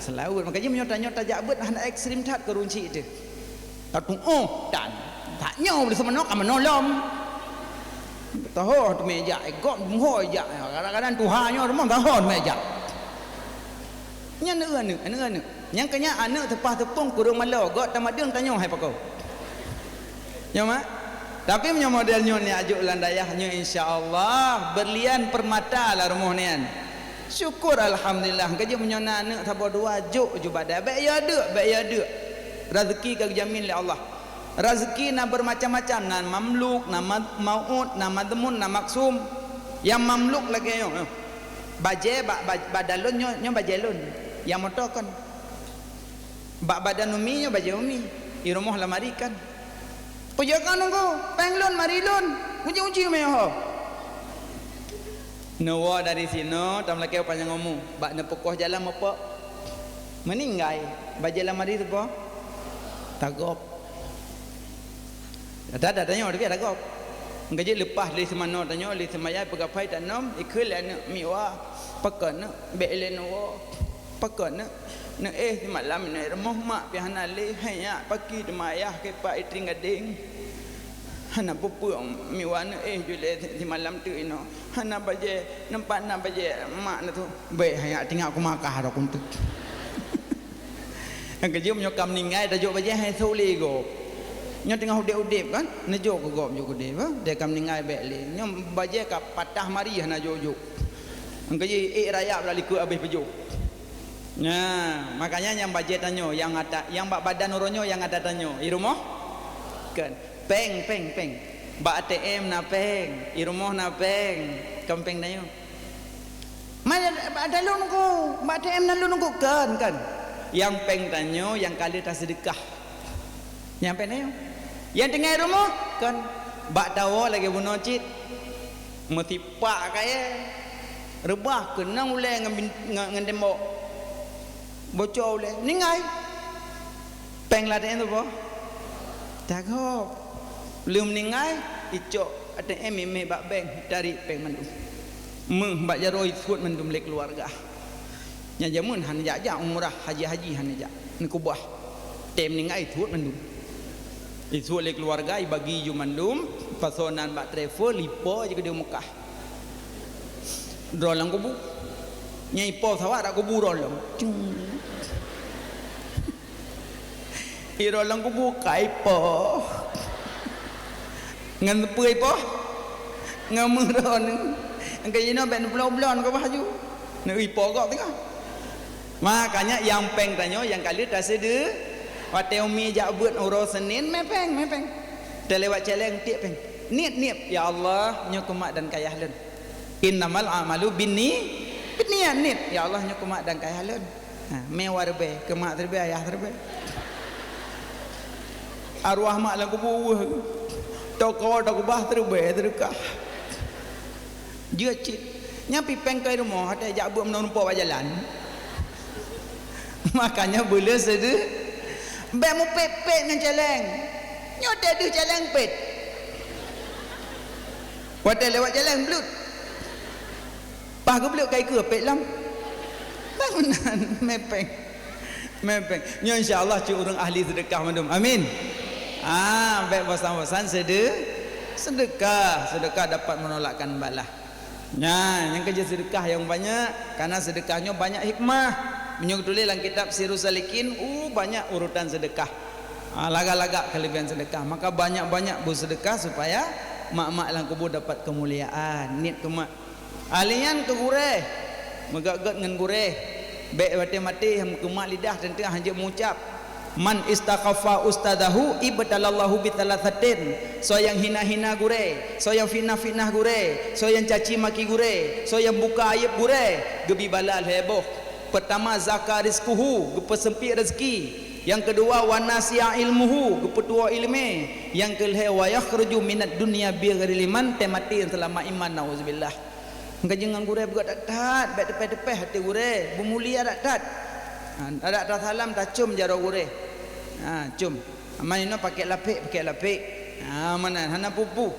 seulaweuet. Makajih meunyoe tanyoe tajak beuet hana ekstrem that keu runcik teuh. Tatu'oh tan. Tak nyoe beuseumanoe ka meunoe lom. Taho teumé jak, eh, gob muho jak. Kadang-kadang tuha nyoe rumoh taho teumé jak. Nyan aneuëk-aneuëk, aneuëk-aneuëk. Nyang keu nyan aneuëk teupah teupông kureueng malo, gob tamadeueng tanyoe hai pakoe. Nyo mak. Tapi meunyoe model nyoe ni ajok lam dayah nyoe, insya Allah berlian permata lah rumoh nian. Syukur alhamdulillah. Keujeuet meunyoe na aneuëk saboh dua jok ju bak dayah. Bék ya deuk, bék ya deuk. Rezeki ka geujamin lé Allah. Rezeki na bermacam-macam, na mamluk, na ma-, mau'ud, na madhmun, na maksum. Nyang mamluk lagée nyoe. Bajée bak, bak, bak dalon nyoe, nyoe bajée lôn. Nyang moto kon. Bak badan umi nyoe bajée umi. I rumoh lamari kan. Peujeuet ka nunggu, péng lôn, mari lôn. Uji-uji meuho. Neuwoe dari sinoe, tam lakée panyang umu. Bak neupeukoh jalan meupok. Meuninggai, bajée lamari teupo. Tagop. Ada, ada tanyoe, tapi ada gop. Engkajih leupah lé seumanoe tanyoe, lé seumayai peugah phai tanom, ikheun lé aneuëk miwa, pakon neuk bék lé neuwoe, pakon neuk, neuk éh simalam neuk rumoh mak pi hana lé, hai nyak paki teuma ayah keu pak itring gadeng. Hana peue-peue miwa neuk éh ju lé simalam teuk inoe. Hana bajée, nampak na bajée mak na tu. Bék hai nyak tinggai kumakah dah kunteuk. Nyang keujeuet nyoe ka meuninggai tajok bajée hai seuh lé gob. Nyoe teungoh udeb-udeb kan, neujok keu gob jok udeb, ha? Dia ka meuninggai bék lé. Nyoe bajée ka patah mari hana jok-jok. Nyang keujeuet ék rayap dah likot habéh peujok. Nah, makanya nyang bajée tanyoe, nyang ata, nyang bak badan uroe nyoe nyang ata tanyoe, i rumoh? Kan. Péng, péng, péng. Bak A T M na péng, i rumoh na péng, kan péng tanyoe. Mana ada lôn nunggu, bak A T M na lôn nunggu kan, kan. Nyang péng tanyoe nyang ka lheueh taseudeukah. Nyang péng tanyoe. Nyang tinggai rumoh kan bak tawoe lagée bunoe cit. Meusipak kayée. Reubah keunong ulée ngon bin-, ngon, ngon tembok. Bocor ulée. Ninggai. Péng lam A T M teupo? Tagop. Lheueh meuninggai, icok A T M imé bak bank, tarék péng mandum. Méuh bak jaroe isuet mandum lé keuluwarga. Nyang jameun hana jak-jak umrah, haji-haji hana jak. Neukubah. Tem meuninggai isuet mandum. Isuet lé keuluwarga, ibagi ju mandum, pasoe nan bak travel, ipo jih keudéh Mekah. Droe lam kubu. Nyang ipo sawak dak kubu droe lom. Cung. Iro lam kubu ka ipo. Ngon peue ipo? Ngon meurôn. Engkau jinoe bék neubloe-bloe keu baju. Neu ipo gok teungoh. Makanya nyang péng tanyoe nyang ka lheueh taseude. Watée umi jak beuet uroe Senin mé péng, mé péng. Teulewat celeng tiek péng. Niet, niet, ya Allah, nyoe keu mak dan kayah lôn. Innamal a'malu binni-, binniat, niet. Ya Allah, nyoe keu mak dan kayah lôn. Ha, mé wa reubée, keu mak sireubée, ayah sireubée. Arwah mak lam kubu weueh. Toko, toko bah sireubée, seudeukah. Jeuet cit. Nyan pi péng keu rumoh, watée jak beuet meunoe rumpok bak jalan. Makanya beuleu seudeh, bék mupét-pét ngon celeng. Nyoe teuh deuh celeng pét. Watée lewat jalan bluet. Paih geubluet ka ikeue pét lom. Bangunan mé péng. Mé péng. Nyoe insya Allah cit ureuëng ahli seudeukah mandum. Amin. Ah, bék bosan-bosan sede-, seudeukah. Seudeukah dapat menolakkan bala. Nyan, nyang keu jeuet seudeukah nyang banyak, karena seudeukah nyoe banyak hikmah. Meunyoe geutuléh lam kitab Sirus Salikin, uh, banyak urutan seudeukah. Ah, lagak-lagak keulebihan seudeukah. Maka banyak-banyak beuseudeukah supaya mak-mak lam kubur dapat keumuliaan. Niet keu mak. Ahli nyan keu gurée. Meugét-gét ngon gurée. Bék watée maté meukeumah lidah teuntang hanjeuet meuucab. Man istakhaffa ustadzahu ibtalallahu bitsalatsatin. Soe nyang hina-hina gurée, soe nyang fitnah-fitnah gurée, soe nyang caci maki gurée, soe nyang buka ayeub gurée, geubri bala lhée boh. Peutama, zaka rizquhu, geupeuseumpit rezeki. Nyang keudua, wa nasiya ilmuhu, geupeutuwoe iéleumé. Nyang keulhée, wa yakhruju minad dunya bighairi iman, teumaté seulama iman, nauzubillah. Engka jeuet ngon gurée beugét that-that, bék teupéh-teupéh até gurée, beumulia that-that. Ha, adak tasalam tacöm jaroe gurée. Ha, com. Aman inoe pakèk lapék, pakèk lapék. Ha, meunan, hana peue-peue.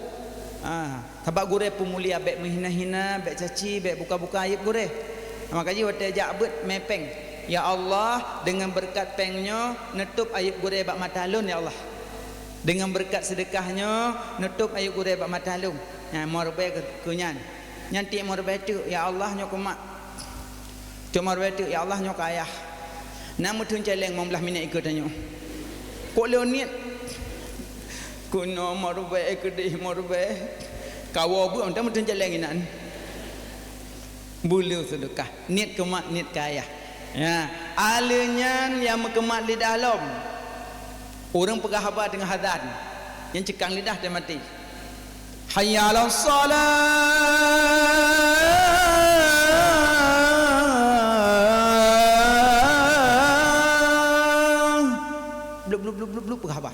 Ha, sabab gurèe peumulia, bèk meuhina-hina, bèk caci, bèk buka-buka aéb gurèe. Maka jih watèe jak beuet mè pèng, "Ya Allah, deungon beureukat pèng nyoe, neutôb aéb gurèe bak mata lôn, ya Allah. Deungon beureukat seudeukah nyoe, neutôb aéb gurèe bak mata lôn." Nyan, meureubai keu, keu nyan. Nyan tiep meureubai teuk, "Ya Allah, nyoe keu mak." Cuma rue teuk, "Ya Allah, nyoe keu ayah." Na meuteun cèlèng limong blaih minèt ikeue tanyoe. Kok lôn niet? Keunoe meureubai, keudeh meureubai. Kawoe beuet, na meuteun cèlèng inan. Beu le seudeukah. Niet keu mak, niet keu ayah. Ya, alèh nyan nyang meukeumat lidah lom. Ureueng peugah haba teungoh azan. Nyang ceukang lidah teuh maté. Hayya 'alas shalah. Blub, blub, blub, blub, blub, peugah haba.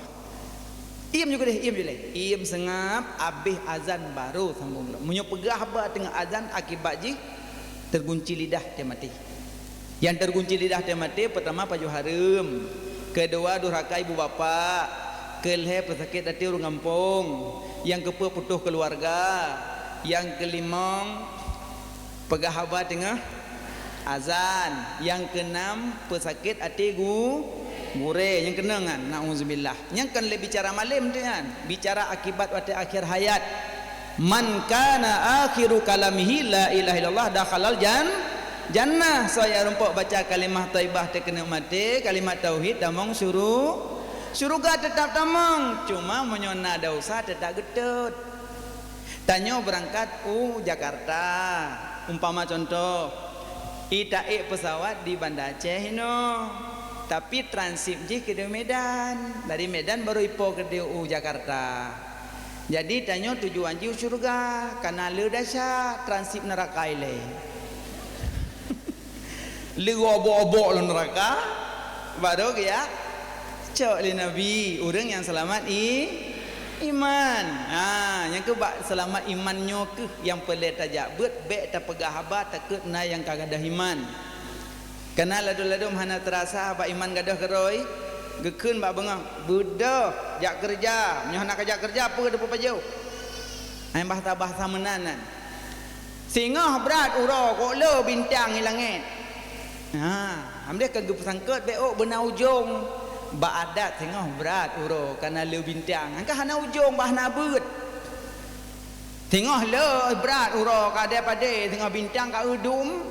Iem ju keudeh, iem ju lé. Iem seungab, abéh azan baru sambông lom. Meunyoe peugah haba teungoh azan, akibat jih teugunci lidah teuh maté. Nyang teugunci lidah teuh maté, peurtama pajoh hareuem, keudua durhaka ibu bapak, keulhèe peusakét até ureueng gampông, nyang keupeuet putôh keuluwarga, nyang keulimong peugah haba teungoh azan, nyang keunam peusakét até gu-, gurèe, nyang keunong nyan, na'uzubillah. Nyan kon lé bicara malém teuh nyan, bicara akibat watèe akhé hayat. "Man kana akhiru kalamihi la ilaha illallah dakhalal jan-, jannah." Soe nyang rumpok baca kalimah thaibah teuk keuneuk maté, kalimat tauhid, tamong syuru-, syuruga teutap tamong. Cuma meunyoe na desya teutap geutot. Tanyoe beurangkat u Jakarta, umpama cuntoh, i taék peusawat di Banda Aceh inoe, tapi transit jih keudéh Medan. Dari Medan baru ipo keudéh u Jakarta. Jadi, tanyoe tujuan jih u syeuruga, kana le desya, transit neuraka ilèe. Le obok-obok lam neuraka, baru geujak cok lé Nabi, ureueng nyang seulamat i-, iman. Ha, nyang keu bak seulamat iman nyoe keuh nyang peureulèe tajak beuet, bèk tapeugah haba takot na nyang ka gadôh iman. Kana ladôm-ladôm hana teurasa bak iman gadôh keudroe, geukheun bak beungoh, "Beudôh, jak keureuja, meunyoe hana kajak keureuja, peue teupeupajoh?" Nyan bahasa-bahasa meunan nyan. "Singoh brat uroe kok le bintang i langèt." Ha, alhamdulillah ka geupeusangkot bèk ôk beuna ujông. Bak adat singoh brat uroe kana le bintang. Angka hana ujông, bah hana beuet. Singoh le brat uroe ka dèe padé, singoh bintang ka eudum,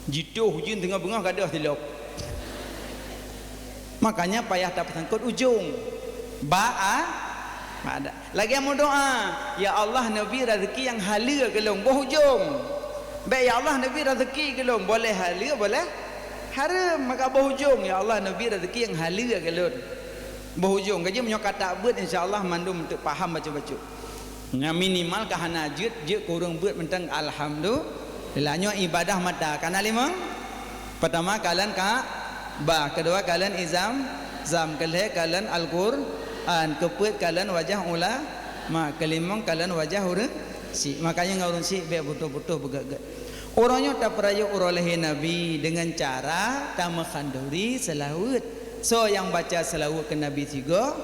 jituh ujeuen singoh beungoh gadôh silop. Makanya payah tapeusangkot ujông. Ba a, ba ada. Lagèe meudoa, "Ya Allah, neubi raseuki nyang haleue keu lôn, boh ujông." Bèk, "Ya Allah, neubi raseuki keu lôn, boleh haleue, boleh hareuem." Maka boh ujông, "Ya Allah, neubi raseuki nyang haleue keu lôn, boh ujông." Ka jeuet meunyoe ka tabeuet, insya Allah mandum teuk paham bacut-bacut. Nyang minimal ka hana jeuet, jeuet keu ureueng beuet mantong alhamdulillah. Nyoe ibadah mata kana limong. Peurtama kalon Ka'bah, keudua kalon i Zam-, Zam, keulhèe kalon Al-Qur'an, keupeuet kalon wajah ulama, keulimong kalon wajah ureueng syiek. Makanya ngon ureueng syiek bèk putôh-putôh beugèt-gèt. Uroe nyoe tapeurayeuk uroe lahé Nabi deungon cara tameukhanduri seulaweuet. Soe nyang baca seulaweuet keu Nabi sigoe,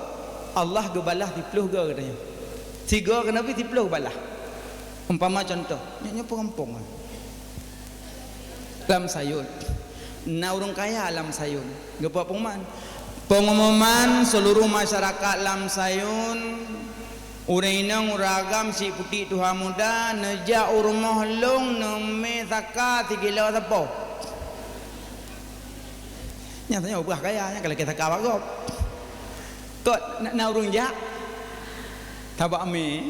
Allah geubalah siploh goe geutanyoe. Sigoe keu Nabi siploh geubalah. Umpama cuntoh, nyoe, nyoe peurumpok. Lam Sayun. Na ureueng kaya lam Sayun. Geupeurumpok. Pengumuman seuluruh masyarakat lam Sayun, ureueng inong, ureueng agam, syiek putéh, tuha muda, neujak u rumoh lôn neumè saka sikilo sapo. Nyan tanyoe ubah gaya, nyan ka lakèe saka bak gob. Kot na, na ureueng jak? Sabab mè.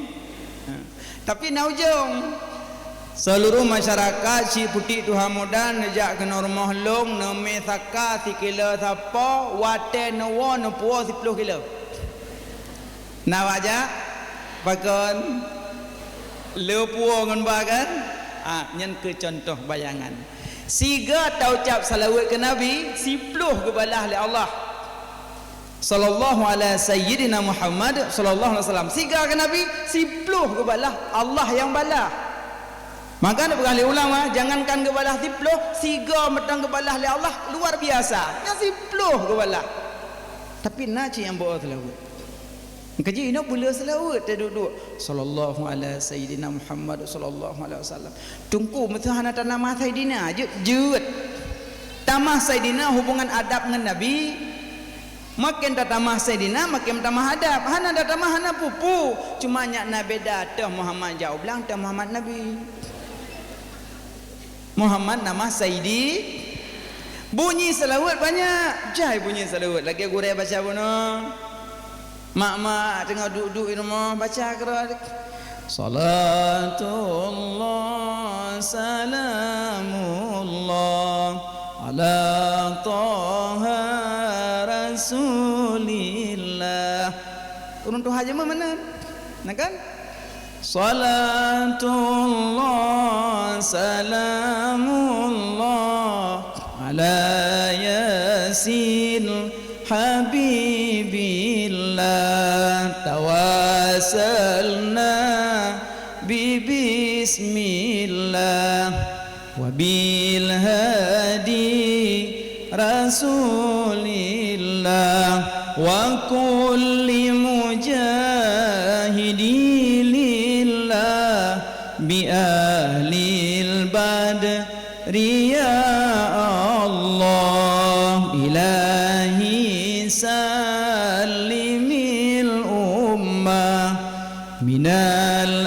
Ha. Tapi na ujông. Seuluruh masyarakat syiek putéh, tuha muda neujak keunoe rumoh lôn neumè saka sikilo sapo, watèe neuwoe neupuwoe siploh kilo. Na wajah? Pakon? Le puwoe ngon ba kan? Ah, nyan keu cuntoh bayangan. Siga taucab seulaweuet keu Nabi, siploh geubalah lé Allah. Sallallahu ala sayyidina Muhammad sallallahu alaihi wasallam. Siga keu Nabi, siploh geubalah, Allah nyang balah. Maka neupeugah lé ulama, jangankan geubalah siploh, siga mantong geubalah lé Allah, luar biasa. Nyan siploh geubalah. Tapi na cit nyang beuo seulaweuet. Kaji inoe peuleueh seulaweuet teuduek-duek. Sallallahu ala sayyidina Muhammad, sallallahu alaihi wasallam. Teungku, meuseu hana tanamah sayyidina, jeuet, jeuet. Tamah sayyidina hubungan adab ngon Nabi. Maken tatamah sayyidina, maken tamah adab. Hana tatamah, hana peue-peue. Cuma nyak na beda, teuh Muhammad jak u blang, teuh Muhammad Nabi. Muhammad nama Saidi. Bunyi seulaweuet banyak. Jai bunyi seulaweuet. Lagèe gurèe baca bunoe. Mak-mak teungoh duek-duek di rumoh baca keudroe. Salatullah salamullah ala Taha Rasulillah. Ureueng tuha jameun meunan. Nah kan? Salatullah salamullah ala Yasin Habibillah, tawassalna bi bismillah. Wabil hadi Rasulillah wa kulli mujahidi lillah bi ahlil badri ya Allah. Ilahi sallimil ummah minal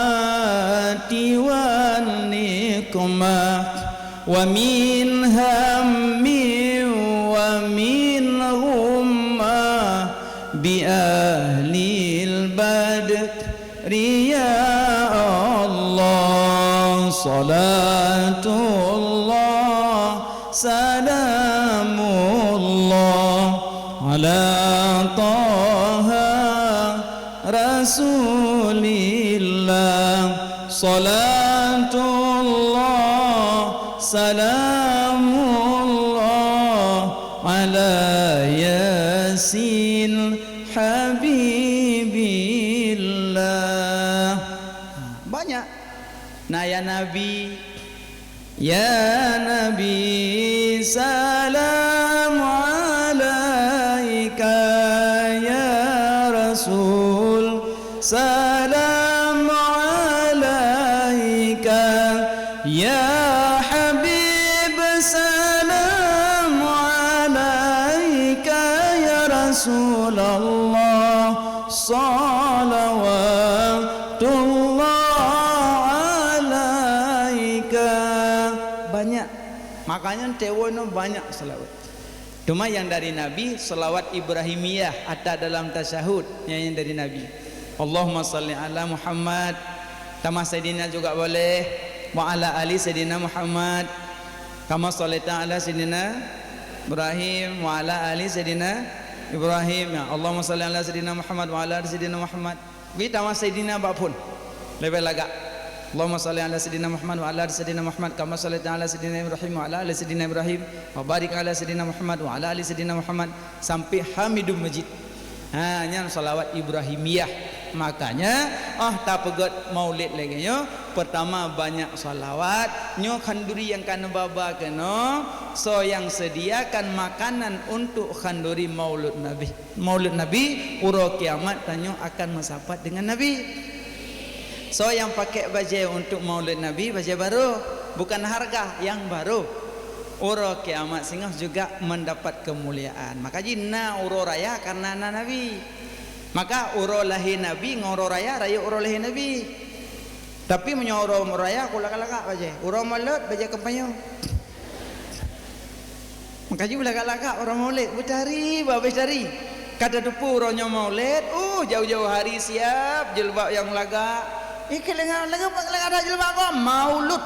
afati wan niqmah, wa min hammi wa min ghummah, bi ahlil badri ya Allah. Salatullah salamullah ala Taha Rasulillah. Salatullah salamullah ala Yasin Habibillah. Banyak. Nah, ya Nabi, ya Nabi, salam alaika, ya Rasul, salam alaika, ya Habib, salam alaika, ya Rasulullah, salawatullah alaika. Banyak. Makanya tewono banyak salawat. Cuma yang dari Nabi, salawat Ibrahimiyah ada dalam tasyahud, yang, yang dari Nabi. Allahumma salli ala Muhammad, tamah Sayyidina juga boleh, wa ala ali Sayyidina Muhammad, kama sallaita ala Sayyidina Ibrahim, wa ala ali Sayyidina Ibrahim. Ya, Allahumma salli ala Sayyidina Muhammad, wa ala ali Sayyidina Muhammad. Bi tamah Saidina bak phon. Leubeh lagak. Allahumma shalli ala Saidina Muhammad wa ala ali Saidina Muhammad kama shallaita ala Saidina Ibrahim wa ala ali Saidina Ibrahim wa barik ala Saidina Muhammad wa ala ali Saidina Muhammad sampai Hamidum Majid. Ha, nyan salawat Ibrahimiyah. Makanya, ah, tapeugét maulid lagée nyoe, pertama banyak salawat, nyoe khanduri nyang ka neuba-ba keunoe, soe nyang sediakan makanan untuk khanduri maulud Nabi. Maulud Nabi, uroe kiamat tanyoe akan meusapat dengan Nabi. Soe nyang pakai bajée untuk maulud Nabi, bajée barô, bukan harga, nyang barô. Uroe kiamat singoh juga mendapat kemuliaan. Maka jih na uroe raya karena na Nabi. Maka uroe lahé Nabi ngon uroe raya rayeuk uroe lahé Nabi. Tapi meunyoe uroe raya, ku lagak-lagak bajée. Uroe maulud, bajée kampanye. Maka jih lagak-lagak uroe maulid, beutari bah beutari. Ka tateupeue uroe nyoe maulid, uh, jauh-jauh hari siap, jilbab nyang lagak. Ih, keu lagak, lagak, lagak that jilbab kah? Maulud.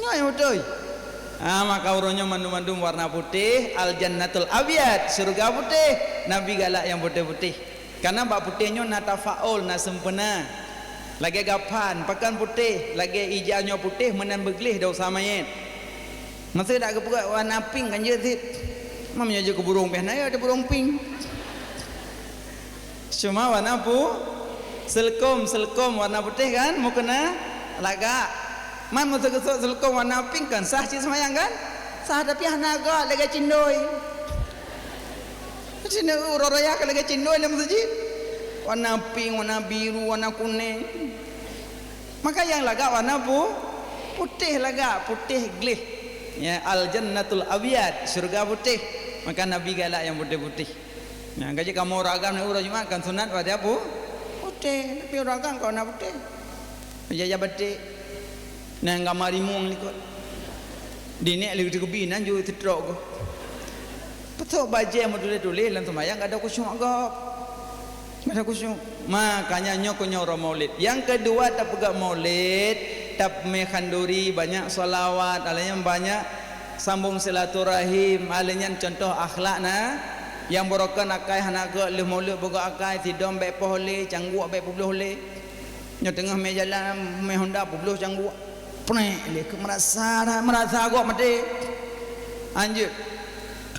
Nyoe nyang beutôi. Ah, maka uroe nyoe mandum-mandum warna putéh, al-jannatul abyad, syeuruga putéh. Nabi galak nyang putéh-putéh. Karena bak putéh nyoe na tafaul, na sempurna. Lagée gapan, pakon putéh, lagée ija nyoe putéh meunan beugléh desya manyét. Masa dak geupeugah warna pink kan jeuet cit. Mam nyoe jeuet keu burông pih na ya ada burông pink. Cuma warna pu-, selkom, selkom warna putéh kan, meukeuna lagak. Man masa geusok selkom warna pink kan, sah cit seumayang kan? Sah, tapi hana gak lagée cindoi. Sineuk uroe raya ka lagèe cindoi lam meuseujid. Warna pink, warna biru, warna kunèng. Maka nyang lagak warna pu-, putéh lagak, putéh gleh. Ya, al-jannatul abyad, syurga putéh. Maka Nabi galak nyang putéh-putéh. Nah, gaji kamoe ureueng agam uroe Jumat kan sunat bajèe pu-, putéh, tapi ureueng agam ka warna putéh. Bajèe batik. Nyan gama rimueng likot. Dinek lé teukeubie nan jeuet teutrok goh. Peue bajèe meutuléh-tuléh lam seumayang gata khusyuk gob. Gata khusyuk. Makanya nyoe keuh nyoe uroe Maulid. Nyang keudua tapeugah Maulid, tapeumè khanduri, banyak shalawat, alèh nyan banyak sambung silaturahim, alèh nyan contoh akhlak na. Nyang barokon akai hana gèt lheueh Maulid beugèt akai, sidom bèk poh lé, cangguek bèk peubloh lé. Nyoe teungoh mè jalan, mè honda peubloh cangguek. Prek lé, keu meurasa, meurasa gob maté. Anjeut.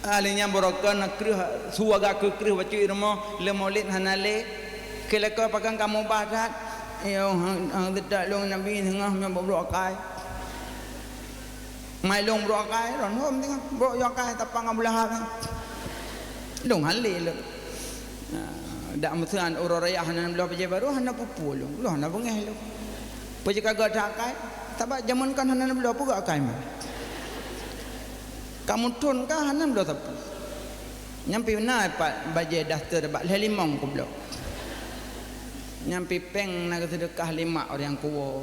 Alèh nyan barokon kreueh, su agak keu kreueh bacut i rumoh, lé Maulid hana lé. Keu lakoe pakon kamoe bah that. Yo, hang, hang teutak lôn Nabi teungoh nyoe bak brok akai. Mai lôn brok akai, lôn hom teungoh. Brok yue akai tapang Abu Lahab. Lôn hale lôn. Nah, dak meuseuen uroe raya hana bloe bajèe barô, hana peue-peue lôn. Lôn hana beungèh lôn. Peue jeuet ka gèt that akai? Sabab jameun kan hana bloe, peue gèt akai mah. Ka meuthon ka hana bloe sapeue. Nyang pih na pat bajèe daster bak lhèe limong kubloe. Nyang pih pèng na geuseudeukah lé mak ureueng kuwoe.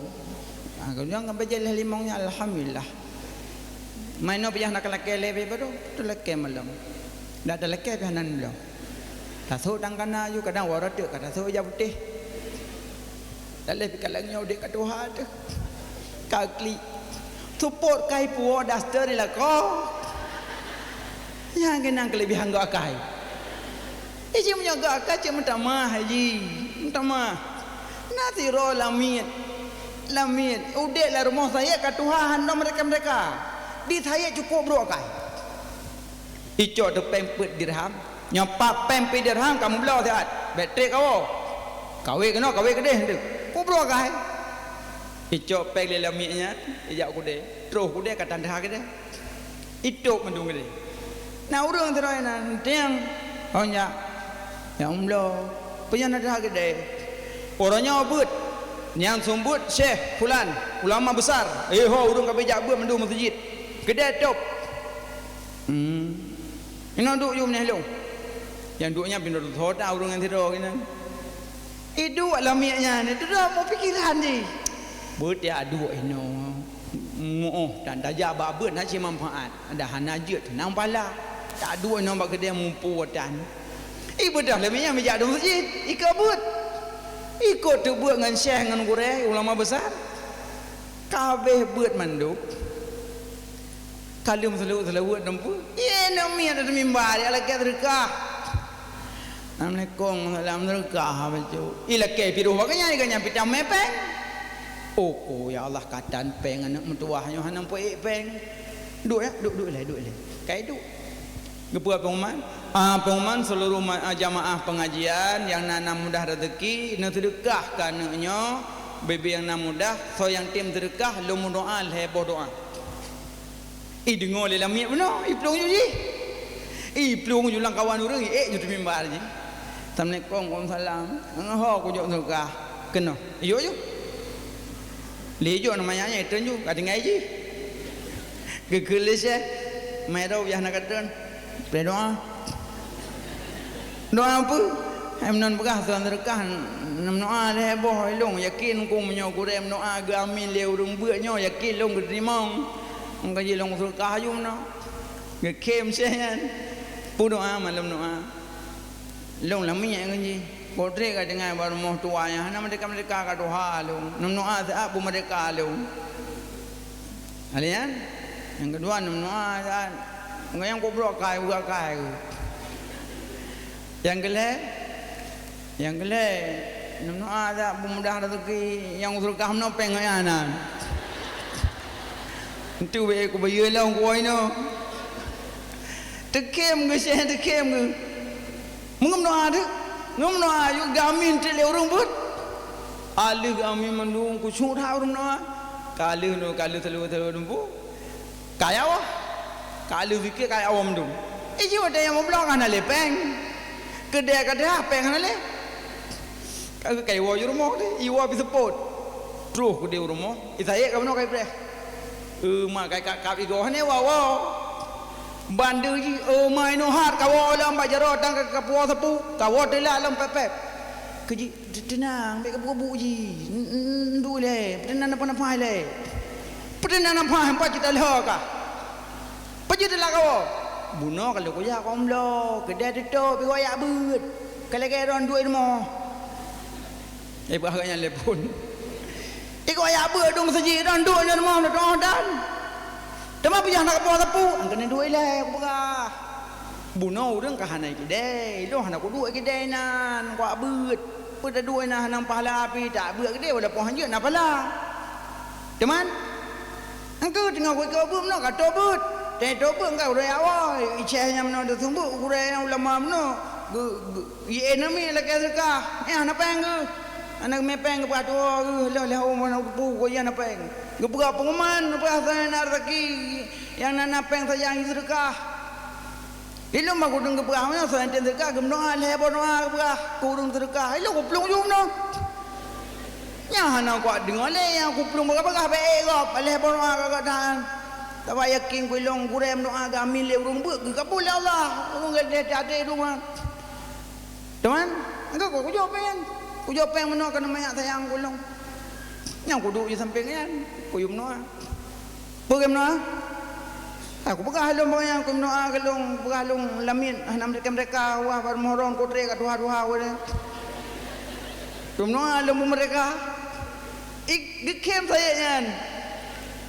Ah, nyang bajèe lhèe limong nyan alhamdulillah. Mai noe pih hana kalakèe lé pih baru, talakèe malom. Dak talakèe pih hana bloe. Tasôk dang kana aju kadang waroe teuk ka tasôk ija putéh. Daleh pih ka lagèe nyoe udép ka tuha teuh. Ka klik. Seupôt kai puwoe daster di lakoe. Nyang keunan keulebihan gèt akai. Iji meunyoe gèt akai cit meutamah iji. Meutamah. Na sidroe lamiet. Lamiet. Udép lam rumoh sayek ka tuha hana meurdeka-meurdeka. Di sayek cukôp brok akai. Icok teuh pèng peuet dirham. Nyoe pat pèng peuet dirham ka meubloe siat. Bèk trép kawoe. Kawé keunoe, kawé keudéh teuh. Peue brok akai. Icok pèng lé lamiet nyan, ijak keudéh. Troh keudéh ka tan teuha keudéh. Itôp mandum keudéh. Na ureueng sidroe na tiang. Hon jak. Nyang meubloe. Peue nyang na teuha keudéh. Uroe nyoe beuet. Nyang seumeubeuet Syekh Fulan, ulama besar. Eh ho, ureueng ka bijak beuet mandum meuseujid. Keudéh tôp. Hmm. Inoe duek yue meuneh lôn. Nyang duek nyan pih na teuthô that ureueng nyang sidroe keunan. Iduek lamiet nyan, itu dah meupikiran jih. Beuet ya duek inoe. Muoh tan tajak bak beuet hana cit manfaat. Dah hana jeuet nang pala. Tak duek inoe bak keudéh muphom tan. Ibeudôh lamiet nyan meujak dong meuseujid. Ikot beuet. Ikot teubeuet ngon syekh ngon gurèe ulama besar. Ka habéh beuet mandum. Ka lheueh meuseulaweuet-seulaweuet teumpeue. Ye, namiet ateueh mimbar, ya lakèe seudeukah. Assalamualaikum, salam seudeukah, bacut. Ilakèe piroh bak gobnyan, gobnyan pih tamè pèng. Oh, oh, ya Allah, ka tan pèng aneuk meutuwah nyoe hana peuék pèng. Duek ya, duek, duek ilèe, duek ilèe. Ka iduek. Geupeugah pengumuman, ah, pengumuman seluruh ma-, ah, jamaah pengajian nyang na, na mudah rezeki, neuseudeukah keu aneuk nyoe, bibi nyang na mudah, soe nyang tem seudeukah, lôn meudoa lhèe boh doa. Ideungoe lé lamiet bunoe, iplueng ju jih. Iplueng ju lam kawan ureueng, iék ju di mimbar jih. Assalamualaikum, waalaikumsalam. Ho kujok seudeukah. Keunoe. Iyok ju. Lé jok nama nyan, nyan itreun ju, ka tinggai jih. Geukheun lé syeh, mai droe yah na ka treun. Preh doa. Doa peue? Hai meunan peugah tuan seudeukah, meudoa lhèe boh ilôn, yakin kong meunyoe gurèe meudoa geuamin lé ureueng beuet nyoe, yakin lôn geuteurimong. Meukaji lôn seudeukah aju meunoe. Geukhem syeh nyan. Peue doa, malom doa. Lôn lamiet ngon jih. Potrek ka tinggai bak rumoh tuha nyan, hana meurdeka-meurdeka ka tuha lôn. Neumeudoa siat beumeurdeka lôn. Alèh nyan, nyang keudua neumeudoa siat. Ngon nyang kubrok kai, buka kai. Nyang keulhèe, nyang keulhèe, neumeudoa siat beumudah raseuki nyang seudeukah meunoe pèng ngon nyan na. Entu bèk kubayeue lom kuwoe inoe. Teukhem geuh, syeh teukhem geuh. Meungeumeudoa teuh, ngeumeudoa yue geuamin teuk lé ureueng beuet. Aleuh geuamin mandum khusyuk that ureueng meudoa. Ka lheueh nyoe, ka lheueh teuleue-teuleue dumpeue. Ka ya Allah. Ka lheueh zikir ka ya Allah mandum. Iji watèe nyang meubloe hana lé pèng. Keudè ka deuh, péng hana lé. Ka, ka iwoe ju rumoh teuh, iwoe pih seupôt. Troh keudè u rumoh, isayek ka bunoe ka ipreh. Euma kai kap-kap igoe hana iwoe-woe. Bandeu jih, euma inoe hat kawoe lom bak jaroe tan ka, ka puwoe sapeue, kawoe teulat lom pép-pép. Keu jih, "Te-, teunang, bèk kabu-kabu jih. N-, n-, n-, duek lé, peuteunang nafah-nafah lé. Peuteunang nafah, empat juta lhèe ka." Peue jeuet teulat kawoe? Bunoe ka lheueh kujak keu umlo, keudè tutôp, igoyak beuet. Ka lagèe droen duek i rumoh. Eh, bah nyan lé phon. Igoyak beuet dong meuseujid, droen duek nyan rumoh, droen dan. Teuma peue jak na kapoh sapeue, an keuneuk duek ilèe, kupeugah. Bunoe ureueng ka hana keudè, ilôn hana kuduek keudè nan, kuak beuet. Peue taduek nan hana pahala api, tak beuet keudè, walaupun hanjeuet na pahala. Teuma, Engkeu teungoh kuikôt beuet meunoe ka tô beuet. Teuh tô beuet engkai ureueng awai. Iceh nyang meunoe teuseumeubeuet u gurèe nyang ulama meunoe. Geu-, geu-, yue enemy lakèe seudeukah. Nyan hana péng geuh. Hana geumè péng geupeugah tuwoe geuh lheueh lheueh umu na teupeu keu nyan hana péng. Geupeugah pengumuman, geupeugah soe nyang na raseuki nyang na, na péng sajan jiseudeukah. Ilôn bah kudong geupeugah meunoe, soe nyang tem seudeukah geumeudoa, lhèe boh doa geupeugah keu ureueng seudeukah. Ilôn kuplueng ju meunoe. Nyan hana kuat deungoe lé nyang kuplueng bagah-bagah bèk ék gob, lhèe boh doa keu gobnyan. Sabab yakin ku ilôn gurèe meudoa geuamin lé ureueng beuet geukabul lé Allah. Ureueng geuh lhèe até dua. Teuma, engkeu kujok péng. Kujok péng meunoe keuneuk manyak sayang keu lôn. Nyang kuduek di sampéng nyan, kuyue meunoe. Peue keu meunoe? Aku peugah lôn peue nyang keu meunoe keu lôn, peugah lôn lamiet hana meurdeka-meurdeka, wah, bak rumoh droen kutrek ka tuha-tuha ulèe. Keu meunoe lôn beumeurdeka. Ik, geukheun sayek nyan.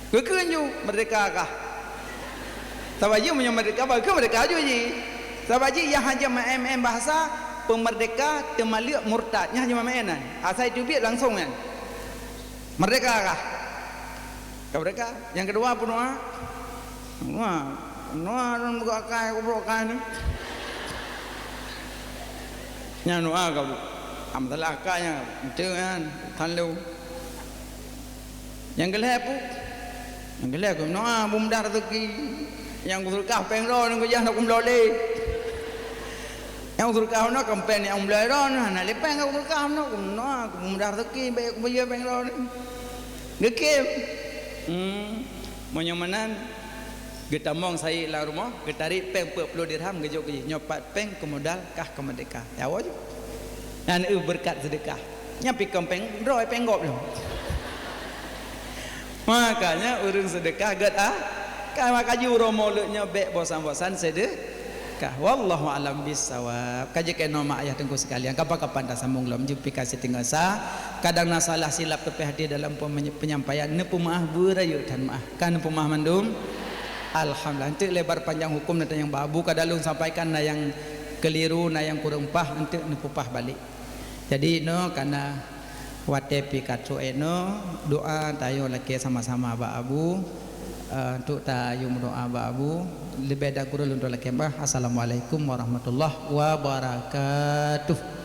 Geukheun ju, meurdeka kah? Sabab jih meunyoe meurdeka, bah geukheun meurdeka ju jih. Sabab jih nyang hana jeuet meu'en-meu'en bahasa, peumeurdeka teumaleuek murtad. Nyan hana jeuet meu'en-meu'en nyan. Asai teubiet langsong nyan. Meurdeka kah? Ka meurdeka. Nyang keudua, peunoe. Peunoe. Peunoe lôn beuka akai, kubrok akai ni. Nyan doa ka bu. Am salah akai nyan. Ente nyan. Tan leu. Nyang keulhèe pu. Nyang keulhèe ku meudoa, beumeudeh raseuki. Nyang kuseudeukah péng droe nyan kujak na kumlo lé. Nyang kuseudeukah meunoe kan péng nyang kumlo droe nyan, hana lé péng ka kuseudeukah meunoe, ku meudoa, ku meumeudeh raseuki, bèk kubayeue péng droe nyan. Geukheun. Hmm. Meunyoe meunan, geutamong sayek lam rumoh, geutarek péng peuet ploh dirham, geujok keu jih. Nyoe pat péng keu modal kah keu meurdeka. Ya, woe ju. Nyan eu beureukat seudeukah. Nyan pi kon péng droe, péng gob lom. Makanya ureueng seudeukah gèt ah, ka maka ju uroe Maulud nyoe bèk bosan-bosan seudeukah. Wallahu a'lam bissawab. Ka jeuet keunoe mak ayah teungku sekalian, kapan-kapan tasambong lom, jeuet pih ka siteungoh sa. Kadang na salah silap teupeh hati dalam pemeny-, penyampaian, neupeumaah beurayeuk that meuah. Ka neupeumaah mandum? Alhamdulillah. Enteuk lebar panjang huköm na tanyong bak Abu, ka lôn sampaikan na nyang keuliru, na nyang kureueng paih, enteuk neupeupah balek. Jadi, nyoe kana watèe pih ka trok, eh, nyoe, doa tayoe lakèe sama-sama bak Abu, eh, untuk tayoe meudoa bak Abu. Leubeh dan kureueng lôn lakèe bah. Assalamualaikum warahmatullahi wabarakatuh.